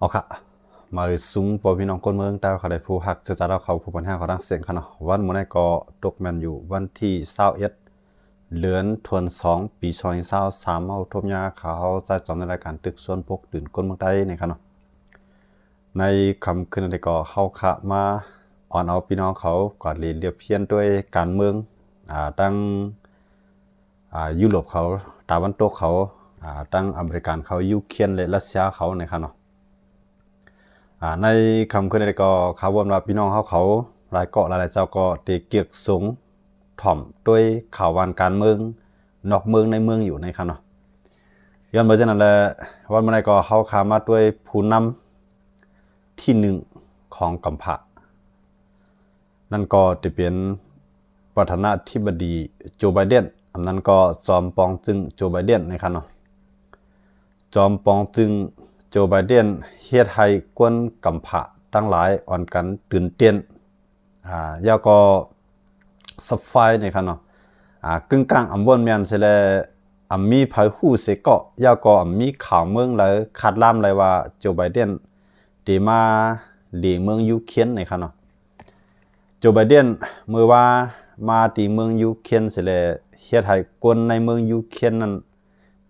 ເອົາຄະ ມາເອີຍ ຊຸມພໍ່ແມ່ພີ່ນ້ອງຄົນເມືອງໃຕ້ ເຂົ້າໄດ້ຜູ້ຮັກເຊື້ອຊາດລາວເຮົາ ຜູ້ບັນຫາເຂົາທັງເສັງຄະເນາະ. ວັນມື້ໃດກໍຕົກແມ່ນຢູ່ວັນທີຊາວເອັດ ເດືອນທວນສອງ ປີສອງພັນຊາວສາມ ເຮົາພົບຍາມເຂົ້າໃຊ້ສອມໃນລາຍການຕຶກຊວນປົກຕື່ນຄົນເມືອງໃຕ້ນີ້ຄະເນາະ. ໃນຄ່ຳຄືນນີ້ກໍເຮົາຄະມາອອນເອົາພີ່ນ້ອງເຂົາກວາດລີລຽບຮຽນດ້ວຍການເມືອງ ອ່າ ທັງ ອ່າ ຢູໂຣບເຂົາ ຕາວັນຕົກເຂົາ ອ່າ ທັງອາເມລິກັນເຂົາ ຢູເຄຣນ ແລະ ຣັດເຊຍເຂົານີ້ຄະເນາະ. ອ່າ ໃນຄ່ຳຄືນນີ້ກໍຂ່າວວົນວ່າ ພີ່ນ້ອງເຮົາເຂົາຫຼາຍເກາະຫຼາຍໆເຈົ້າກໍໄດ້ກຽກສົງຖ່ອມດ້ວຍຂ່າວວານການເມືອງ ນອກເມືອງໃນເມືອງຢູ່ນີ້ຄະເນາະ. ຍ້ອນເປັນເຊັ່ນນັ້ນແຫຼະ ວັນມື້ໃດກໍເຮົາຄະມາດ້ວຍຜູ້ນຳທີໜຶ່ງຂອງກຳພ້າ ນັ້ນກໍຈະເປັນປະທານາທິບໍດີໂຈ ໄບເດັນ ອັນນັ້ນກໍຈອມປອງຈຶ່ງໂຈ ໄບເດັນນີ້ຄະເນາະ. ຈອມປອງຈຶ່ງໂຈ ໄບເດັນ ເຮັດໃຫ້ຄົນກຳພ້າທັງຫຼາຍອ່ອນກັນຕື່ນເຕັ້ນ ອ່າ ແລ້ວກໍຊັບໄຟນີ້ຄະເນາະ ອ່າ ກຶ່ງກາງອຳບໍ່ແມ່ນເສຍແລ້ວ ອຳມີໃຜຮູ້ເສຍເກາະ ແລ້ວກໍອຳມີຂ່າວເມືອງໃດຄາດລາມໄດ້ວ່າ ໂຈ ໄບເດັນ ໄດ້ມາດີເມືອງຢູເຄຣນນີ້ຄະເນາະ. ໂຈ ໄບເດັນ ເມື່ອວ່າມາທີ່ເມືອງຢູເຄຣນເສຍແລ້ວ ເຮັດໃຫ້ຄົນໃນເມືອງຢູເຄຣນນັ້ນ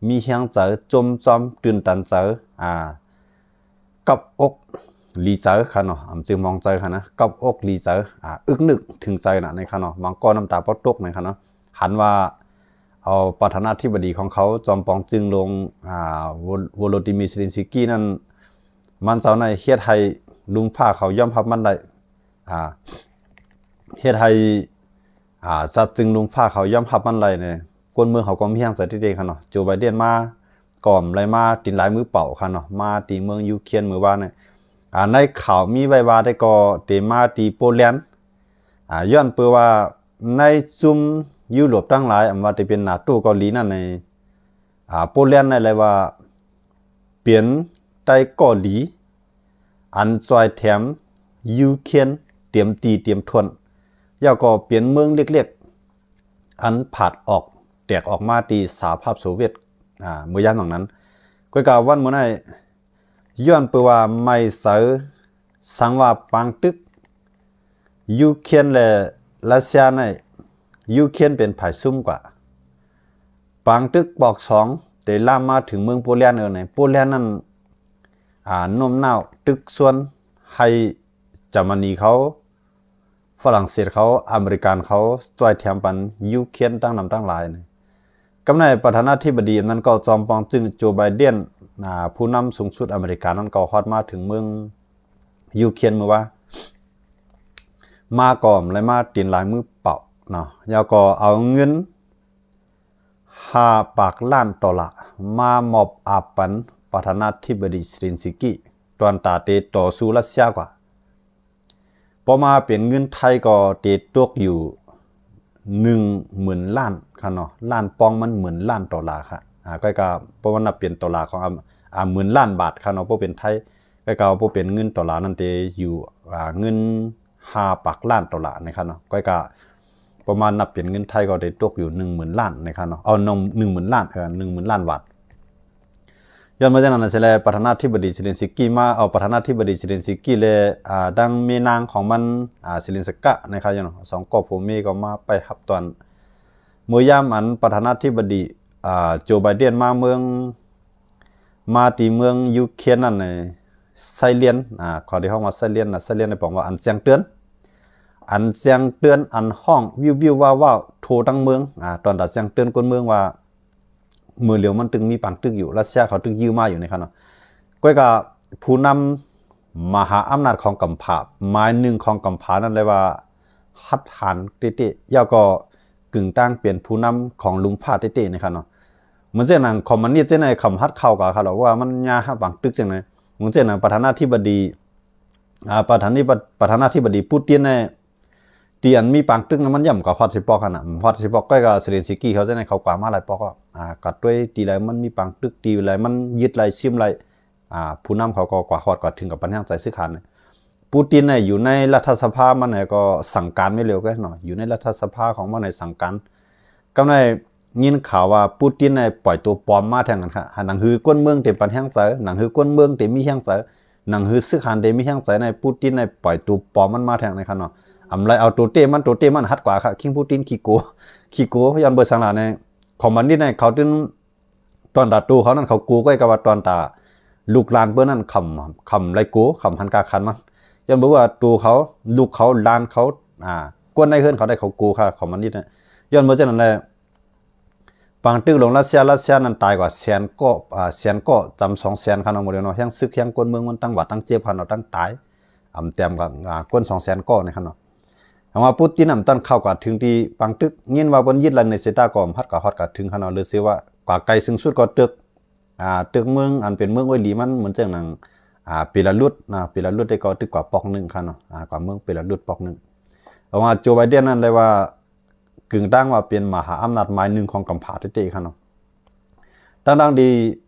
ມີແຮງໃຈ ຈົ່ມຈອມ ຕື່ນຕັນໃຈ ອ່າ ກັບອົກດີໃຈຄະເນາະ. ອຳຈື່ມອງໃຈຄະນະ ກັບອົກດີໃຈ ອ່າ ອຶກນຶກເຖິງໃຈນະນີ້ຄະເນາະ. ບາງກໍນ້ຳຕາບໍ່ຕົກນີ້ຄະເນາະ ຫັນວ່າ ເອົາປະທານາທິບໍດີຂອງເຂົາ ຈອມປອງຈຶ່ງຫຼວງ ອ່າ ໂວ ໂວໂລດີມີ ເຊເລັນສກີ ນັ້ນ ມັນເຈົ້າໃນເຮັດໃຫ້ລຸມຟ້າເຂົາຍອມຮັບມັນໄດ້ ອ່າ ເຮັດໃຫ້ ອ່າ ສັດຈຶ່ງລຸມຟ້າເຂົາຍອມຮັບມັນໄດ້ນີ້ ຄົນເມືອງເຂົາກໍມີແຮງໃຈເດ້ໆຄະເນາະ. ໂຈ ໄບເດັນ ມາກໍບໍ່ໄດ້ມາຕີນຫຼາຍມືເປົ່າຄະເນາະ ມາທີ່ເມືອງຢູເຄຣນມື້ວານນີ້ ອ່າ ໃນຂ່າວມີໄວ້ວ່າໄດ້ກໍໄດ້ມາທີ່ໂປແລນ ອ່າ ຍ້ອນເພາະວ່າໃນຊຸມຢູໂຣບທັງຫຼາຍ ອຳວ່າຈະເປັນນາໂຕເກົາຫຼີນັ້ນໃນ ອ່າ ໂປແລນນັ້ນແຫຼະວ່າເປັນໄຕເກົາຫຼີ ອັນຊ່ອຍແຖມຢູເຄຣນເຕັມທີ່ເຕັມຖ້ວນ ແລ້ວກໍເປັນເມືອງເລັກໆ ອັນຜາດອອກ ແຕກອອກມາທີ່ສະຫະພາບໂຊວຽດ ອ່າ ເມື່ອຍາມນັ້ນ. ກໍກະວັນມື້ໃດ ຍ້ອນເພາະວ່າໄໝ້ໃສ ສັງວ່າປາງຕຶກ ຢູເຄຣນ ແລະ ຣັດເຊຍໃນ ຢູເຄຣນເປັນຝ່າຍຊຸມກວ່າ ປາງຕຶກປອກສອງໄດ້ລາມມາເຖິງເມືອງໂປແລນເອີໃນ ໂປແລນນັ້ນ ອ່າ ໂນ້ມນ້າວຕຶກຊວນໃຫ້ເຢຍລະມະນີເຂົາ ຝຣັ່ງເສດເຂົາ ອາເມລິກັນເຂົາ ຊ່ອຍແຖມປັນຢູເຄຣນທັງນຳທັງຫຼາຍນີ້. ກຳໃນປະທານາທິບໍດີນັ້ນກໍ ຈອມປອງຈຶ່ງໂຈ ໄບເດັນ ອ່າ ຜູ້ນຳສູງສຸດອາເມລິການັ້ນກໍຮອດມາເຖິງເມືອງຢູເຄຣນມື້ວານ ມາກໍບໍ່ໄດ້ມາຕີນຫຼາຍມືເປົ່າເນາະ ແລ້ວກໍເອົາເງິນຫ້າປາກລ້ານໂຕລາມາມອບອາບປັນປະທານາທິບໍດີ ເຊເລັນສກີ ຕອນຕາເຕຕໍ່ສູ້ຣັດເຊຍກວ່າ ພໍມາເປັນເງິນໄທກໍເຕຕົກຢູ່ໜຶ່ງໝື່ນລ້ານຄະເນາະ ລ້ານປອງມັນໝື່ນລ້ານໂຕລາຄະ ອ່າ ກໍກະ ເພາະວ່ານັບເປັນໂຕລາຂອງ ອາ ອາ ໝື່ນລ້ານບາດຄະເນາະ ບໍ່ເປັນໄທ ກໍກະ ບໍ່ເປັນເງິນໂຕລານັ້ນເຕຢູ່ ອ່າ ເງິນຫ້າປາກລ້ານໂຕລານີ້ຄະເນາະ ກໍກະ ປະມານນັບເປັນເງິນໄທກໍໄດ້ຕົກຢູ່ໜຶ່ງໝື່ນລ້ານນີ້ຄະເນາະ ເອົາ ໜຶ່ງໝື່ນລ້ານ ເອີ ໜຶ່ງໝື່ນລ້ານບາດ. ຍ້ອນມາຈາກນັ້ນເສຍແລ້ວ ປະທານາທິບໍດີ ເຊເລັນສກີ ມາ ເອົາ ປະທານາທິບໍດີ ເຊເລັນສກີ ແລະ ອ່າ ທັງແມ່ນາງຂອງມັນ ອ່າ ເຊເລັນສກາ ໃນຄາວນັ້ນ ສອງຄອບຄົວແມ່ກໍມາໄປຮັບຕ້ອນ ເມື່ອຍາມອັນປະທານາທິບໍດີ ອ່າ ໂຈ ໄບເດັນ ມາເມືອງ ມາທີ່ເມືອງຢູເຄຣນນັ້ນ ໄຊເຣນ ອ່າ ເຂົາໄດ້ຮ້ອງວ່າໄຊເຣນນະ ໄຊເຣນໃນປອງວ່າອັນແຈ້ງເຕືອນ ອັນແຈ້ງເຕືອນ ອັນຮ້ອງວິວໆວ້າວໆ ໂທທັງເມືອງ ອ່າ ຕອນຕາແຈ້ງເຕືອນຄົນເມືອງວ່າ ມື້ຫຼຽວມັນຕຶງມີປາງຕຶກຢູ່ ຣັດເຊຍເຂົາຕຶງຢື້ມາຢູ່ນີ້ຄະເນາະ ກໍກະຜູ້ນຳມະຫາອຳນາດຂອງກຳພ້າ ໝາຍໜຶ່ງຂອງກຳພ້ານັ້ນເລີຍວ່າ ຫັດຫານເຕະໆ ແລ້ວກໍກຶ່ງຕ່າງເປັນຜູ້ນຳຂອງລຸມຟ້າເຕະໆນີ້ຄະເນາະ ເໝືອນເຊັ່ນໜັງຄອມມູນິດຈັ່ງໃດ ເຂົາຫັດເຂົ້າກະຄະເນາະ ວ່າມັນຍາຫາປາງຕຶກຈັ່ງໃດ ເໝືອນເຊັ່ນໜັງປະທານາທິບໍດີ ອ່າ ປະທານາທິ ປະທານາທິບໍດີປູຕິນນີ້ ທີ່ອັນມີປາງຕຶກນັ້ນ ມັນຢ້ຳກໍຮອດຊິປອກຫັ້ນນະ ຮອດຊິປອກ ກໍກະເຊເລັນສກີເຂົາຈັ່ງໃດ ເຂົາກວ່າມາຫຼາຍປອກ ອ່າ ກະດ້ວຍທີ່ໃດມັນມີປາງຕຶກ ທີ່ໃດມັນຍຶດໄດ້ຊຶມໄດ້ ອ່າ ຜູ້ນຳເຂົາກໍກວ່າຮອດກວ່າເຖິງກັບບັນຫາໃຈຊື້ຂາຍ ປູຕິນນີ້ຢູ່ໃນລັດຖະສະພາມັນກໍສັ່ງການໄວ້ແລ້ວເນາະ ຢູ່ໃນລັດຖະສະພາຂອງມັນໃຫ້ສັ່ງການ ກຳໄດ້ຍິນຂ່າວວ່າປູຕິນນີ້ປ່ອຍໂຕປອມມາແທ້ງກັນຄະ ໜັງຫືອຄົນເມືອງເຕັມປັນແຮງໃຈ ໜັງຫືອຄົນເມືອງເຕັມມີແຮງໃຈ ໜັງຫືອສຶກຫັ້ນເດມີແຮງໃຈໃນປູຕິນໃນ ປ່ອຍໂຕປອມມັນມາແທ້ໃນຄັນເນາະ. ອຳໄລເອົາໂຕເຕ້ມັນ ໂຕເຕ້ມັນຫັດກວ່າ ຄະ ຄິງປູຕິນຂີ້ໂກ ຂີ້ໂກ. ຍ້ອນເບີສັງລະໃນຄອມມານິດໃນເຂົາຈຶ່ງ ຕອນຕາໂຕເຂົານັ້ນເຂົາໂກ ກໍກະວ່າຕອນຕາລູກຫຼານເບີນັ້ນຄຳ ຄຳໄລໂກ ຄຳຫັນກາຄັນມັນ. ຍ້ອນເບີວ່າໂຕເຂົາ ລູກເຂົາ ຫຼານເຂົາ ອ່າ ຄົນໃນເຮືອນເຂົາໄດ້ເຂົາໂກ ຄະ ຄອມມານິດໃນ. ຍ້ອນເບີຈັ່ງນັ້ນແຫຼະ ປາງຕຶກຫຼວງຣັດເຊຍ ຣັດເຊຍນັ້ນຕາຍກວ່າແສນກໍ ອ່າ ແສນກໍ ຈຳສອງແສນ ຄະເນາະ ໝົດແລ້ວເນາະ. ແຮງສຶກແຮງກົນເມືອງມັນ ທັງບາດທັງເຈັບ ຄະເນາະ ທັງຕາຍ ອຳແຕ້ມກໍ ອ່າ ຄົນສອງແສນກໍນີ້ ຄະເນາະ. ຫາກວ່າປູຕິນນຳ ຕ້ອງເຂົ້າກະເຖິງທີ່ປາງຕຶກ ຍິນວ່າເພິ່ນຍຶດໄດ້ໃນເຊຕາ ກໍພັດກະຮອດກະເຖິງ ຄະເນາະ. ຫຼືຊິວ່າກວ່າໄກເຊິ່ງສຸດກໍຕຶກ ອ່າ ຕຶກເມືອງອັນເປັນເມືອງໂອຍຫຼີມັນ ເໝືອນຈັ່ງໜັງ ອ່າ ເບລາຣຸດນະ ເບລາຣຸດໄດ້ກໍຕຶກກວ່າປອກໜຶ່ງ ຄະເນາະ ອ່າ ກວ່າເມືອງເບລາຣຸດປອກໜຶ່ງ. ເພາະວ່າໂຈໄບເດນນັ້ນໄດ້ວ່າ ກຶ່ງຕ່າງວ່າເປັນມະຫາອຳນາດໝາຍໜຶ່ງຂອງກຳພ້າເຕໆ ຄະເນາະ. ທັງໆທີ່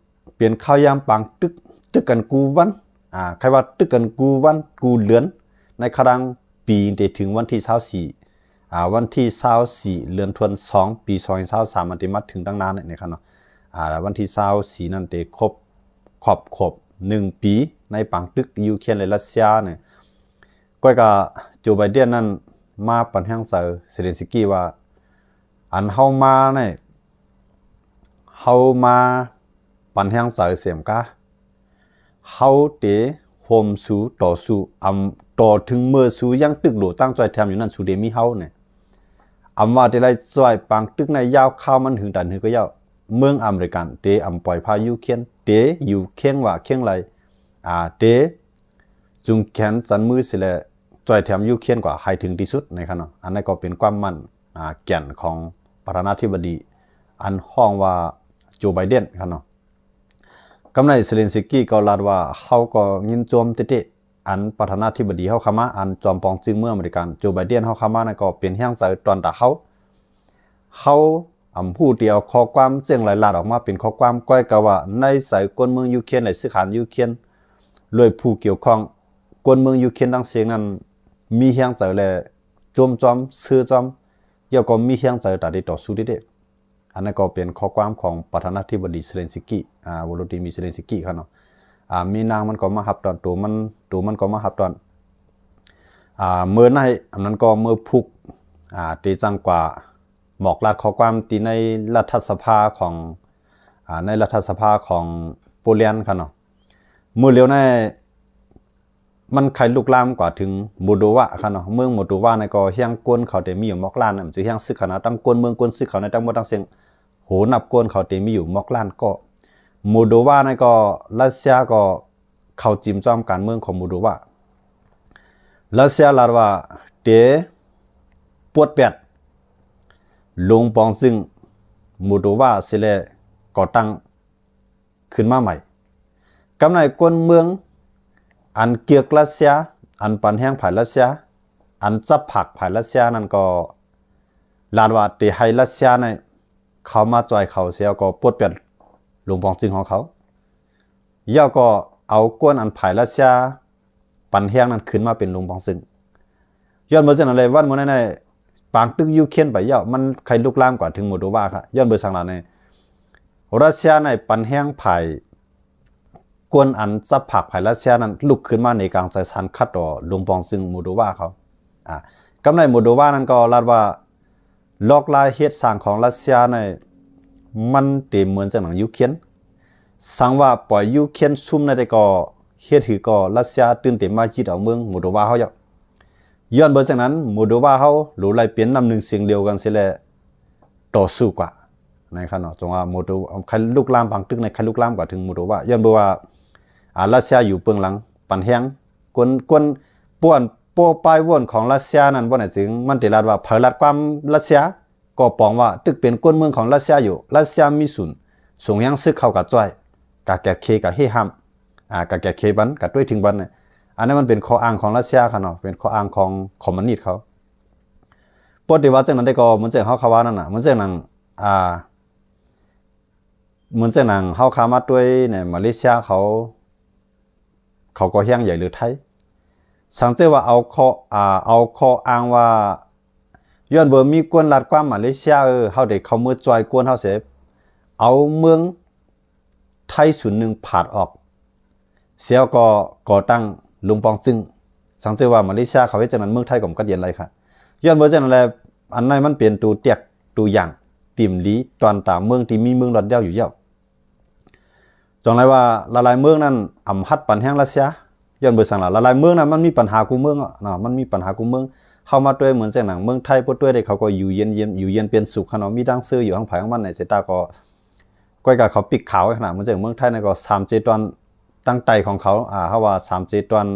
ເປັນຂ່າວຍາມປາງຕຶກ ຕຶກກັນກູ່ວັນ ອ່າ ໃຄວ່າຕຶກກັນກູ່ວັນກູ່ເດືອນ ໃນຂະຫວ່າງປີທີ່ເຖິງວັນທີຊາວສີ່ ອ່າ ວັນທີຊາວສີ່ ເດືອນທວນສອງ ປີສອງພັນຊາວສາມ ມັນທີ່ມາເຖິງຕັ້ງນານນີ້ ຄະເນາະ. ອ່າ ວັນທີຊາວສີ່ນັ້ນທີ່ຄົບ ຄອບ ຄົບໜຶ່ງປີໃນປາງຕຶກຢູເຄຣນ ແລະ ຣັດເຊຍນີ້ ກໍກະໂຈໄບເດນນັ້ນມາປັນແຮງໃຈເຊເລັນສກີວ່າ ອັນເຮົາມານີ້ ເຮົາມາປັນແຮງໃຈເສມກາ ເຮົາເຕໂຮມສູ່ຕໍ່ສູ້ ອຳ ຕໍ່ເຖິງເມື່ອສູ່ຍັງຕຶກໂຫຼຕັ້ງຈ່ອຍແຖມຢູ່ນັ້ນ ສູ່ເຕມີເຮົານີ້ ອຳວ່າເຕໄລ່ຊ່ອຍປາງຕຶກໃນຍາວຄາວມັນຫຶງຕັນຫືອກໍເຍົາ ເມືອງອາເມລິກັນເຕອຳປ່ອຍພາຢູເຄຣນ ເຕຢູ່ເຄັ່ງວ່າເຄັ່ງໄລ ອ່າ ເຕ ຈູງແຂນຈັນມືຊິແລະ ຊ່ອຍແຖມຢູເຄຣນກວ່າໃຫ້ເຖິງທີ່ສຸດໃນຄັນເນາະ. ອັນນັ້ນກໍເປັນຄວາມໝັ້ນ ອ່າ ແກ່ນຂອງປະທານາທິບໍດີ ອັນຮ້ອງວ່າໂຈໄບເດນຄັນເນາະ. ກຳໄນເຊເລັນສກີກໍລາດວ່າ ເຮົາກໍຍິນຊົມເຕໆ ອັນປະທານາທິບໍດີເຮົາເຂົ້າມາ ອັນຈອມປອງຈຶ່ງເມືອງອາເມລິກັນ ໂຈໄບເດນເຮົາເຂົ້າມານັ້ນ ກໍເປັນແຮງໃຈຕອນຕາເຮົາ ເຮົາ ອຳ ຮູ້ທີ່ເອົາຂໍ້ຄວາມເຊິ່ງລາຍລາດອອກມາເປັນຂໍ້ຄວາມ ກ້ອຍກະວ່າໃນໃຈຄົນເມືອງຢູເຄຣນ ແລະ ສື່ຂ່າວຢູເຄຣນ ລວຍຜູ້ກ່ຽວຂ້ອງ ຄົນເມືອງຢູເຄຣນທັງເສັງນັ້ນ ມີແຮງໃຈ ແລະ ໂຈມຈອມ ເຊື່ອຈອມ ແລ້ວກໍມີແຮງໃຈຕາທີ່ຕໍ່ສູ້ເດ້. ອັນນັ້ນກໍເປັນຂໍ້ຄວາມຂອງປະທານາທິບໍດີເຊເລັນສກີ ອ່າ ໂວໂລດີມີເຊເລັນສກີ ຄັນເນາະ. ອ່າ ມີນາງມັນກໍມາຮັບຕອນ ໂຕມັນ ໂຕມັນກໍມາຮັບຕອນ ອ່າ ເມີໄນ ອັນນັ້ນກໍເມີພຸກ ອ່າ ເຕຈັ່ງກວ່າ ບອກລາດຂໍ້ຄວາມທີ່ໃນລັດຖະສະພາຂອງ ອ່າ ໃນລັດຖະສະພາຂອງໂປແລນ ຄັນເນາະ. ມື້ຫຼຽວໃນ ມັນໄຄລຸກລາມກວ່າເຖິງໂມໂດວາ ຄັນເນາະ. ເມືອງໂມໂດວານັ້ນກໍແຮງຄົນເຂົາເຕມີຢູ່ໝອກລ້ານ ມັນຊິແຮງສຶກຂະໜາດ ທັງຄົນເມືອງຄົນສຶກເຂົາໃນທັງໝົດທັງເສັງ ໂຫ ນັບຄົນເຂົາເຕມີຢູ່ໝອກລ້ານກໍ. ໂມໂດວານັ້ນກໍ ຣັດເຊຍກໍ ເຂົ້າຈິ້ມຈ້ອມການເມືອງຂອງໂມໂດວາ. ຣັດເຊຍລາດວ່າເຕປົດແປດ ຫຼົງປອງຊຶງໂມໂດວາເສຍແລ້ວ ກໍຕັ້ງຂຶ້ນມາໃໝ່. ກຳໄນຄົນເມືອງອັນເກືອກຣັດເຊຍ ອັນປັນແຮງຝ່າຍຣັດເຊຍ ອັນຈັບພາກຝ່າຍຣັດເຊຍນັ້ນ ກໍລາດວ່າເຕໃຫ້ຣັດເຊຍນັ້ນ ເຂົ້າມາຈ່ອຍເຂົາເສຍ ກໍປົດແປດຫຼົງປອງຊຶງຂອງເຂົາ ແລ້ວກໍເອົາຄົນອັນຝ່າຍຣັດເຊຍປັນແຮງນັ້ນຂຶ້ນມາເປັນຫຼົງປອງຊຶງ. ຍ້ອນເບີຊັ້ນນັ້ນເລີຍ ວັນມື້ນັ້ນ ປາງຕຶກຢູເຄຣນໄປແລ້ວ ມັນໄຄລຸກລາມກວ່າເຖິງໂມໂດວາ ຍ້ອນເບີສັງລະໃນ ຣັດເຊຍໃນປັນແຮງຝ່າຍ ຄົນອັນຈັບພາກຝ່າຍຣັດເຊຍນັ້ນ ລຸກຂຶ້ນມາໃນກາງໃຈສັນຂັດຕໍ່ຫຼົງປອງຊຶງໂມໂດວາເຂົາ. ອາ ກຳໄນໂມໂດວານັ້ນກໍລາດວ່າ ລອກລາຍເຮັດສ້າງຂອງຣັດເຊຍໃນ ມັນເຕັມເໝືອນຈັ່ງໜັງຢູເຄຣນ. ສັງວ່າປ່ອຍຢູເຄຣນຊຸມໃນໃດກໍ ເຮັດໃຫ້ກໍຣັດເຊຍຕື່ນເຕັມມາຍຶດເອົາເມືອງໂມໂດວາເຮົາເຈົ້າ. ຍ້ອນເບີຈັ່ງນັ້ນ ໂມໂດວາເຮົາ ໂລໄລເປັນນ້ຳໜຶ່ງສຽງດຽວກັນເສຍແລະ ຕໍ່ສູ້ກວ່າ ໃນຂະນະ ສົງວ່າໂມໂດ ໄຄລຸກລາມ ບາງຕຶກໃນໄຄລຸກລາມກວ່າເຖິງໂມໂດວາ ຍ້ອນເບີວ່າ ອາ ຣັດເຊຍຢູ່ເບື້ອງຫຼັງ ປັນແຮງ ກົນ ກົນ ປ່ວນ ໂປ້ປ້າຍວົນຂອງຣັດເຊຍນັ້ນ ບໍ່ແນ່ຈຶ່ງ ມັນເຕລາດວ່າ ໃຜລາດຄວາມຣັດເຊຍ ກໍປອງວ່າ ຕຶກເປັນກົນເມືອງຂອງຣັດເຊຍຢູ່ ຣັດເຊຍມີສູນ ສົ່ງຍັງຊຶກເຂົ້າກະຈ່ອຍ ກະແກະເຄ ກະເຮຫ້າມ ອາ ກະແກະເຄບັນ ກະຕ້ວຍຖິງບັນ. ອັນນັ້ນມັນເປັນຂໍ້ອ້າງຂອງຣັດເຊຍເຂົາເນາະ ເປັນຂໍ້ອ້າງຂອງຄອມມູນິດເຂົາ. ປົດຕິວ່າຈັ່ງນັ້ນໄດ້ກໍ ເໝືອນຈັ່ງເຮົາຄາວ່ານັ້ນນະ ເໝືອນຈັ່ງນັ້ນ ອາ ເໝືອນຈັ່ງນັ້ນເຮົາຄາມາດ້ວຍໃນມາເລເຊຍເຂົາ ເຂົາກໍແຮງໃຫຍ່ເຫຼືອໄທ. ສັງເກດວ່າເອົາຂໍ້ ອາ ເອົາຂໍ້ອ້າງວ່າ ຍ້ອນເບີມີກົນລາດຄວາມມາເລເຊຍ ເອີ ເຮົາໄດ້ເຂົ້າມືຈ່ອຍກົນເຮົາເສ ເອົາເມືອງໄທສູນໜຶ່ງຜາດອອກ ສຽວກໍກໍ່ຕັ້ງລົງປອງຊຶງ. ສັງເກດວ່າມາເລເຊຍເຂົາເຮັດຈັ່ງນັ້ນ ເມືອງໄທກໍບໍ່ກັດແຍ່ງໄດ້ຄ່ະ. ຍ້ອນເບິ່ງຈັ່ງນັ້ນແຫຼະ ອັນນັ້ນມັນເປັນໂຕແຕກໂຕຢ່າງ ຕີມລີຕອນຕາເມືອງທີ່ມີເມືອງລັດດຽວຢູ່ແລ້ວ. ຈັ່ງໃດວ່າຫຼາຍໆເມືອງນັ້ນອຳຫັດປັນແຮງຣັດເຊຍ ຍ້ອນເບິ່ງສັງລະ ຫຼາຍໆເມືອງນັ້ນມັນມີປັນຫາຄູ່ເມືອງເນາະ ມັນມີປັນຫາຄູ່ເມືອງ. ເຂົ້າມາດ້ວຍເໝືອນຈັ່ງໜັງເມືອງໄທບໍ່ດ້ວຍເດ້ ເຂົາກໍຢູ່ເຢັນ ຢູ່ເຢັນເປັນສຸກຫັ້ນເນາະ ມີທັງເຊີຢູ່ທາງໃຜທາງມັນໃນສາຍຕາກໍ ກ້ອຍກະເຂົາປີກຂາວຂະໜາດ ເໝືອນຈັ່ງເມືອງໄທນັ້ນກໍສາມເຈຕອນ ທາງໃຕ້ຂອງເຂົາ ອາ ເຮົາວ່າສາມເຈຕອນ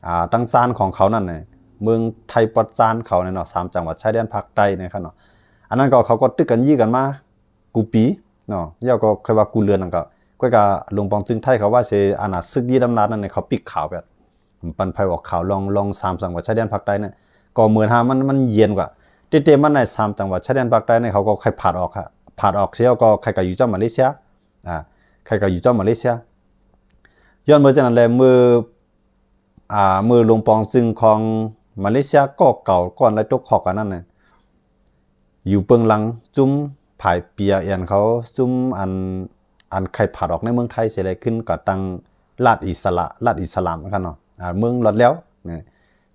ອາ ທາງຊານຂອງເຂົານັ້ນນະ ເມືອງໄທປອດຊານເຂົານີ້ເນາະ ສາມຈັງຫວັດຊາຍແດນພາກໃຕ້ນີ້ຄັນເນາະ ອັນນັ້ນກໍເຂົາກໍຕຶກກັນຢີ້ກັນມາກູປີເນາະ ແລ້ວກໍຄ່ອຍວ່າກູເດືອນນັ້ນກໍ ກ້ອຍກະຫຼວງປອງຊຶງໄທເຂົາວ່າຊິ ອັນນ່າ ສຶກຍຶດອຳນາດນັ້ນໃຫ້ເຂົາປີກຂາວແບບ ປັນໄພອອກຂ່າວລອງ ລອງສາມຈັງຫວັດຊາຍແດນພາກໃຕ້ນະ ກໍເໝືອນຫາມັນ ມັນເຢັນກວ່າ ແຕ່ ແຕ່ມັນໃນສາມຈັງຫວັດຊາຍແດນພາກໃຕ້ນີ້ ເຂົາກໍໃຄ່ພາດອອກ ພາດອອກເສຍກໍໃຄ່ກະຢູ່ຈຳມາເລເຊຍ ອາ ໃຄ່ກະຢູ່ຈຳມາເລເຊຍ ຍ້ອນເໝືອນຈັ່ງນັ້ນແຫຼະ ເມື່ອ ອາ ເມື່ອຫຼວງປອງຊຶງຂອງມາເລເຊຍກໍເກົ່າກ່ອນໄດ້ຕົກເຄາະກັນນັ້ນນະ ຢູ່ເບື້ອງຫຼັງ ຊຸມຝ່າຍເປຍແອນເຂົາ ຊຸມອັນ ອັນໄຂ່ຜາດອອກໃນເມືອງໄທເສຍແລ້ວ ຂຶ້ນກໍຕັ້ງລັດອິດສະລາ ລັດອິດສະລາມກັນເນາະ ອາ ເມືອງລັດແລ້ວ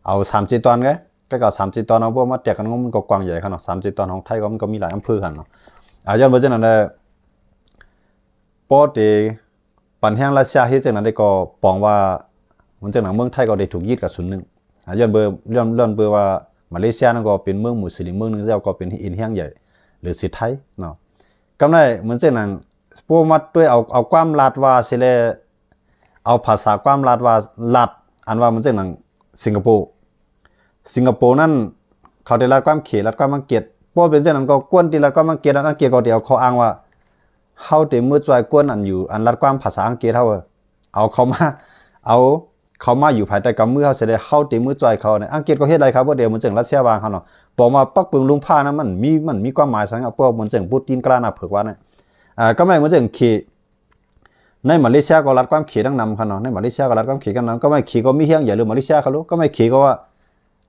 ເອົາສາມເຈຕອນໄງ ກໍເອົາສາມເຈຕອນ ເອົາພວກມາແຕກກັນ ມັນກໍກວ້າງໃຫຍ່ຄັນເນາະ ສາມເຈຕອນຂອງໄທກໍມັນກໍມີຫຼາຍອຳເພີຫັ້ນເນາະ ອາ ຍ້ອນວ່າເຊັ່ນນັ້ນແຫຼະ ພໍເຕ ປັນແຮງຣັດເຊຍເຮັດຈັ່ງນັ້ນໄດ້ກໍປອງວ່າ ມັນຈັ່ງນັ້ນເມືອງໄທກໍໄດ້ຖືກຍຶດກັບສ່ວນໜຶ່ງ ອາ ຍ້ອນເບິ່ງ ຍ້ອນ ຍ້ອນເບິ່ງວ່າມາເລເຊຍນັ້ນກໍເປັນເມືອງມຸດສະລິມເມືອງໜຶ່ງ ແລ້ວກໍເປັນເອັນແຮງໃຫຍ່ ຫຼື ເສດໄທເນາະ ກຳໄດ້ເໝືອນຈັ່ງນັ້ນ ພວກມັດດ້ວຍເອົາ ເອົາຄວາມລັດວ່າຊິແລ ເອົາພາສາຄວາມລັດວ່າລັດ ອັນວ່າເໝືອນຈັ່ງນັ້ນສິງກະໂປ ສິງກະໂປນັ້ນ ເຂົາໄດ້ລັດຄວາມເຂ ລັດຄວາມອັງກິດ ບໍ່ເປັນຈັ່ງນັ້ນກໍຄົນທີ່ລັດຄວາມອັງກິດນັ້ນ ອັງກິດກໍໄດ້ເອົາຂໍ້ອ້າງວ່າ ເຮົາໄດ້ມືຊ່ວຍຄົນອັນຢູ່ ອັນລັດຄວາມພາສາອັງກິດເຮົາ ເອີ ເອົາເຂົາມາ ເອົາເຂົາມາຢູ່ພາຍໃຕ້ກຳມືເຮົາເສຍແລ້ວ ເຮົາໄດ້ມືຊ່ວຍເຂົາ ອັງກິດກໍເຮັດໄດ້ຄັບ ບໍ່ໄດ້ເໝືອນຈັ່ງຣັດເຊຍວ່າເຮົາເນາະ ບອກວ່າປັກປຶງລຸງພານະ ມັນມີ ມັນມີຄວາມໝາຍສັງ ເພາະເໝືອນຈັ່ງປູຕິນກະລານາເຜິກວ່ານະ ອາ ກໍແມ່ນເໝືອນຈັ່ງເຂ ໃນມາເລເຊຍກໍລັດຄວາມເຂທັງນຳຄັນເນາະ ໃນມາເລເຊຍກໍລັດຄວາມເຂກັນນຳ ກໍແມ່ນເຂກໍມີແຮງໃຫຍ່ເລີຍມາເລເຊຍຄັນໂລ ກໍແມ່ນເຂກໍວ່າ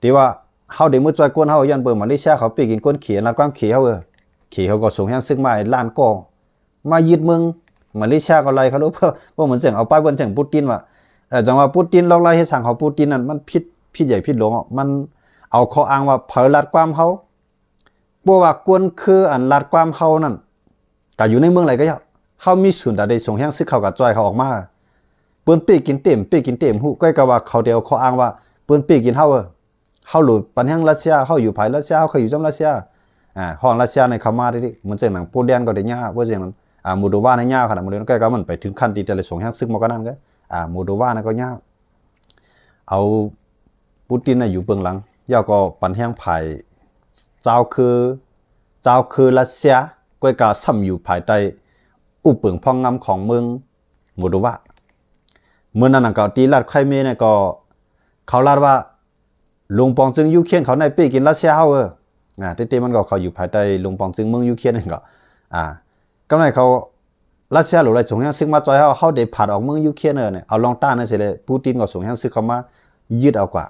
ທີ່ວ່າເຮົາໄດ້ມືຊ່ວຍຄົນເຮົາ ຍ້ອນເບິ່ງມາເລເຊຍເຂົາປີ້ກິນຄົນເຂ ລັດຄວາມເຂເຮົາ ເອີ ເຂເຂົາກໍສົ່ງແຮງສຶກມາໃຫ້ລ້ານກໍ ມາຍຶດເມືອງມາເລເຊຍກໍໄລ່ເຂົາໂລ ເພາະ ເພາະເໝືອນຈັ່ງເອົາໄປເບິ່ງຈັ່ງປູຕິນວ່າ ເອີ ຈັ່ງວ່າປູຕິນຫຼອກຫຼາຍເຮັດສັງເຂົາ ປູຕິນນັ້ນມັນຜິດ ຜິດໃຫຍ່ຜິດຫຼວງ ມັນເອົາຂໍ້ອ້າງວ່າໃຜລັດຄວາມເຮົາ ບໍ່ວ່າກົນຄືອັນລັດຄວາມເຮົານັ້ນ ກະຢູ່ໃນເມືອງໃດກໍຢ່າ ເຮົາມີສູນໃດໄດ້ສົ່ງແຮງສຶກເຂົາກະຈ່ອຍເຂົາອອກມາ ເພິ່ນປີ້ກິນເຕັມ ປີ້ກິນເຕັມ ຮູ້ ກໍກະວ່າເຂົາໄດ້ເອົາຂໍ້ອ້າງວ່າ ເພິ່ນປີ້ກິນເຮົາ ເອີ ເຮົາໂຫຼດປັນແຮງຣັດເຊຍ ເຮົາຢູ່ພາຍຣັດເຊຍ ເຮົາເຄີຍຢູ່ຈຳຣັດເຊຍ ອາ ຫ້ອງຣັດເຊຍໃນເຂົ້າມາເດ້ ເໝືອນຈັ່ງໜັງໂປແລນກໍໄດ້ຍາ ເພາະຈັ່ງນັ້ນ ອາ ໂມໂດວາໃນຍາຂະໜາດ ໂມໂດວາ ກໍມັນໄປເຖິງຂັ້ນທີ່ຈະໄດ້ສົ່ງແຮງສຶກມາກວ່ານັ້ນກໍ ອາ ໂມໂດວານັ້ນກໍຍາ ເອົາປູຕິນນະຢູ່ເບື້ອງຫຼັງ ແລ້ວກໍປັນແຮງຝ່າຍເຈົ້າຄື ເຈົ້າຄືຣັດເຊຍ ກ້ອຍກາຊ້ຳຢູ່ພາຍໃຕ້ອຸບເປິງພອງງາມຂອງເມືອງໂມໂດວາ ເມື່ອນັ້ນນະກໍທີ່ລັດໄຄເມນະກໍ ເຂົາລັດວ່າ ຫຼວງປອງຊຶງຢູເຄນເຂົາໃນປີ້ກິນຣັດເຊຍເຮົາ ເອີ ອາ ແຕ່ ແຕ່ມັນກໍເຂົາຢູ່ພາຍໃຕ້ຫຼວງປອງຊຶງເມືອງຢູເຄນກໍ ອາ ກຳໄດ້ເຂົາ ຣັດເຊຍໂຫຼດໄດ້ສົ່ງແຮງສຶກມາຊ່ອຍເຮົາ ເຮົາໄດ້ຜາດອອກເມືອງຢູເຄນເອີ ເອົາລອງຕ້ານນັ້ນເສຍແລ້ວ ປູຕິນກໍສົ່ງແຮງສຶກເຂົ້າມາຍຶດເອົາກວ່າ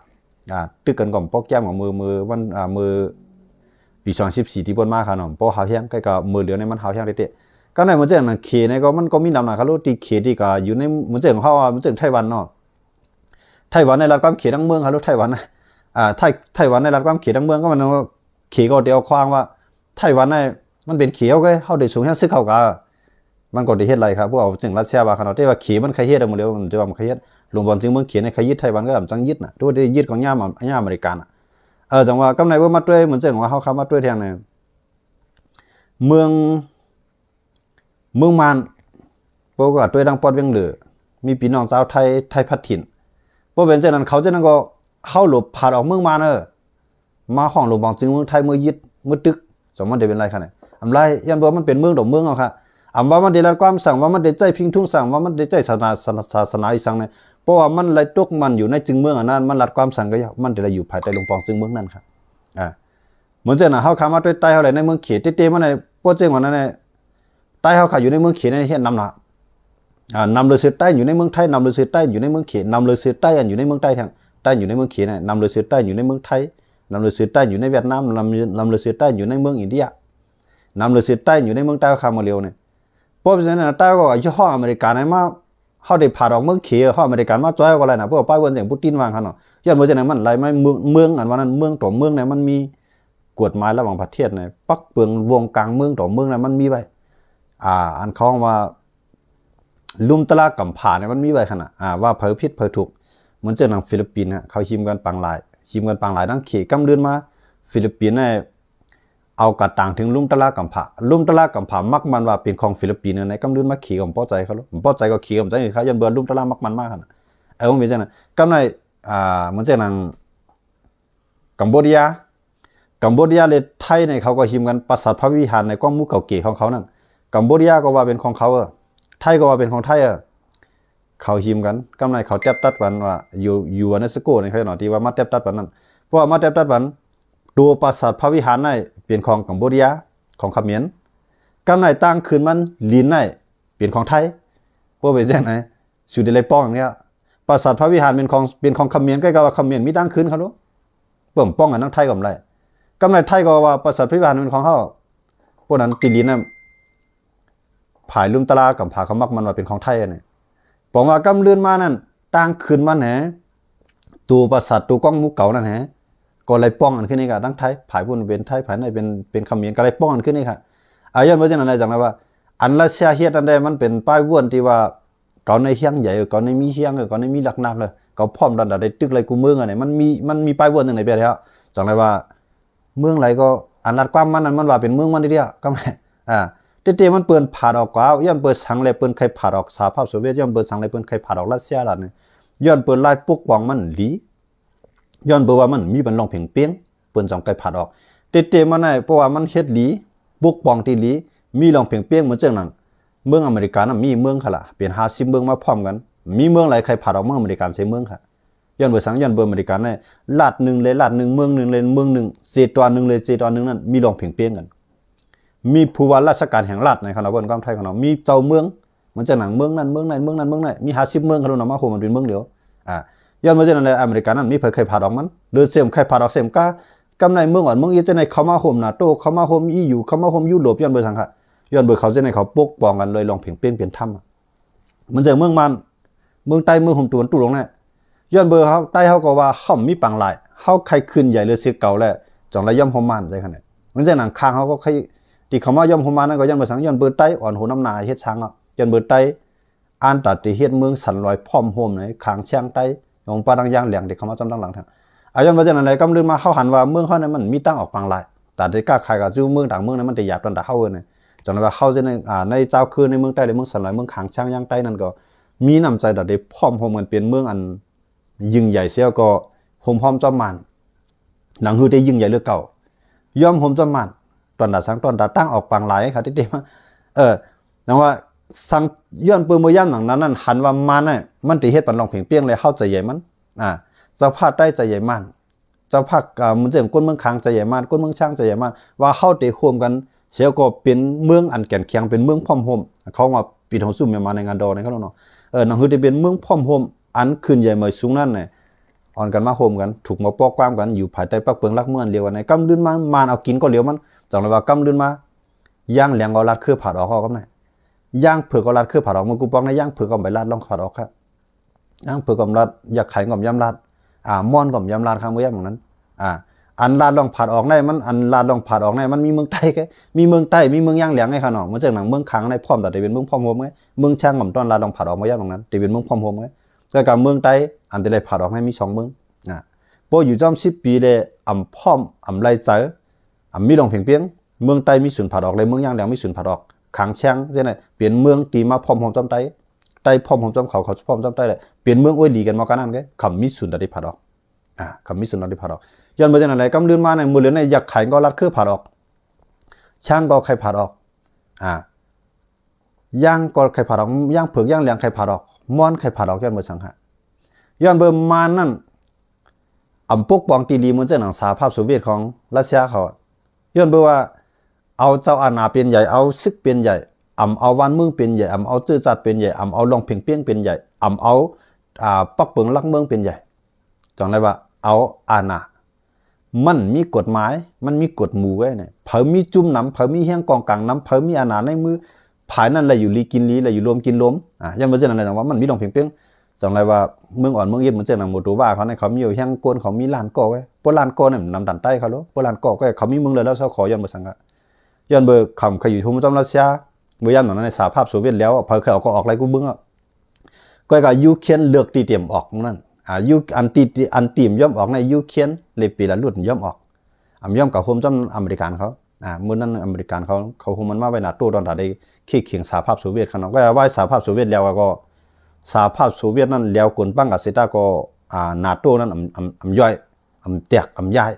ອາ ຕຶກກັນກໍບໍ່ແກ້ມກັນ ເມື່ອ ເມື່ອວັນ ອາ ເມື່ອປີສອງພັນສິບສີ່ທີ່ຜ່ານມາເຂົາເນາະ ບໍ່ຫາວແຮງ ໃກ້ກໍເມື່ອດຽວນີ້ມັນຫາວແຮງເດ້ໆ ກໍໃນເໝືອນຈັ່ງນັ້ນເຂນີ້ກໍ ມັນກໍມີນຳໜ້າຄາໂລ ທີ່ເຂທີ່ກໍຢູ່ໃນເໝືອນຈັ່ງເຮົາ ເໝືອນຈັ່ງໄຕ້ຫວັນເນາະ ໄຕ້ຫວັນໃນລັດຄວາມເຂທັງເມືອງ ຄາໂລ ໄຕ້ຫວັນນະ ອາ ໄຕ້ ໄຕ້ຫວັນໃນລັດຄວາມເຂທັງເມືອງ ກໍມັນ ເຂກໍໄດ້ເອົາຄວາມວ່າ ໄຕ້ຫວັນນະ ມັນເປັນເຂເຮົາເລີຍ ເຮົາໄດ້ສົ່ງແຮງສຶກເຂົາກະ ມັນກໍໄດ້ເຮັດໄຫຼຄັບ ພວກເອົາຈັ່ງຣັດເຊຍວ່າຂະເນາະ ແຕ່ວ່າເຂມັນໃຄ່ເຮັດເອົາໝົດແລ້ວ ມັນຈະວ່າມັນໃຄ່ເຮັດ ຫຼວງປອງຊຶງເມືອງເຂໃນໃຄ່ຍຶດໄຕ້ຫວັນກໍຈັ່ງຍຶດນະ ໂຕໄດ້ຍຶດກໍຍາມ ຍາມອາເມລິການະ ເອີ ຈັ່ງວ່າກຳໄດ້ເບິ່ງມາດ້ວຍ ເໝືອນຈັ່ງວ່າເຮົາເຂົ້າມາດ້ວຍແທງນະ ເມືອງ ເມືອງມ່ານ ພວກກໍດ້ວຍທາງປອດວຽງເລີ ມີພີ່ນ້ອງຊາວໄທ ໄທພັດຖິ່ນ ບໍ່ເປັນຈັ່ງນັ້ນ ເຂົາຈັ່ງນັ້ນກໍ ເຮົາໂຫຼດຜາດອອກເມືອງມ່ານເອີ ມາຫ້ອງຫຼວງປອງຊຶງເມືອງໄທ ເມືອຍຶດ ເມືອຕຶກ ສອງມັນໄດ້ເປັນໄລຂະໜາດ ອຳໄລ ຢ້ານວ່າມັນເປັນເມືອງດອກເມືອງເອົາຄ່ະ ອຳວ່າມັນໄດ້ລັດຄວາມສັງ ວ່າມັນໄດ້ໃຊ້ພິງທຸງສັງ ວ່າມັນໄດ້ໃຊ້ສາສະໜາ ສາສະໜາອີສັງນີ້ ເພາະວ່າມັນໄດ້ຕົກໝັ້ນຢູ່ໃນຊຶງເມືອງອັນນັ້ນ ມັນລັດຄວາມສັງກໍຢ່າ ມັນໄດ້ໄດ້ຢູ່ພາຍໃຕ້ຫຼວງປອງຊຶງເມືອງນັ້ນຄ່ະ ອາ ເໝືອນຈັ່ງນັ້ນ ເຮົາຂ້າມາໂດຍໃຕ້ເຮົາແຫຼະ ໃນເມືອງເຂ ແຕ່ ແຕ່ມັນໃນ ພວກເຈົ້າວ່ານັ້ນ ໃຕ້ເຮົາຂ້າຢູ່ໃນເມືອງເຂໃນເຂດນຳໜ້າ ອາ ນຳເລີເສືອໃຕ້ຢູ່ໃນເມືອງໄທ ນຳເລີເສືອໃຕ້ຢູ່ໃນເມືອງເຂ ນຳເລີເສືອໃຕ້ອັນຢູ່ໃນເມືອງໃຕ້ທັງ ໃຕ້ຢູ່ໃນເມືອງເຂນະ ນຳເລີເສືອໃຕ້ຢູ່ໃນເມືອງໄທ ນຳເລີເສືອໃຕ້ຢູ່ໃນຫວຽດນາມ ນຳ ນຳເລີເສືອໃຕ້ຢູ່ໃນເມືອງອິນເດຍ ນຳເລີເສືອໃຕ້ຢູ່ໃນເມືອງໃຕ້ຂ້າມາເລວນີ້ ເພາະສະນັ້ນ ໃຕ້ກໍຢູ່ຫ້ອງອາເມລິກາໃນມາ ເຮົາໄດ້ຜາດອອກເມືອງເຂ ເຮົາອາເມລິກັນມາຊ່ອຍເຮົາກໍໄດ້ນະ ເພາະວ່າໄປເບິ່ງຈັ່ງປູຕິນວ່າງຊັ້ນເນາະ. ຍ້ອນວ່າຈັ່ງໃດ ມັນໄຫຼມາເມືອງ ເມືອງອັນວ່ານັ້ນ ເມືອງຕໍ່ເມືອງນີ້ ມັນມີກົດໝາຍລະຫວ່າງປະເທດນີ້ ປັກເບິ່ງວົງກາງເມືອງຕໍ່ເມືອງນັ້ນ ມັນມີໄວ້ ອ່າ ອັນເຂົາວ່າ ລຸມຕະລາກຳພ້ານີ້ ມັນມີໄວ້ຫັ້ນນະ ອ່າ ວ່າໃຜຜິດໃຜຖືກ. ເໝືອນຈັ່ງໜັງຟີລິບປິນນະ ເຂົາຫິມກັນປາງລາຍ ຫິມກັນປາງລາຍ ນຳເຂ ກຳລືນມາ ຟີລິບປິນນີ້ ເອົາກະຕ່າງເຖິງລຸມຕະລາກຳພ້າ ລຸມຕະລາກຳພ້າ ມັກມັນວ່າເປັນຂອງຟີລິບປິນ ໃນກຳລືນມາເຂກໍບໍ່ພໍໃຈເຂົາ ບໍ່ພໍໃຈກໍເຂກໍບໍ່ໃຈເຂົາ ຍ້ອນວ່າລຸມຕະລາມັກມັນມາຫັ້ນນະ. ເອີ ມັນເປັນຈັ່ງນັ້ນ ກຳໃນ ອ່າ ເໝືອນຈັ່ງໜັງກຳໂບເດຍ ກຳໂບເດຍ ແລະ ໄທນີ້ ເຂົາກໍຫິມກັນ ປາສາດພະວິຫານໃນກອງໝູ່ເກົ່າເກຂອງເຂົານັ້ນ ກຳໂບເດຍກໍວ່າເປັນຂອງເຂົາ ເອີ ໄທກໍວ່າເປັນຂອງໄທ ເອີ ເຂົາຫິມກັນ ກຳໃນເຂົາແຕັບຕັດກັນວ່າ ຢູ່ ຢູ່ UNESCO ນີ້ເຂົາເນາະ ທີ່ວ່າມາແຕັບຕັດກັນນັ້ນ ເພາະວ່າມາແຕັບຕັດກັນ ໂຕປາສາດພະວິຫານນັ້ນເປັນຂອງກຳໂບເດຍ ຂອງຂະເໝນ ກຳໃນຕ່າງຄືນມັນ ດິນນັ້ນເປັນຂອງໄທ ບໍ່ເປັນຈັ່ງໃດ ສູ່ໄດ້ໄລ່ປ້ອງນີ້ ປາສາດພະວິຫານເປັນຂອງ ເປັນຂອງຂະເໝນ ໃກ້ກັບວ່າຂະເໝນມີຕ່າງຄືນເຂົາໂລດ ເບິ່ງປ້ອງກັນທາງໄທກໍບໍ່ໄດ້ ກຳໃນໄທກໍວ່າປາສາດພະວິຫານເປັນຂອງເຮົາ ພວກນັ້ນຕິລິນນະ ຝ່າຍລຸມຕະລາກຳພ້າເຂົາມັກມັນວ່າເປັນຂອງໄທອັນນີ້ ປອງວ່າກຳລືນມານັ້ນ ຕ່າງຄືນມັນແຫ ໂຕປາສາດ ໂຕກອງໝູ່ເກົ່ານັ້ນແຫ ກໍໄລ່ປ້ອງກັນຄືນອີກ ທາງໄທ ຝ່າຍພຸ້ນເປັນໄທ ຝ່າຍໃນເປັນ ເປັນຂະເໝນ ກໍໄລ່ປ້ອງກັນຄືນອີກ ອາ ຍ້ອນວ່າຈັ່ງນັ້ນ ຈັ່ງໃດວ່າ ອັນຣັດເຊຍເຮັດນັ້ນແດ່ ມັນເປັນປາຍວນທີ່ວ່າ ເຂົາໃນແຮງໃຫຍ່ ເຂົາໃນມີແຮງ ເຂົາໃນມີຫຼັກນັກ ເຂົາພ້ອມດອນດາໄດ້ຕຶກໄລ່ກູເມືອງ ອັນນີ້ມັນມີ ມັນມີປາຍວນຈັ່ງໃດໄປແລ້ວ ຈັ່ງໃດວ່າ ເມືອງໃດກໍ ອັນລັດຄວາມມັນນັ້ນ ມັນວ່າເປັນເມືອງມັນເດ ອາ ແຕ່ໆ ມັນເປີນຜາດອອກກວ່າ ຍ້ອນເປີນສັງແລະເປີນໄຄຜາດອອກສະຫະພາບໂຊວຽດ ຍ້ອນເປີນສັງແລະເປີນໄຄຜາດອອກຣັດເຊຍລະນີ້ ຍ້ອນເປີນລາຍປົກປ້ອງມັນດີ ຍ້ອນເປີນວ່າມັນມີບັນລອງເພງເປງ ເປີນຈັ່ງໄຄຜາດອອກ ແຕ່ໆ ມັນໃນ ເພາະວ່າມັນເຮັດດີ ປົກປ້ອງທີ່ດີ ມີລອງເພງເປງ ເໝືອນຈັ່ງໜັງ ເມືອງອາເມລິການະ ມີເມືອງຫັ້ນລະ ເປັນຫ້າສິບເມືອງມາພ້ອມກັນ ມີເມືອງໃດໄຄຜາດອອກເມືອງອາເມລິການໃສ່ເມືອງ ຍ້ອນເບີສັງ ຍ້ອນເບີອາເມລິການະ ລັດໜຶ່ງເລີຍລັດໜຶ່ງ ເມືອງໜຶ່ງເລີຍເມືອງໜຶ່ງ ເຊຕອນໜຶ່ງເລີຍເຊຕອນໜຶ່ງນັ້ນ ມີລອງເພງເປງກັນ ມີຜູ້ວ່າລາຊະການແຫ່ງລັດໃນຄະນະເວົ້າຄວາມໄທຂອງເຮົາ ມີເຈົ້າເມືອງ ມັນຈະໜັງເມືອງນັ້ນເມືອງນັ້ນເມືອງນັ້ນເມືອງນັ້ນ ມີຫ້າສິບເມືອງ ເຂົາເອົາມາໂຮມມັນເປັນເມືອງດຽວ ອາ ຍ້ອນວ່າເຊັ່ນນັ້ນແຫຼະ ອາເມລິການັ້ນມີໃຜເຄີຍຜາດອອກມັນ ຫຼືເສີມໃຄຜາດອອກເສີມກາ ກຳໃນເມືອງອ່ອນເມືອງອີດຈັ່ງໃດ ເຂົ້າມາໂຮມນາໂຕ ເຂົ້າມາໂຮມອີຢູ ເຂົ້າມາໂຮມຢູໂຣບ ຍ້ອນເບີສັງຄະ ຍ້ອນເບີເຂົາຈັ່ງໃດ ເຂົາປົກປ້ອງກັນໂດຍລອງເພງເປງເປັນທຳ ມັນຈະເມືອງມານ ເມືອງໃຕ້ ເມືອງໂຮມຕາເວັນຕົກລົງນະ ຍ້ອນເບີເຮົາ ໃຕ້ເຮົາກໍວ່າເຮົາມີປາງຫຼາຍ ເຮົາໄຄຂຶ້ນໃຫຍ່ເລີຍເສຍເກົ່າແລ້ວ ຈັ່ງໄດ້ຍອມໂຮມມານໃຈຂະນະ ມັນຈະໜັງຄາງເຮົາກໍໄຄ ທີ່ເຂົາມາຍອມໂຮມມານນັ້ນກໍຍ້ອນເບີສັງ ຍ້ອນເບີໃຕ້ອ່ອນໂຫນອຳນາດເຮັດຊ້າງເນາະ ຍ້ອນເບີໃຕ້ ອັນຕາທີ່ເຮັດເມືອງສັນລອຍພ້ອມໂຮມໃນຂາງຊຽງໃຕ້ ຂອງປາດັງຢ່າງແຫຼງທີ່ເຂົ້າມາຈຳຫຼັງໆ ອາ ຍ້ອນວ່າຈັ່ງນັ້ນແຫຼະ ກຳລືນມາເຮົາຫັນວ່າເມືອງເຮົານັ້ນມັນມີທາງອອກປາງຫຼາຍ ຕາໄດ້ຄ້າຂາຍກັບຢູ່ເມືອງຕ່າງເມືອງນັ້ນມັນໄດ້ຫຍາບຕອນຕາເຮົາເອີ້ນ ຈັ່ງວ່າເຮົາເຊັ່ນ ອາ ໃນຊາວຄືນໃນເມືອງໃຕ້ ແລະ ເມືອງສັນລອຍ ເມືອງຂາງຊຽງຍ່າງໃຕ້ນັ້ນກໍມີນ້ຳໃຈຕາໄດ້ພ້ອມໂຮມກັນເປັນເມືອງອັນ ຍິ່ງໃຫຍ່ເສຍກໍໂຮມພ້ອມຈອມມານ ໜັງຫືອໄດ້ຍິ່ງໃຫຍ່ເລີຍເກົ່າ ຍອມໂຮມຈອມມານ ຕອນດາສັງ ຕອນດາຕັ້ງອອກປາງຫຼາຍເຂົາຕິເຕມາ ເອີ ນຳວ່າສັງ ຍ້ອນເປີເມື່ອຍາມໜັງນັ້ນ ຫັນວ່າມານນະ ມັນໄດ້ເຮັດປັນລອງເພງປຽງ ແລະ ເຮົາໃຈໃຫຍ່ມັນ ອາ ເຈົ້າພາກໃຕ້ໃຈໃຫຍ່ມານ ເຈົ້າພາກ ອາ ເໝືອນຈັ່ງຄົນເມືອງຄາງໃຈໃຫຍ່ມານ ຄົນເມືອງຊາງໃຈໃຫຍ່ມານ ວ່າເຮົາໄດ້ໂຮມກັນ ເສຍກໍເປັນເມືອງອັນແກ່ນແຂງ ເປັນເມືອງພ້ອມໂຮມ ເຂົາວ່າປິດຫ້ອງຊຸມແມ່ມາໃນງານດອງໃນເຂົາເນາະ ເອີ ໜັງຫືອໄດ້ເປັນເມືອງພ້ອມໂຮມ ອັນຂຶ້ນໃຫຍ່ໃໝ່ສູງນັ້ນນະ ອ່ອນກັນມາໂຮມກັນ ທຸກມາປອກຄວາມກັນ ຢູ່ພາຍໃຕ້ປັກເປິງຫຼັກເມືອງອັນດຽວກັນໃນ ກຳລືນມາ ມານເອົາກິນກໍຫຼຽວມັນ ຈັ່ງໄດ້ວ່າກຳລືນມາ ຢ່າງແຫຼງກໍລັດເຄືອຜາດອອກເຂົາກັບນະ ຢ່າງເຜືອກໍລັດເຄືອຜາດອອກ ເມື່ອກູປອກໃນຢ່າງເຜືອກໍໄປລັດລອງຜາດອອກ ຢ່າງເຜືອກໍລັດ ຢາກໄຂກໍບໍ່ຍອມລັດ ອາ ມອນກໍບໍ່ຍອມລັດ ຄຳເວົ້າຢ່າງນັ້ນ ອາ ອັນລາດລ່ອງຜາດອອກໃນ ມັນ ອັນລາດລ່ອງຜາດອອກໃນ ມັນມີເມືອງໃຕ້ ມີເມືອງໃຕ້ ມີເມືອງຢ່າງແຫຼງໃນຂະເນາະ ເໝືອນຈັ່ງໜັງເມືອງຄາງໃນ ພ້ອມແຕ່ເປັນເມືອງພ້ອມໂຮມໄງ ເມືອງຊາງກໍບໍ່ຕ້ອງລາດລ່ອງຜາດອອກມາຢ່າງນັ້ນ ແຕ່ເປັນເມືອງພ້ອມໂຮມໄງ ແລ້ວກໍເມືອງໃຕ້ ອັນທີ່ໄດ້ຜາດອອກໃນມີສອງເມືອງ ອາ ພໍຢູ່ຈອມສິບປີແລ້ວ ອຳພ້ອມ ອຳໄລໃຈ ອຳມີລອງເພງປຽງ ເມືອງໃຕ້ມີສູນຜາດອອກ ແລະ ເມືອງຢ່າງແຫຼງມີສູນຜາດອອກ ຂາງຊຽງຈັ່ງໃດ ເປັນເມືອງທີ່ມາພ້ອມໂຮມຈອມໃຕ້ ໃຕ້ພ້ອມໂຮມຈອມເຂົາ ເຂົາພ້ອມຈອມໃຕ້ແຫຼະ ເປັນເມືອງອວຍຫຼີກັນໝົດກັນນັ້ນເດ້ ຄຳມີສູນຕາໄດ້ຜາດອອກ ອາ ຄຳມີສູນຕາໄດ້ຜາດອອກ ຍ້ອນວ່າຈັ່ງນັ້ນແຫຼະ ກຳລືນມາໃນມື້ເຫຼືອໃນຢາກໄຂກໍລັດເຄືອຜາດອອກ ຊາງກໍໄຂຜາດອອກ ອາ ຢ່າງກໍໄຂຜາດອອກ ຢ່າງເຜືອກຢ່າງແຫຼງໄຂຜາດອອກ ມອນໄຂຜາດອອກ ຍ້ອນເບີສັງຄະ ຍ້ອນເບີມານນັ້ນ ອຳປົກປ້ອງຕີຫຼີເໝືອນຈັ່ງໜັງສະຫະພາບໂຊວຽດຂອງຣັດເຊຍເຂົາ ຍ້ອນເບີວ່າ ເອົາເຈົ້າອານາເປັນໃຫຍ່ ເອົາຊຶກເປັນໃຫຍ່ ອຳເອົາບ້ານເມືອງເປັນໃຫຍ່ ອຳເອົາເຊື້ອຊາດເປັນໃຫຍ່ ອຳເອົາລອງເພງປຽງເປັນໃຫຍ່ ອຳເອົາ ອາ ປັກເປິງຫຼັກເມືອງເປັນໃຫຍ່ ຈັ່ງໄດວ່າເອົາອານາ ມັນມີກົດໝາຍ ມັນມີກົດໝູ່ໄວ້ນະ ໃຜມີຈຸ້ມນຳ ໃຜມີແຮງກອງກາງນຳ ໃຜມີອານາໃນມື ພາຍນັ້ນລະຢູ່ດີກິນດີ ລະຢູ່ລົມກິນລົມ. ອາ ຢ້ານບໍ່ເຊັ່ນນັ້ນລະ ຈັ່ງວ່າມັນມີລອງເພງເປັງ. ຈັ່ງໃດວ່າເມືອງອ່ອນເມືອງອິດ ມັນເຊັ່ນນຳໂມໂຕວາເຂົານັ້ນ ເຂົາມີຢູ່ແຮງໂກນ ເຂົາມີລ້ານກໍເວີຍ ບໍ່ລ້ານກໍນັ້ນນຳດັນໃຕ້ເຂົາໂລດ ບໍ່ລ້ານກໍເຂົາມີເມືອງເລີຍແລ້ວເຂົາຂໍ ຍ້ອນບໍ່ສັງກະ ຍ້ອນເບີຄຳເຂົາຢູ່ໂຮມຈຳລັດເຊຍ ບໍ່ຢ້ານນັ້ນໃນສະຫະພາບໂຊວຽດແລ້ວ ໃຜເຄີຍເອົາກໍອອກໄລ່ກູເບິ່ງ. ກໍກະຢູເຄຣນເລືອກທີ່ຕຽມອອກນັ້ນ ອາ ຢູ່ ອັນທີ່ ອັນທີ່ບໍ່ຍອມອອກໃນຢູເຄຣນ ແລະເບລາຣຸດບໍ່ຍອມອອກ ອຳ ບໍ່ຍອມເຂົ້າຮ່ວມຈຳອາເມລິກັນເຂົາ. ອາ ມື້ນັ້ນອາເມລິກັນເຂົາ ເຂົາໂຮມມັນມາໄວ້ນາໂຕ ຕອນຕາໄດ້ເຄກເຂັງສະຫະພາບໂຊວຽດເຂົາເນາະ ກໍວ່າສະຫະພາບໂຊວຽດແລ້ວກໍ ສະຫະພາບໂຊວຽດນັ້ນແລ້ວ ກົນບັງກາເສດຕາກໍ ອາ ນາໂຕນັ້ນອຳ ອຳ ອຳຍ່ອຍ ອຳແຕກ ອຳຢາຍ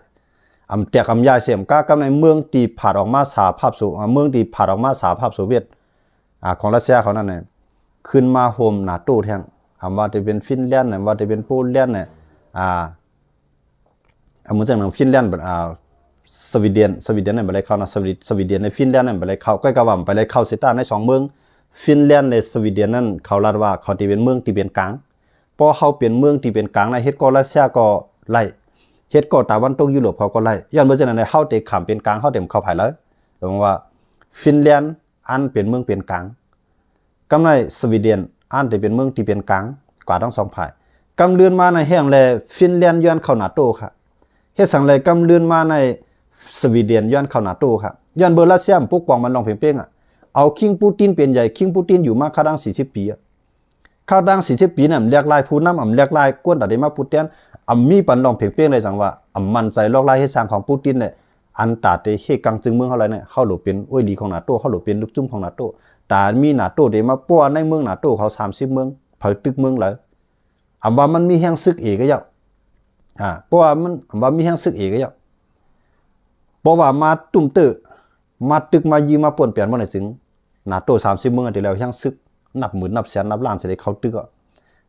ອຳແຕກ ອຳຢາຍເສຍມກະກັບໃນເມືອງທີ່ຜາດອອກມາສະຫະພາບໂຊ ອາ ເມືອງທີ່ຜາດອອກມາສະຫະພາບໂຊວຽດ ອາ ຂອງຣັດເຊຍເຂົານັ້ນນະ ຂຶ້ນມາໂຮມນາໂຕແທ້ງ ອຳວ່າຈະເປັນຟິນແລນນະ ວ່າຈະເປັນໂປແລນນະ ອາ ອາ ເໝືອນຈັ່ງນັ້ນ ຟິນແລນ ອາ ສະວີເດນ ສະວີເດນນັ້ນບໍ່ໄດ້ເຂົ້ານະ ສະວີ ສະວີເດນ ແລະ ຟິນແລນນັ້ນບໍ່ໄດ້ເຂົ້າ ກໍກະວ່າໄປໄດ້ເຂົ້າເສຍຕາໃນສອງເມືອງ ຟິນແລນ ແລະ ສະວີເດນນັ້ນ ເຂົາລັດວ່າເຂົາຈະເປັນເມືອງທີ່ເປັນກາງ ເພາະເຮົາເປັນເມືອງທີ່ເປັນກາງນະ ເຮັດກໍຣັດເຊຍກໍໄດ້ ເຮັດກໍຕາວັນຕົກຢູໂຣບເຂົາກໍໄດ້ ຍ້ອນບໍ່ເຊັ່ນນັ້ນເຮົາເຕະຂ້າມເປັນກາງ ເຮົາເຕະເຂົ້າພາຍເລີຍ. ແຕ່ວ່າຟິນແລນອັນເປັນເມືອງເປັນກາງ ກັບໃນສະວີເດນອັນເຕະເປັນເມືອງທີ່ເປັນກາງກວ່າທັງສອງພາຍ ກຳເລື່ອນມາໃນແຮງແລະ ຟິນແລນຍ້ອນເຂົ້ານາໂຕຄະ ເຮັດສັງແລ ກຳເລື່ອນມາໃນສະວີເດນຍ້ອນເຂົ້ານາໂຕຄະ ຍ້ອນເບີຣັດເຊຍປົກປ້ອງມັນລອງເພງເປັງ ອາ ເອົາຄິງປູຕິນເປັນໃຫຍ່ ຄິງປູຕິນຢູ່ມາຄາດາງສີ່ສິບປີ ຄາດາງສີ່ສິບປີນັ້ນ ແຫຼກລາຍຜູ້ນຳ ອຳ ແຫຼກລາຍຄົນຕາໄດ້ມາຜູ້ແທນ ອຳ ມີປັນລອງເພງເປັງໄດ້ຈັ່ງວ່າ ອຳ ໝັ້ນໃຈລອກລາຍເຮັດສ້າງຂອງປູຕິນແຫຼະ ອັນຕາເຕເຮກກັງຈຶ່ງເມືອງເຮົາໄດ້ນະ ເຮົາໂຫຼເປັນໂອ້ຍຫຼີຂອງນາໂຕ ເຮົາໂຫຼເປັນລູກຈຸ້ມຂອງນາໂຕ ຕາມີນາໂຕເດມາປົວໃນເມືອງນາໂຕເຂົາສາມສິບເມືອງ ໃຜຕຶກເມືອງໃດ ອຳ ວ່າມັນມີແຮງສຶກເອກະເຈົ້າ ອາ ເພາະວ່າມັນ ອຳ ວ່າມີແຮງສຶກເອກະເຈົ້າ ເພາະວ່າມາຕຸ້ມເຕີ ມາຕຶກມາຢື້ມາປົນແປນບໍ່ໄດ້ຈຶ່ງ ນາໂຕສາມສິບເມືອງທີ່ແລ້ວ ແຮງສຶກນັບໝື່ນນັບແສນນັບລ້ານຊິໄດ້ເຂົ້າຕຶກ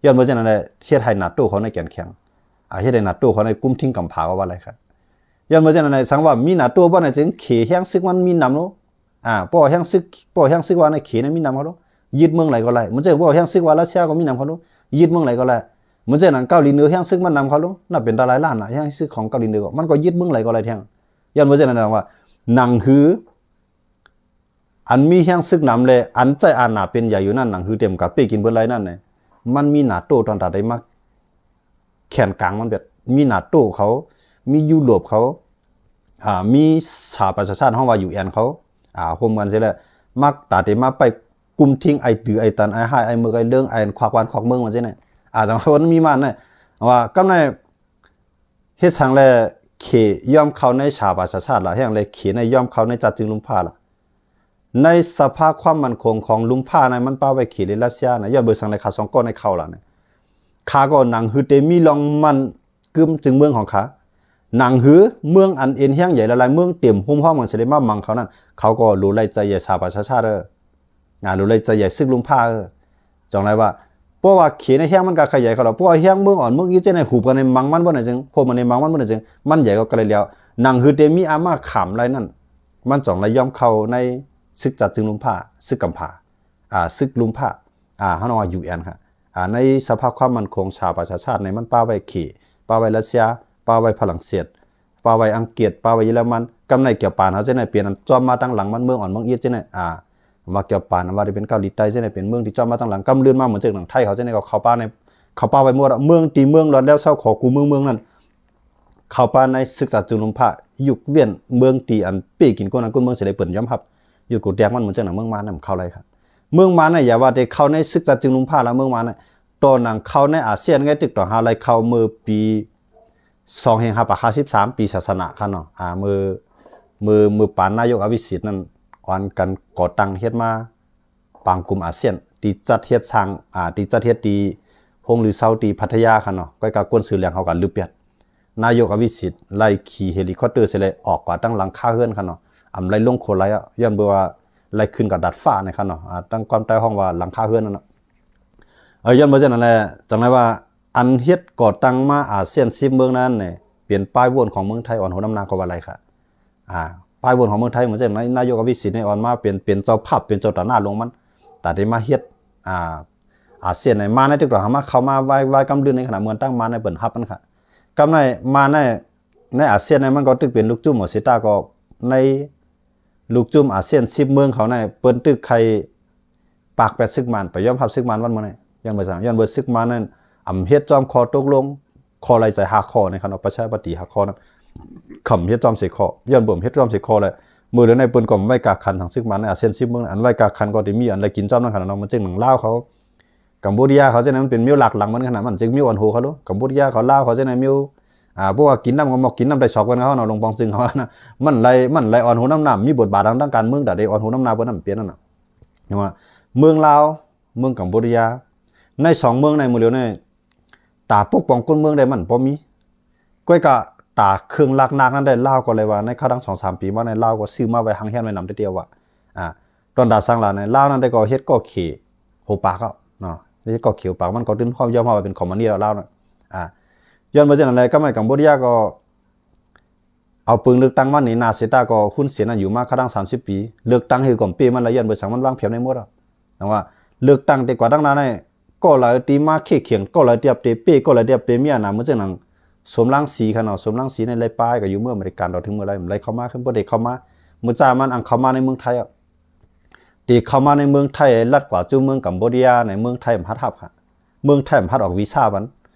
ຍ້ອນເມື່ອເຊັ່ນນັ້ນແຫຼະ ເຮັດໃຫ້ນາໂຕເຂົາໃນແກ່ນແຂງ ອາ ເຮັດໃຫ້ນາໂຕເຂົາໃນກຸມທິງກຳຜາກໍວ່າໄດ້ ຍ້ອນເມື່ອເຊັ່ນນັ້ນແຫຼະ ສັງວ່າມີນາໂຕບໍ່ໄດ້ຈຶ່ງ ເຂແຮງສຶກມັນມີນຳໂລ ອາ ເພາະແຮງສຶກ ເພາະແຮງສຶກວ່າໃນເຂນະມີນຳເຂົາໂລ ຍຶດເມືອງໃດກໍໄດ້ ເມື່ອເຊັ່ນ ເພາະແຮງສຶກວ່າຣັດເຊຍກໍມີນຳເຂົາໂລ ຍຶດເມືອງໃດກໍໄດ້ ເມື່ອເຊັ່ນນັ້ນເກົາຫຼີເໜືອແຮງສຶກມັນນຳເຂົາໂລ ນັບເປັນຕາຫຼາຍລ້ານນະ ແຮງສຶກຂອງເກົາຫຼີເໜືອ ມັນກໍຍຶດເມືອງໃດກໍໄດ້ແທ້ ຍ້ອນເມື່ອເຊັ່ນນັ້ນແຫຼະວ່າ ໜັງຫື ອັນມີແຮງສຶກນຳ ແລະ ອັນໃຊ້ອານາເປັນໃຫຍ່ຢູ່ນັ້ນ ໜັງຫືເຕັມກະເປ້ກິນເບິດໄລ່ນັ້ນ ມັນມີນາໂຕຕອນຕາໄດ້ມາແຂນກາງມັນ ແບບມີນາໂຕເຂົາ ມີຢູໂຣບເຂົາ ອາ ມີສະຫະປະຊາຊາດ ເຮົາວ່າ ຢູເອັນ ເຂົາ ອາ ໂຮມກັນຊີ້ແຫຼະ ມັກຕາເຕມາໄປກຸມທິງໄອຕື້ ໄອຕັນ ໄອຮ້າຍ ໄອເໝິກ ໄອເລິງ ໄອຄວັກບ້ານຄວັກເມືອງ ວ່າຊີ້ນະ ອາ ແຕ່ວ່າມັນມີມານະ ວ່າກຳໃນ ເຮັດສັງແລ ເຂຍອມເຂົ້າໃນສະຫະປະຊາຊາດລະ ແຮງແລ ເຂໃນຍອມເຂົ້າໃນຈັດຈຶ່ງລຸມພາລະ ໃນສະພາຄວາມໝັ້ນຄົງຂອງລຸມພານັ້ນ ມັນປະໄວ້ເຂ ແລະ ຣັດເຊຍນະ ຍ້ອນເບີສັງແລ ຂາສອງກ້ອນໃນເຂົ້າລະນະ ຂາກໍໜັງຫືເຕມີລອງໝັ້ນກຶ້ມຈຶ່ງເມືອງຂອງຂາ ໜັງຫືເມືອງອັນເອັນແຮງໃຫຍ່ຫຼາຍໆ ເມືອງເຕັມໂຮມຮ້ອມກັນຊິໄດ້ມາໝັ້ນເຂົານັ້ນ ເຂົາກໍໂລໄລໃຈໃຫຍ່ສະຫະປະຊາຊາດເດີ ອາ ໂລໄລໃຈໃຫຍ່ສຶກລຸມພາເອີ ຈັ່ງໃດວ່າ ເພາະວ່າເຂໃນແຮງມັນກໍຂະຫຍາຍເຂົາລະ ເພາະວ່າແຮງເມືອງອ່ອນເມືອງອີດຈັ່ງໃດ ຫູບກັນໃນມັງມັນບໍ່ໄດ້ຈຶ່ງ ໂພມກັນໃນມັງມັນບໍ່ໄດ້ຈຶ່ງ ມັນໃຫຍ່ກໍກະໄລແລ້ວ ໜັງຫືເຕມີອາມາຂາມໄລນັ້ນ ມັນຈອງໄລຍອມເຂົ້າໃນສຶກຈັດຈຶ່ງລຸມພາ ສຶກກຳພາ ອາ ສຶກລຸມພາ ອາ ເຮົາເອີ້ນວ່າ ຢູເອັນ ຄະ ອາ ໃນສະພາຄວາມໝັ້ນຄົງສະຫະປະຊາຊາດໃນມັນປະໄວ້ເຂ ປະໄວ້ຣັດເຊຍ ປະໄວ້ຝຣັ່ງເສດ ປະໄວ້ອັງກິດ ປະໄວ້ເຢຍລະມັນ ກຳໃນແກວປານເຮົາຈັ່ງໃດ ເປັນອັນຈອມມາທາງຫຼັງມັນ ເມືອງອ່ອນເມືອງອີດຈັ່ງໃດ ອາ ວ່າແກວປານ ວ່າໄດ້ເປັນເກົາຫຼີໃຕ້ ເຊັ່ນໃດເປັນເມືອງທີ່ຈອມມາທາງຫຼັງ ກຳເລື່ອນມາເໝືອນຈັ່ງໜັງໄທເຮົາ ເຊັ່ນໃດກໍເຂົ້າປ່າໃນ ເຂົ້າປ່າໄປໝົດ ເມືອງທີ່ເມືອງລອດແລ້ວເຊົາຂໍກູເມືອງເມືອງນັ້ນ ເຂົ້າປ່າໃນສຶກຈັດຈຶ່ງລຸມພາ ຍົກເວັ້ນເມືອງທີ່ອັນເປ້ກິນກົ້ນນັ້ນກົ້ນເມືອງຊິໄດ້ເປີນຍອມຮັບ ຢຸດກູແຕກມັນເໝືອນຈັ່ງໜັງເມືອງມານນຳເຂົ້າໄດ້ ເມືອງມານນະ ຢ່າວ່າແຕ່ເຂົ້າໃນສຶກຈັດຈຶ່ງລຸມພາລະ ເມືອງມານນະ ຕອນໜັງເຂົ້າໃນອາຊຽນໄງ ຕຶກຕໍ່ຫາໄລເຂົ້າເມື່ອປີ ສອງພັນຫ້າຮ້ອຍຫ້າສິບສາມ ປີສາສະໜະຄັນເນາະ ອາ ເມື່ອ ເມື່ອ ເມື່ອປານນາຍົກອະວິສິດນັ້ນ ອ່ອນກັນກໍ່ຕັ້ງເຮັດມາ ປາງກຸ່ມອາຊຽນ ທີ່ຈັດເຮັດສ້າງ ອາ ທີ່ຈັດເຮັດທີ່ໂຮງລືເຊົາທີ່ພັດທະຍາຄັນເນາະ ກໍກະກວນຊື່ແຫຼງເຮົາກະລືບປຽດ ນາຍົກອະວິສິດໄລ່ຂີ່ເຮລິຄອບເຕີເສຍແລ້ວ ອອກກວ່າຕັ້ງຫຼັງຄາເຮືອນຄັນເນາະ ອຳໄລ່ລົງໂຄໄລ ຍ້ອນເບີວ່າໄລ່ຂຶ້ນກະດາດຟ້ານະຄັນເນາະ ອາ ຕັ້ງຄວາມໃຕ້ຫ້ອງວ່າຫຼັງຄາເຮືອນນັ້ນເນາະ ເອີ ຍ້ອນເບີຈັ່ງນັ້ນແຫຼະ ຈັ່ງໃດວ່າ ອັນເຮັດກໍ່ຕັ້ງມາອາຊຽນສິບເມືອງນັ້ນເປັນປ້າຍໂຫວ່ນຂອງເມືອງໄທອ່ອນຫົວນຳໜ້າກໍວ່າໄດ້ຄ່ະ ອາ ປ້າຍໂຫວ່ນຂອງເມືອງໄທ ເໝືອນຈັ່ງໃນນາຍົກອະວິສິດນີ້ອ່ອນມາເປັນ ເປັນເຈົ້າພາບ ເປັນເຈົ້າຕາໜ້າລົງມັນ ຕາໄດ້ມາເຮັດ ອາ ອາຊຽນໃນມາໃນຕຶກຕໍ່ຫາມາເຂົ້າມາໄວ້ ໄວ້ກຳລືນໃນຂະນະເມືອງຕ່າງມາໃນເປີນຮັບມັນຄ່ະ ກຳໃນມາໃນ ໃນອາຊຽນໃນມັນກໍຕຶກເປັນລູກຈຸ້ມ ເໝືອນຊິຕາກໍໃນ ລູກຈຸ້ມອາຊຽນສິບເມືອງເຂົານັ້ນ ເພິ່ນຕຶກໄຄ ປາກແປດ ຊຶກມານ ໄປຍອມຮັບຊຶກມານວັນມື້ນີ້ ຍ້ອນວ່າຫຍັງ? ຍ້ອນວ່າຊຶກມານນັ້ນ ອຳເຮັດຈອມຂໍ້ຕົກລົງ ຂໍ້ໄຫຼໃຈຫ້າຂໍ້ໃນຄັນເນາະ ປະຊາທິປະໄຕຫ້າຂໍ້ນັ້ນ ຄຳເຮັດຈອມສີ່ຂໍ້ ຍ້ອນບໍ່ເຮັດຈອມສີ່ຂໍ້ແລ້ວ ມື້ເລີຍໃນເພິ່ນກໍໄວ້ກາກຂັນທາງຊຶກມານ ອາເຊຍນສິບເມືອງ ອັນໄວ້ກາກຂັນກໍໄດ້ມີອັນໄດ້ກິນຈອມນັ້ນຄັນເນາະ ມັນຈຶ່ງໜັງລາວເຂົາ ກຳໂບເດຍເຂົາຈັ່ງນັ້ນ ມັນເປັນເມວຫຼັກຫຼັງມັນຂະໜາດ ມັນຈຶ່ງເມວອັນໂຫເຂົາໂລ ກຳໂບເດຍເຂົາ ລາວເຂົາຈັ່ງນັ້ນ ເມວ ອ່າ ບໍ່ວ່າກິນນ້ຳກໍໝົກ ກິນນ້ຳໄດ້ສອກເພິ່ນເຂົາເນາະ ຫຼວງປອງຊຶງເຂົານະ ມັນໄຫຼ ມັນໄຫຼອ່ອນໂຫນຳໜ້າ ມີບົດບາດທາງການເມືອງ ດາເດອ່ອນໂຫນຳໜ້າເພິ່ນນຳເປັນນັ້ນນະ ເຫັນວ່າເມືອງລາວ ເມືອງກຳໂບເດຍ ໃນສອງເມືອງໃນມື້ເລີວນີ້ ຕາປົກປ້ອງຄົນເມືອງໄດ້ມັນບໍ່ມີ ກ້ອຍກະຕາເຄື່ອງຫຼັກໜັກນັ້ນໄດ້ ລາວກໍເລີຍວ່າໃນຄາວທັງສອງສາມປີມາໃນລາວກໍຊື້ມາໄວ້ຮັງແຮນໄວ້ນຳແຕ່ດຽວວ່າ ອ່າ ດອນດາສັງຫຼາຍໃນລາວນັ້ນໄດ້ກໍເຮັດກໍເຂຫົວປາກເອົາເນາະ ເຮັດກໍເຂຫົວປາກ ມັນກໍຕື່ນຄວາມຍອມຮັບວ່າເປັນຄອມມູນິດແລ້ວລາວນະ ອ່າ ຍ້ອນວ່າຈັ່ງນັ້ນແຫຼະ ກຳໄມກຳໂບເດຍກໍ ເອົາປຶງເລືອກຕັ້ງມານີ້ ໜ້າເສຍຕາກໍຮຸນເສຍນະ ຢູ່ມາຄະດັງສາມສິບປີ ເລືອກຕັ້ງໃຫ້ກອມເປ້ມັນລະ ຍ້ອນເບີສັງມັນວາງແຜນໄວ້ໝົດອະ ຈັ່ງວ່າເລືອກຕັ້ງແຕ່ກວ່າຕັ້ງໜ້າໃນ ກໍລາວຕີມາເຄຂຽງ ກໍລາວຕຽບເຕເປ້ ກໍລາວຕຽບເຕເມຍນະ ເໝືອນຈັ່ງໜັງ ສົມລັງສີຂະເນາະ ສົມລັງສີໃນໄລປາຍກໍຢູ່ເມືອງອາເມລິກາດອກ ເຖິງເມື່ອໃດມັນໄລເຂົ້າມາ ຄືບໍ່ໄດ້ເຂົ້າມາ ເມື່ອຈ້າມັນອັງເຂົ້າມາໃນເມືອງໄທອະ ທີ່ເຂົ້າມາໃນເມືອງໄທ ລັດກວ່າຈຸເມືອງກຳໂບເດຍ ໃນເມືອງໄທມັນຮັດຮັບ ເມືອງໄທມັນຮັດອອກວີຊາມັນ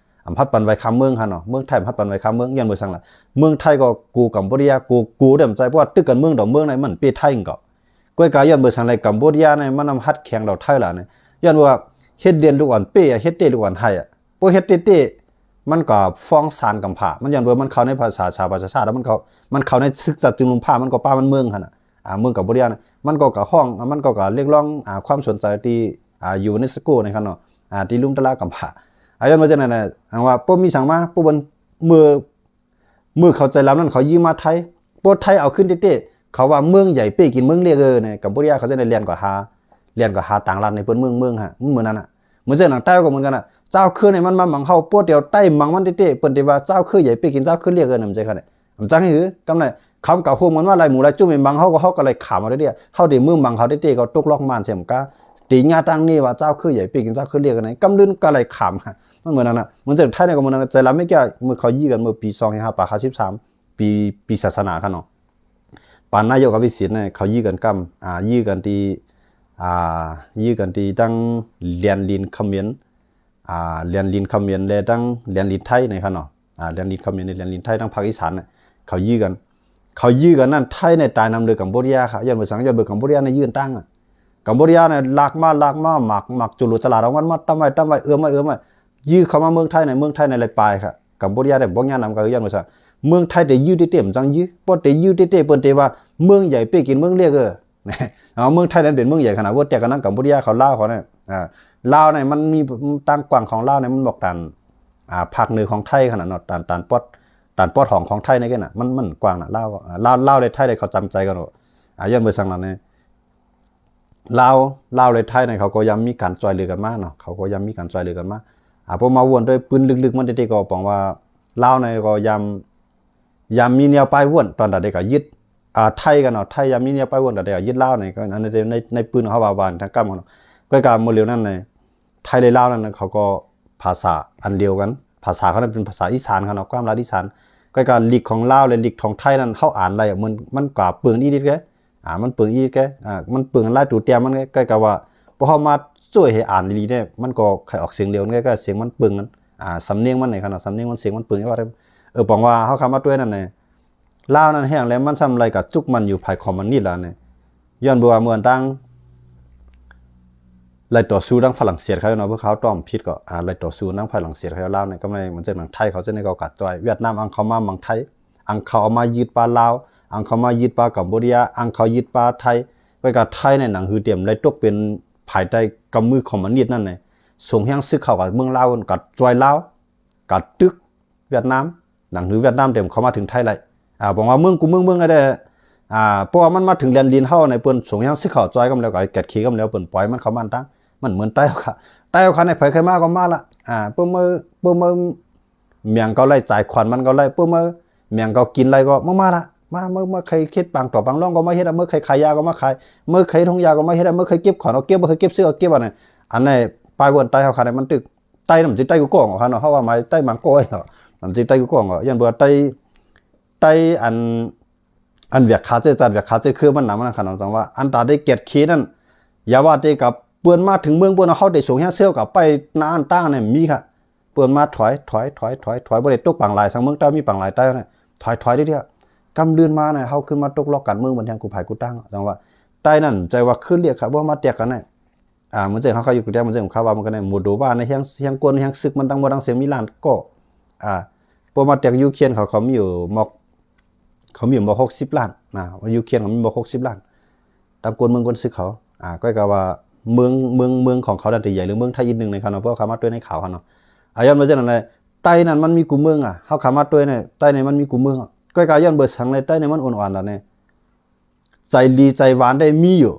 ອຳພັດປັນໄວ້ຄຳເມືອງຫັ້ນເນາະ ເມືອງໄທມັນພັດປັນໄວ້ຄຳເມືອງ ຍ້ອນເບີສັງລະ ເມືອງໄທກໍກູກຳໂບເດຍ ກູ ກູເດີມໃຈ ເພາະວ່າຕຶກກັນເມືອງດອກເມືອງໃນມັນເປໄທກໍ ກ້ອຍກາຍ້ອນເບີສັງລະ ກຳໂບເດຍໃນມັນນຳຮັດແຂງດອກໄທລະນີ້ ຍ້ອນວ່າເຮັດເດນລູກອ່ອນເປ້ ເຮັດເຕ້ລູກອ່ອນໄຮ ບໍ່ເຮັດເຕ້ໆ ມັນກໍຟ້ອງສານກຳພ້າ ມັນຍ້ອນວ່າມັນເຂົ້າໃນພາສາສາປະຊາຊາດ ແລ້ວມັນເຂົ້າ ມັນເຂົ້າໃນຊຶກສັດຈຶ່ງລຸມພ້າ ມັນກໍປາມັນເມືອງຫັ້ນນະ ອ່າ ເມືອງກຳປູເຈຍນະ ມັນກໍກະຮ້ອງ ມັນກໍກະຮຽກຮ້ອງ ອ່າ ຄວາມສົນໃຈທີ່ ອ່າ ຢູເນສໂກໃນຄັນເນາະ ອ່າ ທີ່ລຸ່ມຕະລາກຳພ້າ ອາ ຍ້ອນວ່າຈັ່ງນັ້ນນະ ອັນວ່າບໍ່ມີຫຍັງມາ ບໍ່ເບິ່ງ ເມື່ອ ເມື່ອເຂົາໃຈລຳນັ້ນ ເຂົາຢືມມາໄທ ບໍ່ໄທເອົາຄືນເຕະໆ ເຂົາວ່າເມືອງໃຫຍ່ເປ້ກິນເມືອງເລກເອີ ໃນກຳປູເຈຍ ເຂົາຈະໄດ້ແລ່ນກວ່າຫາ ແລ່ນກວ່າຫາຕ່າງລັດໃນເພິ່ນເມືອງ ເມືອງຫາ ມື້ນັ້ນນະ ເໝືອນເຊັ່ນໜັງໃຕ້ກໍເໝືອນກັນນະ ເຈົ້າຄືນໃຫ້ມັນມາໝັງເຮົາ ພວກດຽວໃຕ້ໝັງມັນເຕະໆ ເພິ່ນຊິວ່າເຈົ້າຄືໃຫຍ່ເປ້ກິນ ເຈົ້າຄືເລກເອີ ນຳໃຈເຂົານີ້ ອຳຈັງໃຫ້ຫື ກຳໃດ ເຂົາກະໂຮມກັນວ່າໄລ່ໝູໄລ່ຈຸ້ມໃຫ້ໝັງເຮົາ ກໍເຮົາກໍໄລ່ຂ້າມເອົາເດ ເຮົາໄດ້ມືໝັງເຂົາເຕະໆ ກໍຕົກລອກມານເສຍໝົດກະ ຕີຫຍ້າຕັ້ງນີ້ວ່າເຈົ້າຄືໃຫຍ່ເປ້ກິນ ເຈົ້າຄືລຽກອັນໃນ ກຳລຶນກໍໄລ່ຂ້າມ ມັນເໝືອນນັ້ນນະ ເໝືອນເຊັ່ນໄທນີ້ກໍເໝືອນກັນ ໃຈລຳເມື່ອກີ້ ເມື່ອເຂົາຢື້ກັນເມື່ອປີສອງພັນຫ້າຮ້ອຍຫ້າສິບສາມ ປີ ປີສາສະໜາຄັນເນາະ ປານນາຍົກອະພິສິດນີ້ ເຂົາຢື້ກັນກັບ ອ່າ ຢື້ກັນທີ່ ອ່າ ຢື້ກັນທີ່ທັງແດນດິນຂະເໝນ ອ່າ ແດນດິນຂະເໝນ ແລະ ທັງແດນດິນໄທນີ້ຄັນເນາະ ອ່າ ແດນດິນຂະເໝນ ແລະ ແດນດິນໄທ ທາງພາກອີສານນະ ເຂົາຢື້ກັນ ເຂົາຢື້ກັນນັ້ນ ໄທນີ້ຕາຍນຳໂດຍກຳປູເຈຍ ຍ້ອນວ່າຫຍັງ ຍ້ອນວ່າກຳປູເຈຍນີ້ຢື້ນຕັ້ງ ກຳປູເຈຍນີ້ລັກມາ ລັກມາ ໝາກ ໝາກຈຸລຸຈະຫຼາດອອກມັນມາ ຕຳໄວ້ ຕຳໄວ້ ເອື້ອມໄວ້ ເອື້ອມໄວ້ ຢື້ເຂົ້າມາເມືອງໄທນີ້ ເມືອງໄທນີ້ໄລ່ປາຍ ກຳປູເຈຍໄດ້ບໍ່ຍານຳ ກໍຄື ຍ້ອນວ່າ ເມືອງໄທໄດ້ຢື້ເຕະໆ ມັນຈັ່ງຢື້ ບໍ່ໄດ້ຢື້ເຕະໆ ເພິ່ນເຕະວ່າເມືອງໃຫຍ່ເປ້ກິນເມືອງເລກເອີ ເອົາ ເມືອງໄທນັ້ນເປັນເມືອງໃຫຍ່ຂະໜາດ ເວີດແຕກກັນນຳກຳປູເຈຍ ເຂົາລາວເຂົານີ້ ອ່າ ລາວນີ້ມັນມີ ທາງກວ້າງຂອງລາວນີ້ມັນບໍ່ການ ອ່າ ພາກເໜືອຂອງໄທຂະໜາດເນາະ ຕານ ຕານປອດ ຕານປອດຫ້ອງຂອງໄທນີ້ນະ ມັນ ມັນກວ້າງນະ ລາວ ລາວ ລາວ ແລະ ໄທໄດ້ເຂົ້າຈຳໃຈກັນ ອ່າ ຍ້ອນເບິ່ງສັງນັ້ນນີ້ ລາວ ລາວ ແລະ ໄທນີ້ ເຂົາກໍຍາມມີການຊ່ວຍເຫຼືອກັນມາເນາະ ເຂົາກໍຍາມມີການຊ່ວຍເຫຼືອກັນມາ ອ່າ ພໍມາວນໂດຍປືນເລິກໆ ມັນຕິໆ ກໍປອງວ່າ ລາວນີ້ກໍຍາມ ຍາມມີແນວໄປວນ ຕອນໃດກໍຍຶດ ອ່າ ໄທກັນເນາະ ໄທຍາມມີແນວໄປວນ ຕອນໃດກໍຍຶດລາວນີ້ ກໍອັນໃນ ໃນ ໃນປືນເຮົາວ່າ ວ່າທາງກຳເນາະ ກໍການມື້ຫຼຽວນັ້ນນີ້ ໄທ ແລະ ລາວນັ້ນ ເຂົາກໍພາສາອັນດຽວກັນ ພາສາເຂົານັ້ນເປັນພາສາອີສານເຂົາເນາະ ຄວາມລາວອີສານ ກໍການລິກຂອງລາວ ແລະ ລິກຂອງໄທນັ້ນ ເຮົາອ່ານໄດ້ ມັນ ມັນກໍເປິງອີ່ລິດແກ ອ່າ ມັນເປິງອີ່ແກ ອ່າ ມັນເປິງຫຼາຍຕູແຕ້ມມັນ ໃກ້ກັບວ່າ ພວກເຮົາມາຊ່ວຍໃຫ້ອ່ານດີໆເດ້ ມັນກໍໃຫ້ອອກສຽງເລັວ ໃກ້ກັບສຽງມັນເປິງ ອ່າ ສຳນຽງມັນນີ້ຄັນເນາະ ສຳນຽງມັນ ສຽງມັນເປິງວ່າ ເອີ ປອງວ່າເຮົາເຂົ້າມາຊ່ວຍນັ້ນແຫຼະ ລາວນັ້ນແຮງແລ້ວ ມັນສ່ຳໄລກໍຈຸກມັນຢູ່ພາຍຄອມມູນິດລະນີ້ ຍ້ອນບໍ່ວ່າເມື່ອຕ່າງ ໄລ່ຕໍ່ສູ້ທາງຝຣັ່ງເສດເຂົາເນາະ ເພາະເຂົາຕ້ອງຜິດກໍ ອ່າ ໄລ່ຕໍ່ສູ້ທາງຝຣັ່ງເສດເຂົາລາວນີ້ ກໍແມ່ນເໝືອນເຊັ່ນທາງໄທເຂົາ ເຊັ່ນນີ້ເຂົາກໍຊ່ວຍ ຫວຽດນາມອັງເຂົາມາໝັງໄທ ອັງເຂົາເອົາມາຍຶດປາລາວ ອັງເຂົາມາຍຶດປາກຳປູເຈຍ ອັງເຂົາຍຶດປາໄທ ໄປກັບໄທໃນໜັງສືຕຽມໄດ້ຕົກເປັນພາຍໃຕ້ກຳມືຄອມມູນິດນັ້ນແຫຼະ ສົ່ງແຮງສຶກເຂົ້າກັບເມືອງລາວ ກັບຊ່ວຍລາວ ກັບຕຶກຫວຽດນາມ ໜັງສືຫວຽດນາມຕຽມເຂົ້າມາເຖິງໄທໄດ້ ອ່າ ບອກວ່າເມືອງກູເມືອງເມືອງໄດ້ ອ່າ ເພາະວ່າມັນມາເຖິງແດນດິນເຮົາໃນ ເພິ່ນສົ່ງແຮງສຶກເຂົ້າຊ່ວຍກັນແລ້ວ ກໍແກດຂີ່ກັນແລ້ວ ເພິ່ນປ່ອຍມັນເຂົ້າມາຕັ້ງ ມັນເໝືອນໄຕ້ເຮົາ ໄຕ້ເຮົານີ້ ໃຜເຄີຍມາກໍມາລະ ອ່າ ເປີເມີ ເປີເມີ ແມງເຂົາໄລ່ ສາຍຂວັນມັນເຂົາໄລ່ ເປີເມີ ແມງເຂົາກິນໄລ່ກໍມາ ມາລະ ມາ ມາ ມາ ໃຜເຮັດປາງຕໍ່ປາງລອງກໍມາເຮັດ ເມື່ອໃຜຂາຍຢາກໍມາຂາຍ ເມື່ອໃຜເຮັດໂຮງຢາກໍມາເຮັດ ເມື່ອໃຜເກັບຂວັນກໍເກັບ ເມື່ອໃຜເກັບເສື້ອກໍເກັບ ອັນນັ້ນ ອັນໃນປາຍເວີນໄຕ້ເຮົາຄັນ ມັນຕຶກ ໄຕ້ນຳຊິໄຕ້ກູກອງເນາະ ເຮົາວ່າມາໄຕ້ມັງໂກຍເນາະ ນຳຊິໄຕ້ກູກອງ ຍ້ອນວ່າໄຕ້ ໄຕ້ອັນ ອັນວຽກຂາເຈີຈາດ ວຽກຂາເຈີເຄືອມັນນຳ ມັນຂະໜາດຈັ່ງວ່າ ອັນຕາໄດ້ແກດເຄນັ້ນ ຢ່າວ່າແຕ່ກັບ ເພິ່ນມາເຖິງເມືອງເພິ່ນ ເຮົາໄດ້ສົ່ງແຮງເຊວກັບໄປນາອັນຕ່າງນີ້ມີຄ່ະ. ເພິ່ນມາຖອຍ ຖອຍ ຖອຍ ຖອຍ ຖອຍ ບໍ່ໄດ້ຕົກປາງລາຍ ສັງເມືອງເຈົ້າມີປາງລາຍໃຕ້ນະ ຖອຍ ຖອຍເລື້ອຍໆ. ກຳລື່ນມານະ ເຮົາຂຶ້ນມາຕົກລອກການເມືອງ ບັນແທງກູ່ພາຍກູ່ຕ່າງ ຈັ່ງວ່າ ໃຕ້ນັ້ນໃຈວ່າຄືລຽກຄ່ະ ບໍ່ມາແຕກກັນນະ. ອ່າ ເມື່ອເຊົ້າເຮົາກໍຢູ່ກັບແຕ່ ເມື່ອເຊົ້າເຮົາວ່າມັນກໍໄດ້ໂມໂດວາໃນແຮງ ແຮງກົນແຮງຊຶກມັນທັງໝົດທັງສຽງມີລ້ານກໍ ອ່າ ບໍ່ມາແຕກຢູເຄຣນເຂົາ ເຂົາມີຢູ່ໝອກ ເຂົາມີໝອກຫົກສິບລ້ານນະ ຢູເຄຣນເຂົາມີໝອກຫົກສິບລ້ານ ທັງຄົນເມືອງຄົນຊຶກເຂົາ ອ່າ ກໍກະວ່າເມືອງ ເມືອງ ເມືອງຂອງເຂົານັ້ນຈະໃຫຍ່ເລື່ອງເມືອງໄທອີກໜຶ່ງໃນຄັນເນາະ ເພາະເຂົາມາຕົວໃນຂ່າວຫັ້ນເນາະ ອາ ຍ້ອນວ່າຈັ່ງນັ້ນແຫຼະ ໃຕ້ນັ້ນມັນມີກູ່ເມືອງ ອ່າ ເຮົາເຂົ້າມາຕົວໃນໃຕ້ນີ້ມັນມີກູ່ເມືອງ ກໍກະຍ້ອນເບີສັງໃນໃຕ້ນີ້ມັນອ່ອນໆລະນີ້ ໃຈດີໃຈຫວານໄດ້ມີຢູ່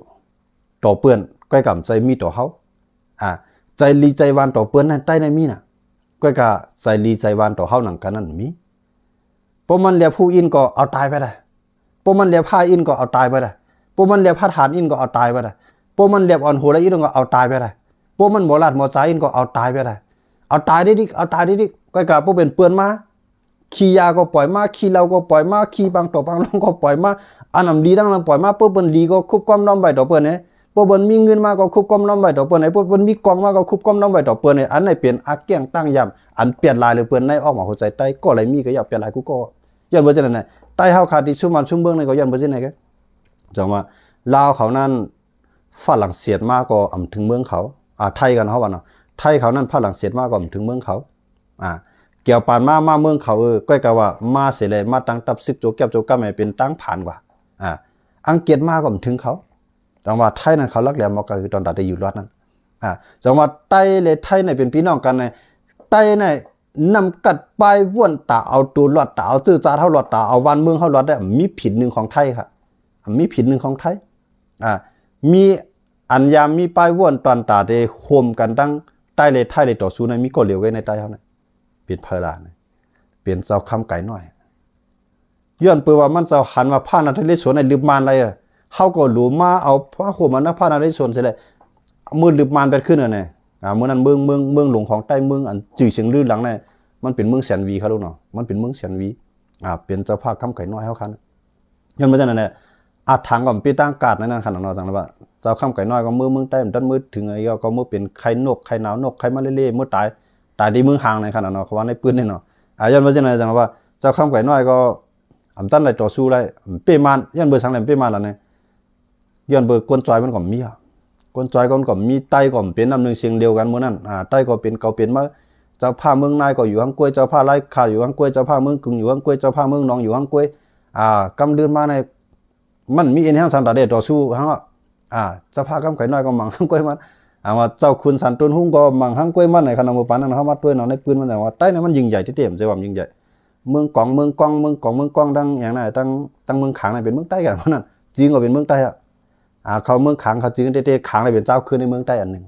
ຕໍ່ເພິ່ນ ກໍກະບໍ່ໃຈມີຕໍ່ເຮົາ ອ່າ ໃຈດີໃຈຫວານຕໍ່ເພິ່ນນັ້ນໃຕ້ນີ້ມີນະ ກໍກະໃຈດີໃຈຫວານຕໍ່ເຮົານຳກັນນັ້ນມີ ພວກມັນແລບຮູ້ອິນກໍເອົາຕາຍໄປໄດ້ ພວກມັນແລບຫາອິນກໍເອົາຕາຍໄປໄດ້ ພວກມັນແລບຫາທານອິນກໍເອົາຕາຍໄປໄດ້ ພວກມັນແລບອ່ອນໂຫລະອິນກໍເອົາຕາຍໄປໄດ້ ພວກມັນບໍ່ລາດໝໍຈາອິນກໍເອົາຕາຍໄປໄດ້ ເອົາຕາຍໄດ້ດິ ເອົາຕາຍໄດ້ດິ ກໍກະບໍ່ເປັນເພິ່ນມາ ຂີ້ຢາກໍປ່ອຍມາ ຂີ້ເຫຼົ້າກໍປ່ອຍມາ ຂີ້ບາງຕໍ່ບາງລອງກໍປ່ອຍມາ ອັນນຳດີທັງນັ້ນປ່ອຍມາ ເພິ່ນ ເພິ່ນດີກໍຄຸບຄອມນ້ອມໄວ້ຕໍ່ເພິ່ນເດ ເພິ່ນ ເພິ່ນມີເງິນມາກໍຄຸບຄອມນ້ອມໄວ້ຕໍ່ເພິ່ນເດ ເພິ່ນ ເພິ່ນມີກອງມາກໍຄຸບຄອມນ້ອມໄວ້ຕໍ່ເພິ່ນເດ ອັນນີ້ເປັນອາແກ້ງຕັ້ງຢາມ ອັນແປດລາຍເລີຍເພິ່ນໃນອອກມາຫົວໃຈໃຕ້ກໍເລີຍມີກໍຢາກແປດລາຍກູ່ກໍ ຍ້ອນເບີຈັ່ງນັ້ນນະ ໃຕ້ເຮົາຂາດທີ່ຊຸມບ້ານຊຸມເມືອງນີ້ກໍຍ້ອນເບີຈັ່ງໃດກໍ ຈັ່ງວ່າລາວເຂົານັ້ນຝຣັ່ງເສດມາກໍອຳເຖິງເມືອງເຂົາ ອາ ໄທກັນເຮົາວ່າເນາະ ໄທເຂົານັ້ນຝຣັ່ງເສດມາກໍອຳເຖິງເມືອງເຂົາ ອາ ແກວປານມາ ມາເມືອງເຂົາ ເອີ ກໍກະວ່າມາເສຍແລ້ວ ມາຕັ້ງທັບຊຶກໂຈແກັບໂຈກຳໃຫ້ເປັນຕາງຜ່ານກວ່າ ອາ ອັງກິດມາກໍອຳເຖິງເຂົາ ຈັ່ງວ່າໄທນັ້ນເຂົາຫຼັກແຫຼມມາກໍຄືຕອນຕາໄດ້ຢູ່ລອດນັ້ນ ອາ ຈັ່ງວ່າໄຕ້ ແລະ ໄທນີ້ເປັນພີ່ນ້ອງກັນ ໃນ ໄຕ້ນີ້ ນຳກັດປ້າຍວນຕາເອົາໂຕລອດ ຕາເອົາຊື່ຊາດເຮົາລອດ ຕາເອົາບ້ານເມືອງເຮົາລອດໄດ້ ມີຜິດໜຶ່ງຂອງໄທຄ່ະ ມີຜິດໜຶ່ງຂອງໄທ ອ່າ ມີອັນຍາມມີປ້າຍວນຕອນຕາໄດ້ໂຮມກັນທັງໃຕ້ ແລະ ໄທ ແລະ ຕໍ່ສູ້ນັ້ນ ມີກໍຫຼຽວໄວ້ໃນໃຕ້ເຮົານະ ເປັນໃຜລະ ເປັນເຈົ້າຄຳໄກນ້ອຍ. ຍ້ອນເປີວ່າມັນເຈົ້າຫັນວ່າພະນະເຣສວນໃນລຶບມານໄດ້ ເຮົາກໍຫຼູມາເອົາພະໂຄມານະພະນະເຣສວນເສຍແລ້ວ ມື້ລຶບມານແປດຄືນນັ້ນແຫຼະ ອ່າ ມື້ນັ້ນເມືອງ ເມືອງ ເມືອງຫຼວງຂອງໃຕ້ ເມືອງອັນຈື່ສຽງລືຫຼັງນັ້ນ ມັນເປັນເມືອງແສນຫວີເຂົາເນາະ ມັນເປັນເມືອງແສນຫວີ ອ່າ ເປັນເຈົ້າພາບຄຳໄກນ້ອຍເຮົາຄັນ ຍ້ອນວ່າຈັ່ງນັ້ນແຫຼະ ອາຖັງກໍເປັນຕາງກາດໃນນັ້ນຄັນເນາະ ຈັ່ງວ່າເຈົ້າຄຳໄກນ້ອຍກໍເມືອງ ເມືອງໃຕ້ມັນທັນມືເຖິງ ກໍເມືອງເປັນໄຂ້ນົກ ໄຂ້ໜາວນົກ ໄຂ້ມາເລເລ ເມືອງຕາຍ ຕາຍທີ່ເມືອງຫາງໃນຄັນເນາະ ເຂົາວ່າໃນປືນນີ້ເນາະ ອ່າ ຍ້ອນວ່າຈັ່ງນັ້ນ ຈັ່ງວ່າເຈົ້າຄຳໄກນ້ອຍກໍ ອຳຕັນໄດ້ຕໍ່ສູ້ໄດ້ ເປ້ມານ ຍ້ອນເບີສັງແຫຼມເປ້ມານລະນີ້ ຍ້ອນເບີກົນຈອຍມັນກໍມີ ຄົນຈອຍກໍ ມັນກໍມີ ໃຕ້ກໍເປັນນ້ຳໜຶ່ງສຽງດຽວກັນມື້ນັ້ນ ອ່າ ໃຕ້ກໍເປັນເກົ່າເປັນມາ ເຈົ້າພາບເມືອງນາຍກໍຢູ່ຮັງກວຍ ເຈົ້າພາບລາຍຂາດຢູ່ຮັງກວຍ ເຈົ້າພາບເມືອງກຶງຢູ່ຮັງກວຍ ເຈົ້າພາບເມືອງໜອງຢູ່ຮັງກວຍ ອ່າ ກຳເລື່ອນມາໃນ ມັນມີເອັນແຮງສັນຕາເດຕໍ່ສູ້ເຮົາ ອ່າ ເຈົ້າພາບຄຳໄກນ້ອຍກໍໝັງຮັງກວຍມັນ ອ່າ ວ່າເຈົ້າຂຸນສັນຕຸນຮຸງກໍໝັງຮັງກວຍມັນ ໃນຂະນະມື້ປານນັ້ນເຮົາມາຕົວະເນາະ ໃນປືນມັນວ່າໃຕ້ນັ້ນມັນຍິ່ງໃຫຍ່ແທ້ໆ ມັນຈະວ່າມັນຍິ່ງໃຫຍ່ ເມືອງກອງ ເມືອງກອງ ເມືອງກອງ ເມືອງກອງ ທັງຫຍັງນະ ທັງ ທັງເມືອງຂາງນັ້ນເປັນເມືອງໃຕ້ກັນໝົດນັ້ນ ຈີນກໍເປັນເມືອງໃຕ້ອະ ອ່າ ເຂົາເມືອງຂາງເຂົາຈີນເຕັດໆ ຂາງໄດ້ເປັນເຈົ້າຄືນໃນເມືອງໃຕ້ອັນໜຶ່ງ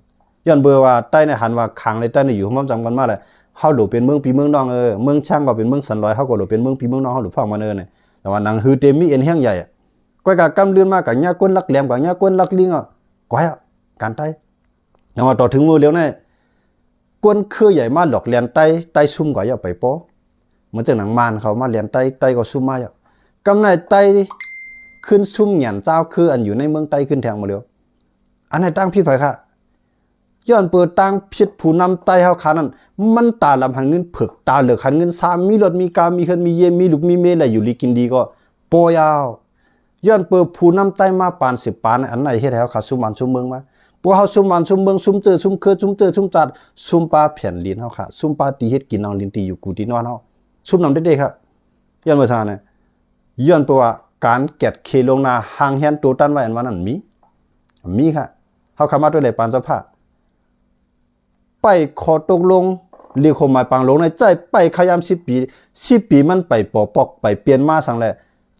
ຍ້ອນເບີວ່າໃຕ້ໃນຫັນວ່າຂາງ ແລະ ໃຕ້ໃນຢູ່ຮ່ວມຈຳກັນມາແລ້ວ ເຮົາໂຫຼເປັນເມືອງພີ່ເມືອງນ້ອງ ເອີ ເມືອງຊາງກໍເປັນເມືອງສັນລອຍ ເຮົາກໍໂຫຼເປັນເມືອງພີ່ເມືອງນ້ອງ ເຮົາໂຫຼພ້ອງມັນ ເອີ ແຕ່ວ່າໜັງສືເຕັມມີເອັນແຮງໃຫຍ່ ກວຍກະກຳເລື່ອນມາກະຍາກົນລັກແຫຼມ ກະຍາກົນລັກລິງ ກວຍ ການໃຕ້ ແຕ່ວ່າຕໍ່ເຖິງມື້ດຽວນີ້ ກົນເຄືອໃຫຍ່ມາຫຼອກແລ່ນໃຕ້ ໃຕ້ຊຸມກໍຢ່າໄປປໍ ເໝືອນຈັ່ງໜັງມານເຂົາມາແລ່ນໃຕ້ ໃຕ້ກໍຊຸມມາ ກຳນາຍໃຕ້ຂຶ້ນຊຸມຫຍັນເຈົ້າຄືອັນຢູ່ໃນເມືອງໃຕ້ຂຶ້ນແທງໝົດແລ້ວ ອັນໃຫ້ຕ່າງຜິດໃຜຄະ ຍ້ອນເປີຕ່າງຜິດຜູ້ນຳໃຕ້ເຮົາຄານັ້ນ ມັນຕາດຳຫັນເງິນເຜິກ ຕາເຫຼືອກຫັນເງິນຊາ ມີລົດມີກາ ມີເຮືອນມີເຢຍ ມີລູກມີເມຍ ແລະ ຢູ່ດີກິນດີກໍບໍ່ຍາວ ຍ້ອນເປີຜູ້ນຳໃຕ້ມາປານສືບປານ ອັນໃນເຮັດໃຫ້ເຮົາຂາດຊຸມບ້ານຊຸມເມືອງມາ ພວກເຮົາຊຸມບ້ານຊຸມເມືອງ ຊຸມເຈີຊຸມເຄືອ ຊຸມເຈີຊຸມຈາດ ຊຸມປາແຜ່ນດິນເຮົາຂາດ ຊຸມປາທີ່ເຮັດກິນນອງດິນ ທີ່ຢູ່ກູ່ທີ່ນອນເຮົາ ຊຸມນຳເດັດໆ ຄະ ຍ້ອນວ່າຊັ້ນນະ ຍ້ອນເພາະວ່າການແກດເຂດລ່ວງໜ້າ ຮ່າງແຮນໂຕຕັນໄວ້ ອັນວ່ານັ້ນມີ ມີຄະ ເຮົາຄາມາຕົວໃດປານເຈົ້າພາບ ໄປຂໍ້ຕົກລົງ ຫຼື ຂໍ້ໝາຍປາງລົງໃນໃຈ ໄປຂະຫຍາມສິບປີ ສິບປີມັນໄປປໍປອກ ໄປປ່ຽນມາສັງແລະ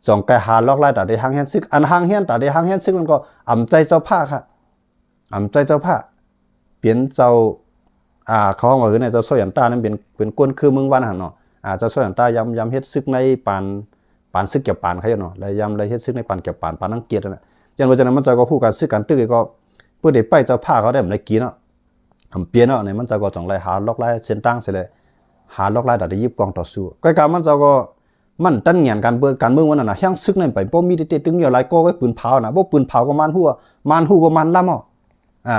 ຈອງກາຍຫາລອກລາຍຕາເດຮ່າງແຮນຊຶກ ອັນຮ່າງແຮນຕາເດຮ່າງແຮນຊຶກນັ້ນກໍອຳໃຈເຈົ້າພາບຄະ ອຳໃຈເຈົ້າພາບ ເປັນເຈົ້າ ອ່າ ເຂົາຮ້ອງວ່າຄືໃນເຈົ້າໂຊຍອັນຕານັ້ນເປັນ ເປັນກົ້ນຄືເມືອງວັນຫັ້ນເນາະ ອ່າ ເຈົ້າໂຊຍອັນຕາຍາມ ຍາມເຮັດຊຶກໃນປານ ປານຊຶກຈະປານເຂົາເນາະ ແລະ ຍາມໄດ້ເຮັດຊຶກໃນປານຈະປານ ປານອັງກິດຫັ້ນນະ ຢ້ານວ່າຈັ່ງນັ້ນມັນເຈົ້າກໍຮູ້ການຊຶກການຕຶກກໍ ເພື່ອໄດ້ໄປເຈົ້າພາບເຂົາໄດ້ນຳໄດ້ກີນເນາະ ອຳປ່ຽນເນາະ ໃນມັນເຈົ້າກໍຕ້ອງໄລ່ຫາລອກລາຍເສັ້ນທາງເສຍແລ້ວ ຫາລອກລາຍຕາໄດ້ຢິບກອງຕໍ່ສູ້ ກວຍກາມັນເຈົ້າກໍ ມັນຕັນແຫງນການເມືອງ ການເມືອງວັນນັ້ນນະ ແຮງຊຶກນັ້ນໄປບໍ່ມີເຕະໆ ຕຶງມີຫຼາຍກໍໄວ້ປືນເຜານະ ບໍ່ປືນເຜາກໍມານຫົວ ມານຫູກໍມານລຳເອົາ ອ່າ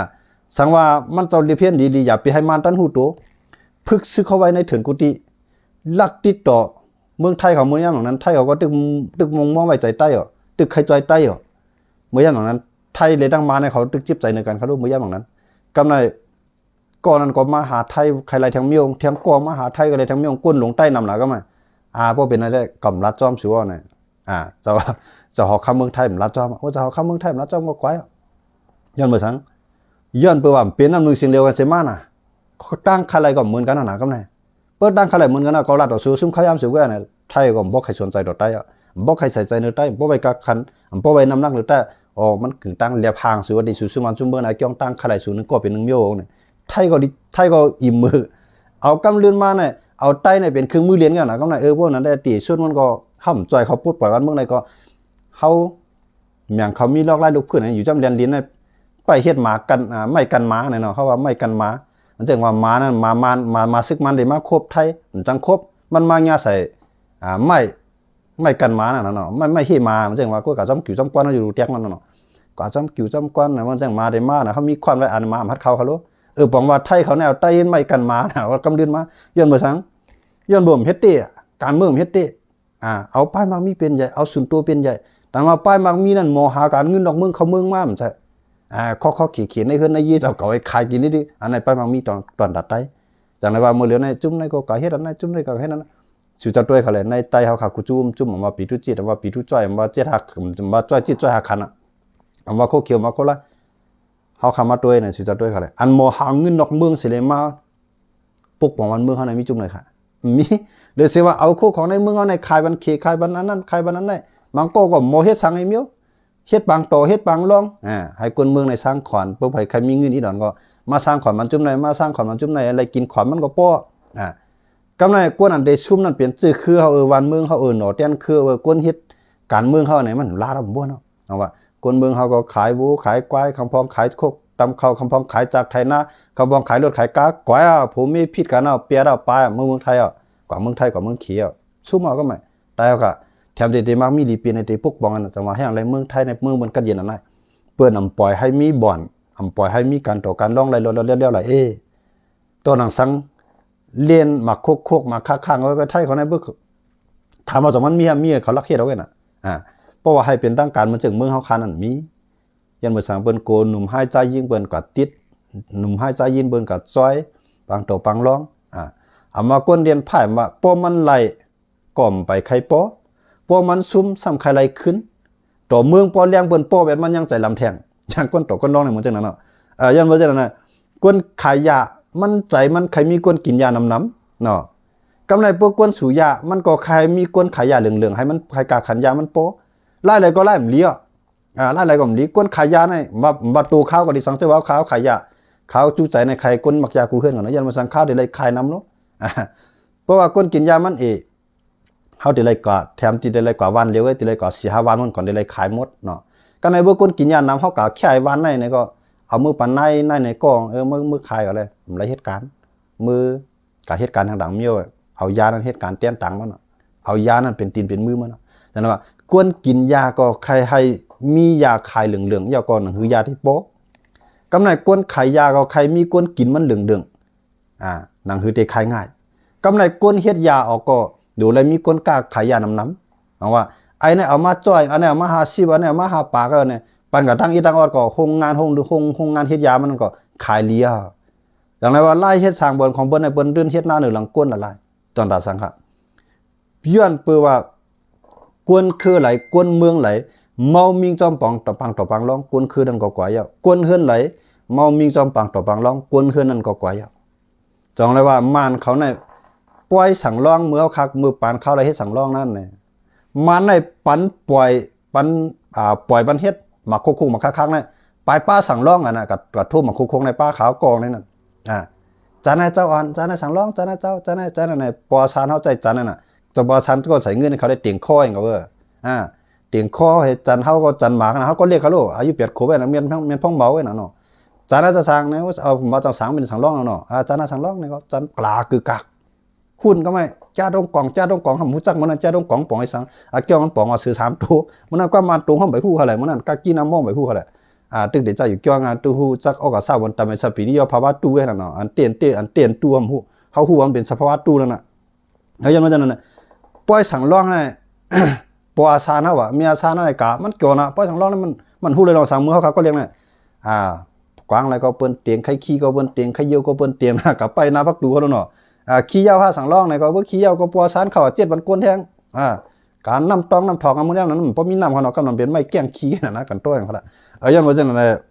ສັງວ່າມັນເຈົ້າລຽບຮຽນດີໆ ຢ່າໄປໃຫ້ມານຕັນຮູ້ໂຕ, ຝຶກຊຶກເຂົ້າໄວ້ໃນເຖິງກຸຕິ, ລັກຕິດຕໍ່ເມືອງໄທເຂົາ. ເມື່ອຍາມນັ້ນ ໄທເຂົາກໍຕຶກ ຕຶກມົງມອງໄວ້ໃຈໃຕ້ອະ, ຕຶກໄຄຈອຍໃຕ້ອະ. ເມື່ອຍາມນັ້ນ ໄທເລີຍຕັ້ງມານໃຫ້ເຂົາຕຶກຈິບໃຈໃນກັນເຂົາ ເມື່ອຍາມນັ້ນ. ກຳໄດ້ ກໍນັ້ນກໍມາຫາໄທ ໄຄໄລ່ແທງມຽວ, ແທງກໍມາຫາໄທ ໄຄໄລ່ແທງມຽວ, ກົ້ນລົງໃຕ້ນຳລະກໍມາ. ອາ ບໍ່ເປັນໄດ້ ກຳລັດຈອມສູນະ. ອາ ເຈົ້າ ເຈົ້າຫອຄຳເມືອງໄທມັນລັດຈອມ, ໂອ້ ເຈົ້າຫອຄຳເມືອງໄທມັນລັດຈອມກໍກວາຍ. ຍ້ອນເບິ່ງສັງ? ຍ້ອນເປີວ່າເປັນນ້ຳໜຶ່ງສຽງດຽວກັນເສຍມານະ. ຕັ້ງໄຄໄລ່ກໍເໝືອນກັນນະ ກຳໄດ້. ເປີຕັ້ງໄຄໄລ່ເໝືອນກັນນະ ກໍລັດຕໍ່ສູ້ ຊຸມເຂົາຍາມສູ້ກັນນະ. ໄທກໍບໍ່ໃຄສົນໃຈຕໍ່ໃຕ້ອະ, ບໍ່ໃຄໃສ່ໃຈໃນໃຕ້, ບໍ່ໄວ້ກັກຂັນ, ບໍ່ໄວ້ນ້ຳໜັກໃນໃຕ້. ອໍ ມັນກຶງຕັ້ງແລບຫ່າງສູ່ວ່າ ດີສູ່ຊຸມບ້ານຊຸມເມືອງນະ, ກ່ຽວຕັ້ງໄຄໄລ່ສູ່ໜຶ່ງກໍເປັນໜຶ່ງມຽວນີ້. ໄທກໍດີ ໄທກໍອີ່ມື ເອົາກຳລື່ນມານະ ເອົາໄຕນະເປັນເຄື່ອງມືລຽນກັນນະ. ກຳນັ້ນ ເອີ ພວກນັ້ນໄດ້ຕີສຸດ ມັນກໍຫ້າມຈ່ອຍເຂົາ ປົດປ່ອຍບ້ານເມືອງໃດກໍ ເຮົາ ແມ່ນເຂົາມີລອກລາຍລູກພື້ນຢູ່ຈ້ຳແດນດິນນະ ໄປເຮັດໝາກັນ ອ່າ ໄມ້ກັນໝານະເນາະ, ເຂົາວ່າໄມ້ກັນໝາ. ມັນຈັ່ງວ່າໝານັ້ນ ໝາມານ ໝາ ໝາຊຶກມັນໄດ້ມາຄົບໄທ ມັນຈັ່ງຄົບ, ມັນມາຍາໃສ່ ອ່າ ໄມ້ ໄມ້ກັນໝານັ້ນນະເນາະ, ໄມ້ ໄມ້ເຮໝາ. ມັນຈັ່ງວ່າ ກວດກາຈ້ຳກິວຈ້ຳກວານ ເຮົາຢູ່ແຕກນັ້ນນະເນາະ, ກວດກາຈ້ຳກິວຈ້ຳກວານນະ. ມັນຈັ່ງໝາໄດ້ມານະ ເຮົາມີຂວັນໄວ້ອັນໝາມັນຮັດເຂົ້າເຂົາໂລດ. ເອີ ປອງວ່າໄທເຂົາແນວໄຕໄມ້ກັນໝານະ ວ່າກຳລື່ນມາ. ຍ້ອນເບິ່ງສັງ? ຍ້ອນບໍ່ເຮັດເຕະ ການເມືອງເຮັດເຕະ. ອ່າ ເອົາປ້າຍໝາກມີເປັນໃຫຍ່ ເອົາສ່ວນຕົວເປັນໃຫຍ່. ແຕ່ວ່າປ້າຍໝາກມີນັ້ນ ໝໍຫາການເງິນນອກເມືອງເຂົ້າເມືອງມາ ມັນໃຊ້ ອ່າ ຂໍໆເຂຍໆ ໃນເຮືອນໃນເຢ ເຈົ້າກໍເອົາໄວ້ຂາຍກິນນີ້ຕິ. ອັນນັ້ນປ້າຍໝາກມີຕອນ ຕອນດາດໄຕ. ຈັ່ງໃດວ່າມື້ຫຼຽວໃນຈຸ້ມໃນກໍກະເຮັດອັນນັ້ນ ຈຸ້ມໃນກໍເຮັດອັນນັ້ນ. ສູ່ເຈົ້າຕົວເຂົາແຫຼະ ໃນໄຕເຮົາຂາດຄູຈຸ້ມຈຸ້ມ ອຳວ່າປີທຸຈິດ ອຳວ່າປີທຸຈ້ອຍ ອຳວ່າເຈັດຮັກ ອຳວ່າຈ້ອຍຈິດຈ້ອຍຮັກຂັນນະ ອຳວ່າໂຄຂຽວ ອຳວ່າໂຄລາຍ. ເຮົາເຂົ້າມາຕົວະນະ ຊິຈະຕົວະເຂົາແຫຼະ. ອັນໝໍຫາເງິນນອກເມືອງຊິໄດ້ມາປົກປ້ອງບ້ານເມືອງເຮົານະ ມີຈຸ້ມໃດຄະ? ມີ. ຫຼືຊິວ່າເອົາໂຄຂອງໃນເມືອງເຮົາໃນຂາຍບ້ານເຂ ຂາຍບ້ານອັນນັ້ນ ຂາຍບ້ານອັນໃດ. ບາງກໍກໍໝໍເຮັດສັງໃຫ້ມຽວ ເຮັດປາງຕໍ ເຮັດປາງລອງ ອາ ໃຫ້ຄົນເມືອງໃນສ້າງຂວັນ. ເພື່ອໃຜໃຄມີເງິນອີ່ດອນກໍມາສ້າງຂວັນບ້ານຈຸ້ມໃດ ມາສ້າງຂວັນບ້ານຈຸ້ມໃດ ໄດ້ກິນຂວັນມັນກໍພໍ. ອາ ກຳໄລກວນອັນເດຊຸມນັ້ນເປັນຈື່ຄືເຮົາ ເອີ ບ້ານເມືອງເຮົາ ເອີ ໜໍແຕນຄື ເອີ ກວນເຮັດການເມືອງເຮົານີ້ມັນຫຼາດບໍ່ເນາະ. ເອົາວ່າຄົນເມືອງເຮົາກໍຂາຍຫວູຂາຍຄວາຍ ຄຳພອງຂາຍຄົກຕຳເຂົ້າ ຄຳພອງຂາຍຈັກໄຖນາ ຄຳພອງຂາຍລົດຂາຍກາ ກວາຍ ເອົາ ຜົວເມຍຜິດກັນ ເອົາ ປຽດ ເອົາ ປາຍ ເມືອງ ເມືອງໄທ ເອົາ ກວ່າເມືອງໄທ ກວ່າເມືອງເຂ ເອົາ ຊຸມເອົາກໍໄມ່ ແຕ່ເຮົາກໍແຖມໄດ້ ໄດ້ມັກມີລີເປັນ ໄດ້ປົກປ້ອງກັນ ຈັ່ງວ່າແຮ່ງໃດເມືອງໄທໃນເມືອງເພິ່ນກັດເຢັນອັນນັ້ນ ເພິ່ນອຳປ່ອຍໃຫ້ມີບ່ອນ ອຳປ່ອຍໃຫ້ມີການຕໍ່ການລອງໄລ່ລອດແລ້ວໆ ຫຼາຍເອ ຕໍ່ໜັງສັງ ລຽນໝາກຄົກໆ ໝາກຄ້າງໆ ເອົາກໍໄທເຂົາໃນເບິ່ງ ຖາມວ່າສອງມັນມີ ມີເຂົາລັກເຮັດເອົາໄວ້ນະ ອາ ເພາະວ່າໃຫ້ເປັນທາງການ ເໝືອນເຊິ່ງເມືອງເຮົາຄານັ້ນມີ ຢ້ານເມືອງສັງເພິ່ນໂກ ໜຸ່ມຮາຍຊາຍຍິງເພິ່ນກໍຕິດ ໜຸ່ມຮາຍຊາຍຍິງເພິ່ນກໍຊ່ອຍ ປາງຕໍ່ປາງລອງ ອາ ອຳວ່າຄົນລຽນພາຍວ່າ ພໍມັນໄລ່ກໍໄປໄຄປໍ ພໍມັນຊຸມຊ້ຳໄຄໄລ່ຂຶ້ນ ຕໍ່ເມືອງປໍແລງເພິ່ນປໍແບບມັນຍັງໃຈລຳແທງ ຢ່າງຄົນຕໍ່ຄົນລອງໃນເມືອງຈັ່ງນັ້ນເນາະ ເອີ ຢ້ານວ່າຈັ່ງນັ້ນນະ ຄົນຂາຍຢາ ມັນໃຈມັນໃຄມີຄົນກິນຢານຳໆ ເນາະ ກຳໄລພວກຄົນສູບຢາ ມັນກໍໃຄມີຄົນຂາຍຢາເຫຼືອງໆ ໃຫ້ມັນໃຄກາຂັນຢາມັນປໍ ລາຍໃດກໍລາຍມັນເລີຍ ອາ ລາຍໃດກໍມັນເລີຍ ຄົນຂາຍຢາໃນ ວ່າ ວ່າໂຕຂາວກໍດີ ສັງເສວ່າຂາວຂາຍຢາ ຂາວຈູໃຈໃນໃຄຄົນມັກຢາຄູ່ເຮືອນກັນເນາະ ຢ້ານວ່າສັງຂາວໄດ້ໄລ່ຂາຍນຳເນາະ ອາ ເພາະວ່າຄົນກິນຢາມັນເອ ເຮົາໄດ້ໄລ່ກວ່າ ແຖມທີ່ໄດ້ໄລ່ກວ່າວານລຽວ ໄດ້ໄລ່ກວ່າສີ່ຫ້າວານມັນກ່ອນໄດ້ໄລ່ຂາຍໝົດເນາະ ກະໃນເມື່ອຄົນກິນຢານຳ ເຮົາກະຂາຍວານໃນ ໃນກໍເອົາມືປານໃນ ໃນ ໃນກອງ ເອີ ມື ມືຂາຍກໍໄດ້ ໄດ້ເຮັດການ ມືກະເຮັດການທາງດາງມຽວ ເອົາຢານັ້ນເຮັດການແຕນຕັງມັນ ເອົາຢານັ້ນເປັນຕີນເປັນມືມັນ ຈັ່ງນັ້ນວ່າ ຄົນກິນຢາກໍໃຄໃຫ້ມີຢາຂາຍເຫຼືອງໆ ແລ້ວກໍໜັງສືຢາທີ່ປໍ ກຳໄລຄົນຂາຍຢາກໍໃຄມີຄົນກິນມັນເຫຼືອງໆ ອາ ໜັງສືເຕຂາຍງ່າຍ ກຳໄລຄົນເຮັດຢາອອກກໍໂດໄລມີຄົນກ້າຂາຍຢານຳໆ ເອົາວ່າ ໄອ້ນັ້ນເອົາມາຈ້ອຍ ອັນນັ້ນເອົາມາຫ້າສິບ ອັນນັ້ນເອົາມາຫ້າປາກ ເອີ ປັນກັນຕັ້ງອີ່ຕັ້ງອອດ ກໍໂຮງງານ ໂຮງ ໂຮງ ໂຮງງານເຮັດຢາມັນກໍຂາຍເລຍ ຈັ່ງໃດວ່າລາຍເຮັດສ້າງບ່ອນຂອງເພິ່ນໃຫ້ເພິ່ນເດີນເຮັດໜ້າເໜີຫຼັງກົ້ນຫຼາຍໆ ຕອນຕາສັງຂະ ຍ້ອນເປີວ່າ ກວນຄືຫຼາຍ ກວນເມືອງຫຼາຍ ເມົາມິງຈອມປອງຕໍ່ປາງຕໍ່ປາງລອງ ກວນຄືນັ້ນກໍກວາຍເອົາ ກວນເຮືອນຫຼາຍ ເມົາມິງຈອມປາງຕໍ່ປາງລອງ ກວນເຮືອນນັ້ນກໍກວາຍເອົາ ຈັ່ງໃດວ່າມານເຂົາໃນປ່ອຍສັງລອງ ເມື່ອເຮົາຄັກ ເມື່ອປານເຂົາໄດ້ເຮັດສັງລອງນັ້ນ ມານໃນປັນປ່ອຍ ປັນ ອ່າ ປ່ອຍປັນເຮັດ ໝາກຄົກໆ ໝາກຄັກໆ ໃນ ປາຍປ້າສັງລອງ ອັນນັ້ນ ກະ ກະໂທມາໂຄກໆ ໃນປ້າຂາວກອງໃນນັ້ນ ອາ ຈານນາຍເຈົ້າອັນ ຈານນາຍສັງລອງ ຈານນາຍເຈົ້າ ຈານນາຍ ຈານນາຍ ພໍຊານເຮົາໃຊ້ຈານນັ້ນນະ ຈະພໍຊານກໍໃຊ້ເງິນເຂົາໄດ້ເຕັງຄໍເອງກໍເວີ ອາ ເຕັງຄໍໃຫ້ຈານເຮົາກໍຈານໝາກນະ ເຮົາກໍລຽກເຂົາໂລດ ອາຍຸແປດຂວບແລ້ວນະ ແມ່ນ ແມ່ນພອງເບົາເວີນະເນາະ ຈານນາຍຈະສັງນະ ເອົາມາຈານສັງເປັນສັງລອງແລ້ວເນາະ ອາ ຈານນາຍສັງລອງນີ້ກໍຈານກລາກຶກກາກ ຫຸ່ນກໍໄມ່ ຈ້າດົງກອງ ຈ້າດົງກອງ ຫາຮູ້ຈັກມື້ນັ້ນ ຈ້າດົງກອງປອງໄອ້ສັງ ອາ ແກ້ວມັນປອງວ່າເສືອສາມໂຕ ມື້ນັ້ນກວ່າມານໂຕຫ້ອມໃບຫູ້ເຂົາແຫຼະ ມື້ນັ້ນກະກີນອາມອງໃບຫູ້ເຂົາແຫຼະ ອ່າ ຕຶກເດຊະຢູ່ກ້ຽງ ອ່າ ຕູ້ຮູ້ຈັກອອກກະສາວບົນຕາເມສະປີລິໂຍພາວະຕູ້ເວນະເນາະ ອັນເຕນເຕ ອັນເຕນຕູ້ ເຮົາຮູ້ ເຮົາຮູ້ວ່າມັນເປັນສະພາວະຕູ້ນັ້ນນະ. ເຮົາຍ້ອນວ່າຈັ່ງນັ້ນນະ ປ່ອຍສັງລ້ອງນະ ປອວາສານເຮົາອະ ເມຍສານເຮົາກະ ມັນກ່ຽວນະ ປ່ອຍສັງລ້ອງນະ ມັນ ມັນຮູ້ເລີຍລອງສັງ ມື້ເຮົາຂາກໍລຽກນະ ອ່າ ກວາງລະກໍເປີ້ນຕຽງ ໄຂ່ຂີ້ກໍເພິ່ນຕຽງ ໄຂ່ຢ້ຽວກໍເພິ່ນຕຽງ ກະໄປໜ້າປະຕູເຮົາໂລດເນາະ. ອ່າ ຂີ້ຢາວຫາສັງລ້ອງນະ ກໍເບິ່ງຂີ້ຢາວກໍປອວາສານເຂົາ ເຈັດພັນກວ່າແທ່ງ ອ່າ ການນ້ຳຕອງນ້ຳຖອກ ອາ ມື້ນັ້ນມັນບໍ່ມີນ້ຳເຂົາເນາະ ກຳນຳເປັນໄມ້ແກ້ງຂີ້ຫັ້ນນະ ກັນໂຕ້ຍເຂົາລະ. ເອີ ຍ້ອນວ່າຈັ່ງນັ້ນແຫຼະ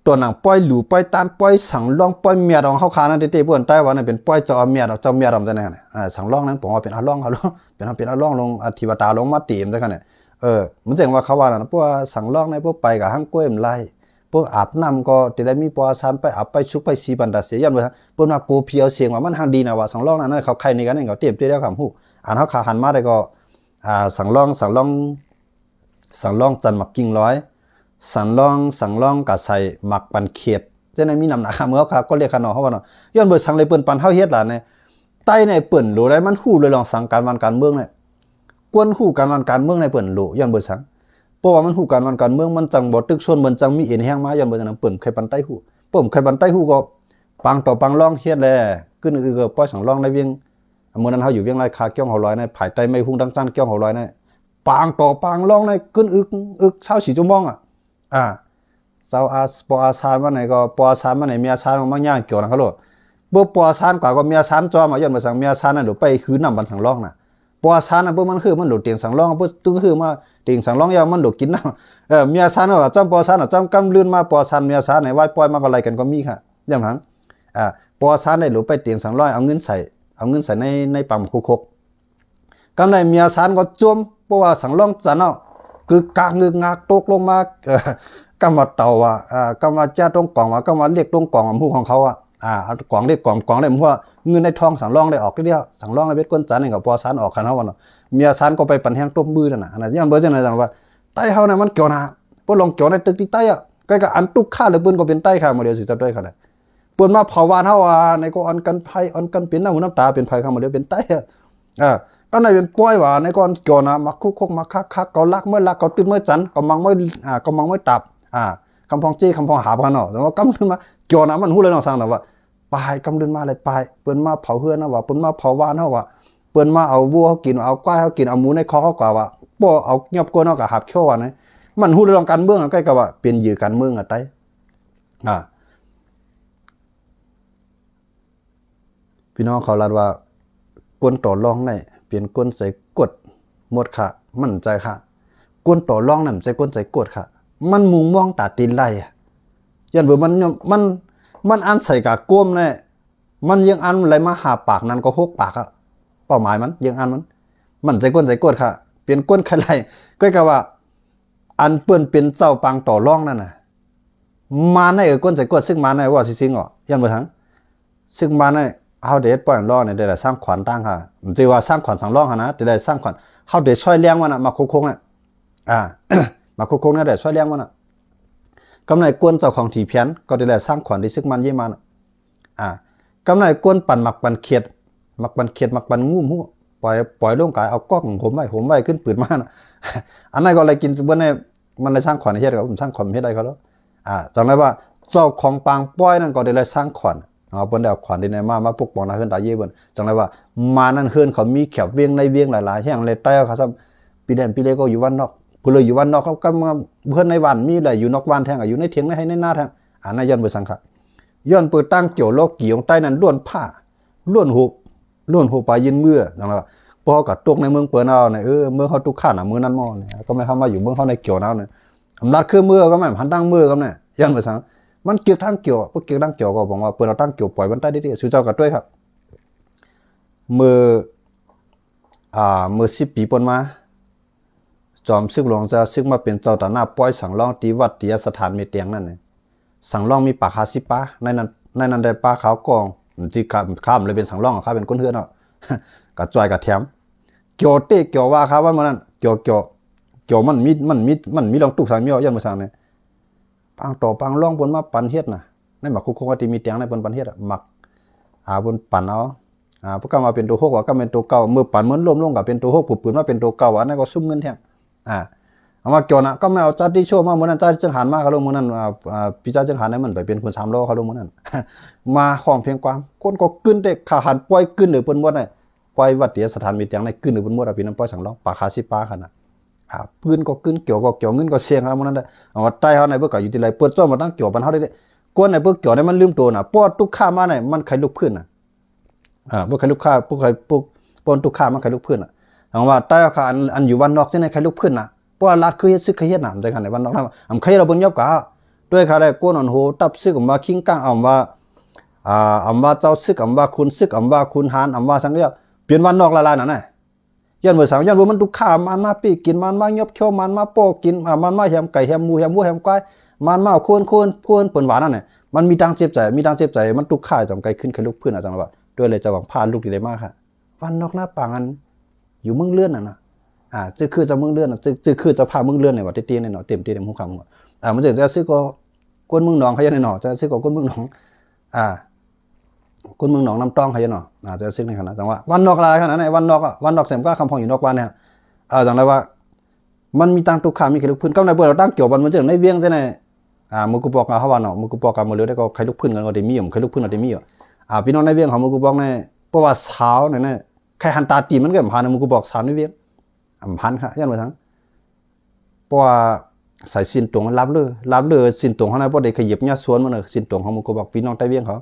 ຕົວໜັງປ່ອຍຫຼູ ປ່ອຍຕານ ປ່ອຍສັງລ້ອງ ປ່ອຍແມດອອງເຮົາຄານັ້ນເຕໆ ພວກໄຕ້ຫວັນນັ້ນເປັນປ່ອຍເຈົ້າອາແມດ ເຈົ້າແມດອອງຈັ່ງນັ້ນ ອ່າ ສັງລ້ອງນັ້ນ ປອງວ່າເປັນອາລ້ອງ ອາລ້ອງ ເປັນ ເປັນອາລ້ອງລົງ ອາເທວະດາລົງມາເຕັມຈັ່ງຊັ້ນນະ. ເອີ ມັນຈັ່ງວ່າເຂົາວ່ານັ້ນ ພວກສັງລ້ອງໃນພວກໄປກະຫັງກ້ວຍມັນໄຫຼ ພວກອາບນ້ຳກໍຈະໄດ້ມີປອວາສານ ໄປອາບໄປຊຸກໄປສີປັນຕາເສຍ ຍ້ອນວ່າເພິ່ນວ່າໂກຜີເອົາສຽງວ່າມັນຫັງດີນະ ວ່າສັງລ້ອງນັ້ນ ເຂົາໄຂນີ້ກັນນີ້ ເຂົາເຕັມທີ່ແລ້ວຄຳຮູ້ ອັນເຮົາຄາຫັນມາໄດ້ກໍ ອ່າ ສັງລ້ອງ ສັງລ້ອງ ສັງລ້ອງຈັນໝາກກິ່ງລອຍ ສັງລ້ອງ ສັງລ້ອງກະໃສ່ໝາກປັນເຂດ ຈັ່ງໃດມີນ້ຳໜາກ ເມື່ອເຮົາຄາກໍລຽກຄະເນາະ ເຮົາວ່າເນາະ ຍ້ອນເບີສັງເລີຍເພິ່ນປັນເຮົາເຮັດລະນີ້ ໃຕ້ໃນເພິ່ນໂຫຼໄດ້ ມັນຮູ້ເລີຍລອງສັງການບ້ານການເມືອງນີ້ ກວນຮູ້ການບ້ານການເມືອງໃນເພິ່ນໂຫຼ ຍ້ອນເບີສັງ ເພາະວ່າມັນຮູ້ການບ້ານການເມືອງ ມັນຈັ່ງບໍ່ຕຶກຊົນ ມັນຈັ່ງມີເອັນແຮງມາ ຍ້ອນເບີຈັ່ງນັ້ນ ເພິ່ນໄຄປັນໃຕ້ຮູ້ ເພິ່ນໄຄປັນໃຕ້ຮູ້ກໍ ປາງຕໍ່ປາງລອງເຮັດແລະ ກຶນອຶກໆ ປ່ອຍສັງລ້ອງໃນວຽງ ມື້ນັ້ນເຮົາຢູ່ວຽງລາຍຄາ ກ້ຽງຫົວລອຍໃນ ພາຍໃຕ້ໄມ້ຮຸ່ງດັງຈັນ ກ້ຽງຫົວລອຍໃນ ປາງຕໍ່ປາງລອງໃນ ກຶນອຶກ ອຶກຊາວສີ່ຊົ່ວໂມງອະ ອ່າ ເຈົ້າອາ ປອອາຊານມາໃນກໍ ປອອາຊານມາໃນ ເມຍອາຊານມາຍ່າງກ່ຽວນຳເຂົາໂລດ ເບີປອອາຊານກວ່າກໍເມຍອາຊານຈອມອະ ຍ້ອນວ່າສັງ ເມຍອາຊານນັ້ນໂດດໄປຄືນ້ຳບັນສັງລ້ອງນະ ປອອາຊານນະ ເບີມັນຄືມັນໂດດຕຽງສັງລ້ອງ ເບີຕຶງຄືມາຕຽງສັງລ້ອງ ຢ່າມັນໂດດກິນນ້ຳ ເອີ ເມຍອາຊານກໍຈອມ ປອອາຊານນະຈອມ ກຳລື່ນມາ ປອອາຊານເມຍອາຊານໃນວາຍປ່ອຍມາກໍໄລ່ກັນກໍມີຄ່ະ ຢ່າງຫັ້ນ ອ່າ ປອອາຊານໄດ້ໂດດໄປຕຽງສັງລ້ອງ ເອົາເງິນໃສ່ ເອົາເງິນໃສ່ໃນ ໃນປາງໝາກຄຸກຄົກ ກຳໃດເມຍສານກໍຈົມ ເພາະວ່າສັງລ້ອງຈັນເນາະ ກຶກກາກງຶກງາກຕົກລົງມາ ເອີ ກຳວ່າເຕົາວ່າ ເອີ ກຳວ່າຈາຕົງກອງວ່າ ກຳວ່າເລກຕົງກອງວ່າ ໝູ່ຂອງເຂົາອະ ອ່າ ກອງເລກກອງ ກອງເລກ ເພາະວ່າເງິນໃນທ້ອງສັງລ້ອງໄດ້ອອກເທື່ອດຽວ ສັງລ້ອງໄດ້ເປັນຄົນຈັນນີ້ກໍພໍສານອອກຄັນເຮົາວ່າເນາະ ເມຍສານກໍໄປປັນແຮງຕົບມືນັ້ນນະ ອັນນັ້ນຍ້ອນເບີຈັ່ງໃດຈັ່ງວ່າ ໃຕ້ເຮົານະມັນກ່ຽວນະ ບໍ່ລອງກ່ຽວໃນຕຶກທີ່ໃຕ້ອະ ກໍ ກໍອັນຕຸກຄາເຫຼືອປືນກໍເປັນໃຕ້ຄ່ະ ມາດຽວຊິຈັບດ້ວຍຄ່ະ ເພິ່ນມາເຜົາບ້ານເຮົາອະ ໃນກໍອ່ອນກັນໄພ ອ່ອນກັນເປັນນ້ຳຫູນ້ຳຕາ ເປັນໄພຄຳບໍ່ເດີ ເປັນໄຕ ເອີ ກໍໃນເປັນປ່ອຍວ່າ ໃນກໍອ່ອນກ່ຽວນະ ມາຄຸກຄົກມາຄັກຄັກ ເຂົາລັກເມີລັກ ເຂົາຕື່ນເມີຈັນ ເຂົາມັງເມີ ອ່າ ເຂົາມັງເມີຕັບ ອ່າ ຄຳພອງເຈ້ ຄຳພອງຫາບຫັ້ນເນາະ ແຕ່ວ່າກຳລືນມາກ່ຽວນະ ມັນຮູ້ເລີຍເນາະ ສັງນະວ່າ ປາຍ ກຳລືນມາເລີຍ ປາຍ ເພິ່ນມາເຜົາເຮືອນເຮົາວ່າ ເພິ່ນມາເຜົາບ້ານເຮົາວ່າ ເພິ່ນມາເອົາວັວເຮົາກິນ ເອົາຄວາຍເຮົາກິນ ເອົາໝູໃນຄອກເຮົາກວ່າວ່າ ບໍ່ເອົາຍອບໂກນເຮົາກໍຫາບເຂີ້ຍວ່ານີ້ ມັນຮູ້ເລື່ອງການເມືອງ ໃກ້ກັບວ່າເປັນເຫຍື່ອການເມືອງອະໄຕ ອ່າ ພີ່ນ້ອງເຂົາລັດວ່າ ຄົນຕໍ່ລອງນີ້ເປັນຄົນໃຈກົດໝົດຄະ ມັນໃຈຄະ ຄົນຕໍ່ລອງນັ້ນໃຈຄົນໃຈກົດຄະ ມັນມຸງມອງຕາຕີນໄຫຼ ຢ້ານເບີມັນ ມັນ ມັນອັນໃສ່ກາກົມແນ່ ມັນຍິງອັນໄຫຼມາຫ້າປາກ ນັ້ນກໍຫົກປາກອະ ເປົ້າໝາຍມັນຍິງອັນມັນ ມັນໃຈຄົນໃຈກົດຄະ ເປັນຄົນໄຂໄຫຼ ກໍກະວ່າ ອັນເພິ່ນເປັນເຈົ້າປາງຕໍ່ລອງນັ້ນນະ ມານໃນ ເອີ ຄົນໃຈກົດ ຊຶກມານໃນ ວ່າຊິຊິງເນາະ ຢ້ານບໍ່ທັງ ຊຶກມານໃນ ເຮົາໄດ້ເຮັດປ່ອຍລອງນີ້ ໄດ້ ໄດ້ສ້າງຂວັນຕັ້ງຫາ ມັນຊິວ່າສ້າງຂວັນສັງລອງຫັ້ນນະ ໄດ້ ໄດ້ສ້າງຂວັນ ເຮົາໄດ້ຊ່ອຍແລງມັນນະ ມາຄົກໆນະ ອ່າ ມາຄົກໆນະ ໄດ້ຊ່ອຍແລງມັນນະ ກຳໃນກວນເຈົ້າຂອງທີ່ແຜນ ກໍໄດ້ ໄດ້ສ້າງຂວັນທີ່ຊຶກມານເຢຍມານະ ອ່າ ກຳໃນກວນປັນໝາກປັນເຂດ ໝາກປັນເຂດ ໝາກປັນງຸ້ມ ຮູ້ ປ່ອຍ ປ່ອຍລົງກາຍ ເອົາກອກໂຫມໄວ້ ໂຫມໄວ້ ຂຶ້ນປືດມານະ ອັນນັ້ນກໍໄດ້ກິນເບິດໃນ ມັນໄດ້ສ້າງຂວັນເຮັດ ກໍສ້າງຂວັນເຮັດໄດ້ເຂົາແລ້ວ ອ່າ ຈັ່ງໃດວ່າ ເຈົ້າຂອງປາງປ່ອຍນັ້ນກໍໄດ້ ໄດ້ສ້າງຂວັນ ເອົາ ເພິ່ນໄດ້ເອົາຂວັນທີ່ໃນມາ ມາປົກປ້ອງໜ້າເຮືອນຕາເຢເພິ່ນ ຈັ່ງໃດວ່າ ມານັ້ນເຮືອນເຂົາມີແຄບວຽງໃນວຽງຫຼາຍໆແຫ່ງ ແລະໃຕ້ເຮົາ ຄັນຊ້ຳ ປີແດນປີເລກໍຢູ່ບ້ານນອກ ຜູ້ເລີຍຢູ່ບ້ານນອກ ເຂົາກໍມາເຮືອນໃນບ້ານມີ ແລະຢູ່ນອກບ້ານແທ້ ກໍຢູ່ໃນຖຽງໃນໄຮ່ໃນນາແທ້ ອັນນັ້ນຍ້ອນເບີສັງຄະ ຍ້ອນເປີດຕັ້ງໂຈໂລກີຂອງໃຕ້ນັ້ນລ້ວນຜ້າ ລ້ວນໂຮ ລ້ວນໂຮປາຍື່ນເມືອ ຈັ່ງໃດວ່າ ພວກເຮົາກໍຕົກໃນເມືອງເປີນເອົານີ້ ເອີ ເມືອງເຮົາຕຸກຄານະມື້ນັ້ນໝໍນີ້ ກໍແມ່ນເຮົາມາຢູ່ເມືອງເຮົາໃນກຽວນາວນີ້ ອຳນາດຄືເມືອກໍແມ່ນ ມັນຕັ້ງເມືອກໍແມ່ນ ຢ້ານວ່າສັງ ມັນເກັບທາງກຽວ ພວກເກັບທາງກຽວກໍບອກວ່າ ເພິ່ນເອົາທາງກຽວປ່ອຍມັນໄດ້ເດ້ ສູ່ເຈົ້າກໍດ້ວຍຄັບ ເມື່ອ ອ່າ ເມື່ອສິບປີປົນມາ ຈອມຊຶກຫຼວງຈາຊຶກມາເປັນເຈົ້າຕາໜ້າປ່ອຍສັງລອງທີ່ວັດຕິຍະສະຖານເມຕຽງນັ້ນ ສັງລອງມີປາກຫ້າສິບປາ ໃນນັ້ນ ໃນນັ້ນໄດ້ປາຂາວກອງ ມັນຊິຂ້າມ ຂ້າມເລີຍເປັນສັງລອງ ຂ້າເປັນຄົນເຮືອນເນາະ ກະຈ່ອຍກະແຖມ ກຽວເຕະກຽວວ່າຄາວັນມື້ນັ້ນ ກຽວ ກຽວ ກຽວມັນມີ ມັນມີ ມັນມີລອງຕຸກສັງມີ ຍ້ອນວ່າສັງນີ້ ປາງຕໍ່ປາງລອງເພິ່ນມາປັນເຮັດນະ ໃນໝາກຄຸກຄົງອາຕິມີຕຽງໃນເພິ່ນປັນເຮັດອະ ໝາກ ອາ ເພິ່ນປັນເອົາ ອາ ເພິ່ນກຳວ່າເປັນໂຕຫົກວ່າກຳເປັນໂຕເກົ້າ ເມື່ອປັນມັນລົ້ມລົງກໍເປັນໂຕຫົກ ເພິ່ນມາເປັນໂຕເກົ້າ ອັນນັ້ນກໍຊຸມເງິນແທ້ ອາ ອາມາກ່ຽວນະ ກໍແມ່ນເອົາຈາຕິໂຊມາມື້ນັ້ນ ຈາຕິເຈີງຫານມາຄະໂລ ມື້ນັ້ນ ອາ ອາ ພີ່ຈາຕິເຈີງຫານນັ້ນມັນໄປເປັນຄົນສາມລໍ້ຄະໂລ ມື້ນັ້ນ ມາຮ້ອງເພງກວາມ ຄົນກໍກຶ້ນເດ້ ຂະຫານປ່ອຍກຶ້ນເດີ ເພິ່ນໝົດນະ ປ່ອຍວັດຕິຍະສະຖານມີຕຽງໃນກຶ້ນເດີ ເພິ່ນໝົດ ອາ ປີນັ້ນປ່ອຍສັງຮ້ອງ ປາຄາສິບປາຂະນະ ອາ ປືນກໍກຶ້ນ ກຽວກໍກຽວ ເງິນກໍເສຍຫາມື້ນັ້ນເດ້ ເອົາວ່າໃຕ້ເຮົາໃນເພິ່ນກໍຢູ່ທີ່ໃດ ເປີດຈ້ອງມາຕັ້ງກຽວປານເຮົາໄດ້ເດ້ ກວນໃນເພິ່ນກຽວໃນມັນລືມໂຕນະ ເພາະວ່າທຸກຂະມາໃນມັນໄຄລຸກຟື້ນນະ. ອາ ບໍ່ໃຄລຸກຂະ ບໍ່ໃຄ ບໍ່ ບໍ່ທຸກຂະມັນໄຄລຸກຟື້ນນະ ຫຍັງວ່າໃຕ້ເຮົາຂະ ອັນ ອັນຢູ່ບ້ານນອກຈັ່ງໃດໄຄລຸກຟື້ນນະ ເພາະວ່າລັດຄືເຮັດ ຊຶກຄືເຮັດນະ ຈັ່ງຊັ້ນໃນບ້ານນອກນະ ອຳໄຄເຮົາເບິ່ງຍອບກະ ດ້ວຍຂະໄດ້ ກວນອັນໂຫ ຕັບຊຶກ ອຳວ່າຄິງກັງ ອຳວ່າ ອາ ອຳວ່າເຈົ້າຊຶກ ອຳວ່າຂຸນຊຶກ ອຳວ່າຂຸນຫານ ອຳວ່າສັງເອີ ເປັນບ້ານນອກຫຼາຍໆນັ້ນນະ ຍ້ອນວ່າສັງ ຍ້ອນວ່າມັນທຸກຂະ ມັນມາປີ້ກິນ ມັນມາຫຍັບເຂ້ວ ມັນມາປໍກິນ ອາ ມັນມາແຫມໄກ່ ແຫມໝູ ແຫມວັວ ແຫມຄວາຍ ມັນມາໂຄ່ນ ໂຄ່ນ ໂຄ່ນ ເພິ່ນວ່ານັ້ນນະ ມັນມີທາງເຈັບໃຈ ມີທາງເຈັບໃຈ ມັນທຸກຂະ ຈັ່ງໄຄຂຶ້ນໄຄລຸກຟື້ນນະ ຈັ່ງວ່າ ດ້ວຍເລີຍເຈົ້າຫວັງພາລູກທີ່ໄດ້ມາຄະ ບ້ານນອກນາປາງ ອັນຢູ່ເມືອງເລື່ອນນັ້ນນະ ອາ ຈື່ຄືເຈົ້າເມືອງເລື່ອນນະ ຈື່ ຈື່ຄືເຈົ້າພາເມືອງເລື່ອນນີ້ວ່າ ເຕັມໆ ແນ່ເນາະ ເຕັມທີ່ເຕັມຫົວຄຳ ອາ ມັນຈະ ຈະຊື່ກໍຄົນເມືອງໜອງເຂົາຢູ່ແນ່ເນາະ ຈະຊື່ກໍຄົນເມືອງໜອງ ອາ ຄົນເມືອງໜອງນ້ຳຕ້ອງເຂົາຢູ່ເນາະ ອາ ຈະຊື່ນີ້ຫັ້ນນະ ຈັ່ງວ່າບ້ານນອກຫຼາຍຂະໜາດໃດ ບ້ານນອກອະ ບ້ານນອກເສມກາຄຳພອງຢູ່ນອກບ້ານນີ້ ເອີ ຈັ່ງໃດວ່າ ມັນມີຕັ້ງທຸກຂະ ມີໄຄລຸກຟື້ນ ກັບໃນເພິ່ນເອົາຕັ້ງກຽວບັນ ມັນຈັ່ງໃນວຽງຈັ່ງໃດ ອາ ໝູ່ກູ່ບອກ ອາ ເຮົາວ່າເນາະ ໝູ່ກູ່ບອກ ກະມື້ເລີຍ ແລ້ວກໍໄຄລຸກຟື້ນກັນກໍໄດ້ມີຢູ່ ໄຄລຸກຟື້ນກໍໄດ້ມີຢູ່ ອາ ພີ່ນ້ອງໃນວຽງເຮົາ ໝູ່ກູ່ບອກ ນີ້ ເພາະວ່າສາວນີ້ນະ ໄຄຫັນຕາຕີນມັນກໍເຫັນ ໝູ່ກູ່ບອກ ສາວໃນວຽງ ອຳພັນຄະ ຍ້ອນວ່າສັງ ເພາະວ່າໃສ່ສິ້ນຕົງລາບເລີ ລາບເລີ ສິ້ນຕົງເຮົານະ ບໍ່ໄດ້ຂະຫຍິບຍາດສ່ວນມັນ ສິ້ນຕົງຂອງໝູ່ກູ່ບອກ ພີ່ນ້ອງໃຕ້ວຽງເຂົາ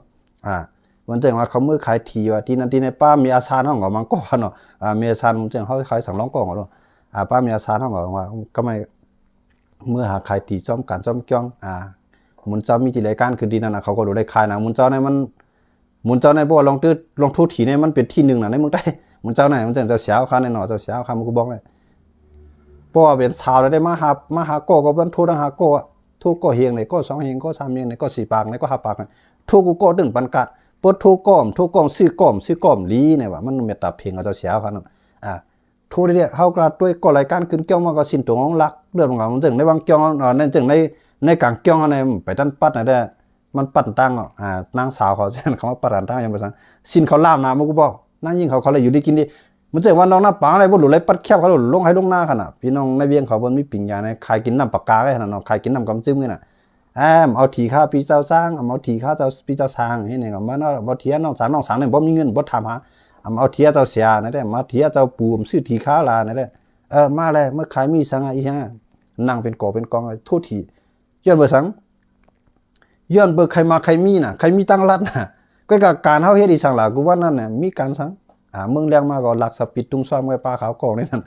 ອາ ມັນຈັ່ງວ່າເຂົາເມືອຂາຍທີ່ວ່າ ທີ່ນັ້ນທີ່ນີ້ ປ້າແມ່ອາຊານເຮົາກໍມັງກໍເນາະ ອາ ແມ່ອາຊານ ມັນຈັ່ງເຮົາຂາຍສັງລອງກໍເນາະ ອາ ປ້າແມ່ອາຊານເຮົາກໍວ່າ ກໍໄມ່ ເມືອຫາຂາຍທີ່ຊອມການຊອມກ່ຽວ ອາ ໝູນເຈົ້າມີທີ່ລາຍການຄືທີ່ນັ້ນນະ ເຂົາກໍບໍ່ໄດ້ຂາຍນະ ໝູນເຈົ້າໃນມັນ ໝູນເຈົ້າໃນ ເພາະວ່າລອງໂທ ລອງໂທຖີ່ໃນ ມັນເປັນທີໜຶ່ງນະ ໃນເມືອງໃຕ້ ໝູນເຈົ້າໃນ ມັນຈັ່ງເຈົ້າສຽວຄາແນ່ເນາະ ເຈົ້າສຽວຄາ ໝູ່ກູ່ບອກ ເພາະວ່າເປັນສາວແລ້ວໄດ້ມາຫາ ມາຫາກໍ ກໍມັນໂທທັງຫາກໍ ໂທກໍເຮງໃດ ກໍສອງເຮງ ກໍສາມເຮງໃດ ກໍສີ່ປາກໃດ ກໍຫ້າປາກໃດ ໂທກູກໍຕື່ນປັນກາດ ບໍ່ໂທກໍ ໂທກໍຊື້ກໍ ຊື້ກໍລີໃນວ່າ ມັນແມ່ນຕາເພງເຈົ້າສຽວຄານັ້ນ ອາ ໂທເດ ເຮົາກໍຕົວກໍລາຍການຂຶ້ນກ່ຽວມາກໍສິ້ນຕົງຂອງລັກເລືອດຂອງເຮົາ ມັນຈຶ່ງໃນວັງກ່ຽວ ເອີ ໃນຈຶ່ງໃນ ໃນກາງກ່ຽວໃນໄດ້ ມັນໄປທັນປັດໃນໄດ້ ມັນປັດຕັງອອກ ອາ ນາງສາວເຂົາ ເຂົາມາປັດຕັງ ຈັ່ງວ່າຊັ້ນ ສິ້ນເຂົາລາມນະ ໝູ່ກູ່ບອກ ນາງຍິງເຂົາ ເຂົາເລີຍຢູ່ດີກິນດີ ມັນເຊິ່ງວ່ານອກນາປາງໄດ້ ບໍ່ຫຼູໄລປັດແຄບ ເຂົາລົງໄຮ່ລົງນາຂະໜາດ ພີ່ນ້ອງໃນວຽງເຂົາ ເພິ່ນມີປິງຍາໃນ ຂາຍກິນນ້ຳປາກາໄວ້ຫັ້ນນະເນາະ ຂາຍກິນນ້ຳກຳຈືມນີ້ນະ ອາ ເອົາຖີ່ຄາພີ່ເຈົ້າຊ້າງ ເອົາຖີ່ຄາເຈົ້າ ພີ່ເຈົ້າຊ້າງ ເຮັດຫຍັງກໍມາເນາະ ເອົາຖີ່ນ້ອງສາງ ນ້ອງສາງນີ້ບໍ່ມີເງິນ ບໍ່ຖາມຫາ ເອົາຖີ່ເຈົ້າເສຍນັ້ນແຫຼະ ມາຖີ່ເຈົ້າປູ ຊື້ຖີ່ຄາລານັ້ນແຫຼະ ເອີ ມາແລ້ວ ມາຂາຍມີສັງ ອີຫຍັງ ນັ່ງເປັນກໍເປັນກອງ ໂທດຖີ່ ຍ້ອນວ່າສັງ ຍ້ອນວ່າໃຄມາໃຄມີນະ ໃຄມີຕັ້ງລັດນະ ກໍການເຮົາເຮັດອີ່ສັງລະ ກູວ່ານັ້ນນະ ມີການສັງ ອາ ເມືອງແລງມາກໍລັກສະປິດຕຸງຊອມໄວ້ ປາຂາວກອງໃນນັ້ນ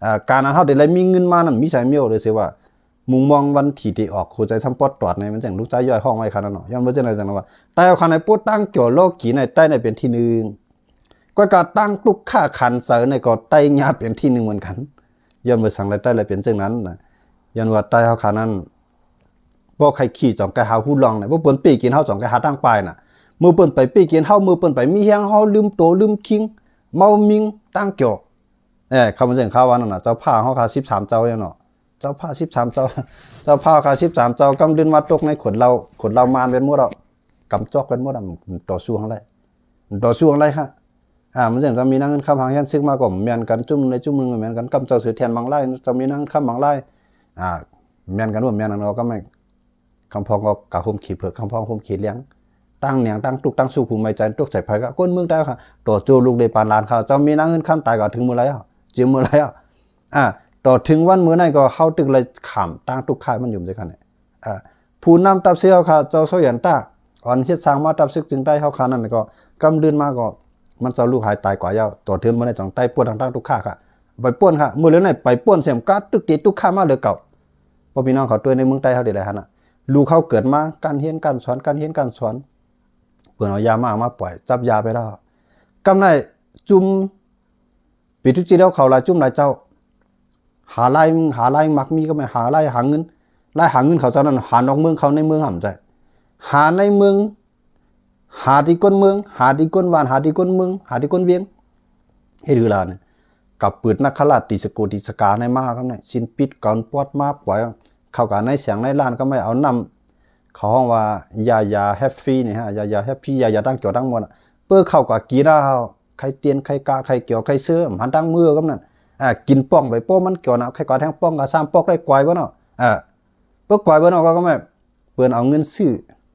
ອາ ການອັນເຮົາໄດ້ ໄດ້ມີເງິນມານັ້ນ ມີໃສມີໂອເລີຍ ເສຍວ່າ ມຸງມອງວັນທີໄດ້ອອກ ຫົວໃຈທຳປອດຕອດໃນ ມັນຈັ່ງລູກຊາຍຍ້ອຍຮ້ອງໄວ້ຂະໜາດນັ້ນເນາະ ຍ້ອນວ່າຈັ່ງໃດຈັ່ງວ່າ ໃຕ້ເຮົາຂະໃນໂປດຕັ້ງກ່ຽວລໍ້ກີໃນ ໃຕ້ໃນເປັນທີໜຶ່ງ ກໍກະຕັ້ງຕຸກຂະຂັນໃຈໃນກໍໃຕ້ຍາເປັນທີໜຶ່ງເໝືອນກັນ ຍ້ອນວ່າສັງໃດໃຕ້ລະເປັນຈັ່ງນັ້ນນະ ຍ້ອນວ່າໃຕ້ເຮົາຂະນັ້ນ ບໍ່ໃຄ່ຂີ້ ຈອງໄກຫາຫູລ່ອງນະ ບໍ່ເປີນປີ້ກິນເຮົາ ຈອງໄກຫາທາງປາຍນະ ມື້ເພິ່ນໄປປີ້ກິນເຮົາ ມື້ເພິ່ນໄປມີແຮງເຮົາ ລືມໂຕລືມຄິງ ເມົາມິງ ຕັ້ງກ່ຽວ ເອີ ຄຳວ່າຈັ່ງ ຄາວວ່ານັ້ນນະ ເຈົ້າພາເຮົາຄະສິບສາມເຈົ້າເນາະ ເຈົ້າພາສິບສາມເຈົ້າ ເຈົ້າພາຄະສິບສາມເຈົ້າ ກຳລືນມາຕົກໃນຂົນເຫຼົ້າ ຂົນເຫຼົ້າມານເປັນໝົດແລ້ວ ກຳຈອກເປັນໝົດ ຕໍ່ສູ້ຫຍັງໄດ້ ຕໍ່ສູ້ຫຍັງໄດ້ຄະ ອາ ມັນຈັ່ງຈະມີນາງເງິນຄຳຫາງແຮງຊຶກມາກໍແມ່ນກັນ ຈຸ້ມໃດຈຸ້ມໜຶ່ງກໍແມ່ນກັນ ກຳເຈົ້າເສືອແທ່ນບັງລາຍ ເຈົ້າມີນາງເງິນຄຳບັງລາຍ ອາ ແມ່ນກັນບໍ່ແມ່ນນັ້ນກໍກຳ ຄຳພອງກໍກະຫົ່ມຂີ້ເຜືອກ ຄຳພອງຫົ່ມຂີ້ຫຼຽງ ຕັ້ງໜຽງ ຕັ້ງຕຸກ ຕັ້ງສູ້ ຜູ້ໄໝໃຈຕົກໃສ່ໃຜກະ ຄົນເມືອງໃຕ້ເຮົາ ຕໍ່ໂຈລູກເດປານຫຼານເຂົາ ເຈົ້າມີນາງເງິນຄຳຕາຍກໍເຖິງມື້ໃດ ເຈົ້າ ເຈີມື້ໃດ ອາ ຕໍ່ເຖິງວັນມື້ນັ້ນກໍເຮົາຕຶກໄດ້ຂ້າມຕັ້ງຕຸກຂາຍມັນຢູ່ຈັ່ງຊັ້ນ ອາ ຜູ້ນຳຕັບເຊເຮົາຄະ ເຈົ້າໂຊຢັນຕາ ອອນເຮັດສ້າງມາຕັບຊຶກຈຶ່ງໄດ້ເຮົາຄະນັ້ນກໍ ກຳລືນມາກໍ ມັນເຈົ້າລູກຫາຍຕາຍກວ່າແລ້ວ ຕໍ່ເຖິງມື້ນັ້ນຕ້ອງໄຕ້ປ່ວນທາງຕັ້ງຕຸກຂາຄະ ໄປປ່ວນຄະ ມື້ເລີຍໃນໄປປ່ວນເສມກາຕຶກຕີຕຸກຂາມາເລີຍເກົ່າ ພວກພີ່ນ້ອງເຂົາຕົວໃນເມືອງໃຕ້ເຮົາໄດ້ຫຼາຍຫັ້ນນະ ລູກເຂົາເກີດມາ ການຮຽນການສອນ ການຮຽນການສອນ ເພິ່ນເອົາຢາມາ ເອົາມາປ່ອຍ ຈັບຢາໄປແລ້ວ ກຳໄດ້ຈຸ້ມ ປີຕຸຈີດເຮົາເຂົ້າຫຼາຍຈຸ້ມຫຼາຍເຈົ້າ ຫາລາຍ ຫາລາຍມັກມີກໍແມ່ນ ຫາລາຍຫາເງິນ ລາຍຫາເງິນເຂົາເຈົ້ານັ້ນ ຫານອກເມືອງເຂົ້າໃນເມືອງຫາມໃຈ ຫາໃນເມືອງ ຫາທີ່ກົ້ນເມືອງ ຫາທີ່ກົ້ນບ້ານ ຫາທີ່ກົ້ນເມືອງ ຫາທີ່ກົ້ນວຽງ ເຮັດຄືລາວນີ້ ກັບປືດນາຄະລາດ ຕີສະໂກຕີສະກາໃນມາກັບໃນ ສິ້ນປິດກອນປອດມາປ່ອຍ ເຂົ້າກັບໃນສຽງໃນລ້ານກໍແມ່ນ ເອົານ້ຳ ເຂົາຮ້ອງວ່າຢາຢາແຮັບຟຣີນີ້ຮະ ຢາຢາແຮັບຟຣີ ຢາຢາຕັ້ງເກີວຕັ້ງໝົດ ເປີເຂົ້າກະກີລາເຮົາ ໄຂ່ຕຽນ ໄຂ່ກາ ໄຂ່ກຽວ ໄຂ່ເຊື້ອ ມັນຕັ້ງມື້ກັບນັ້ນ ອ່າ ກິນປ່ອງໄປ ໂປ້ ມັນກ່ອນ ເອົາໄຂ່ກວາດແທງປ່ອງກໍຊ້ຳ ປອກໄດ້ກວາຍບໍ່ເນາະ ເອີ ປອກກວາຍບໍ່ເນາະ ກໍ ກໍແມ່ນເພິ່ນເອົາເງິນຊື້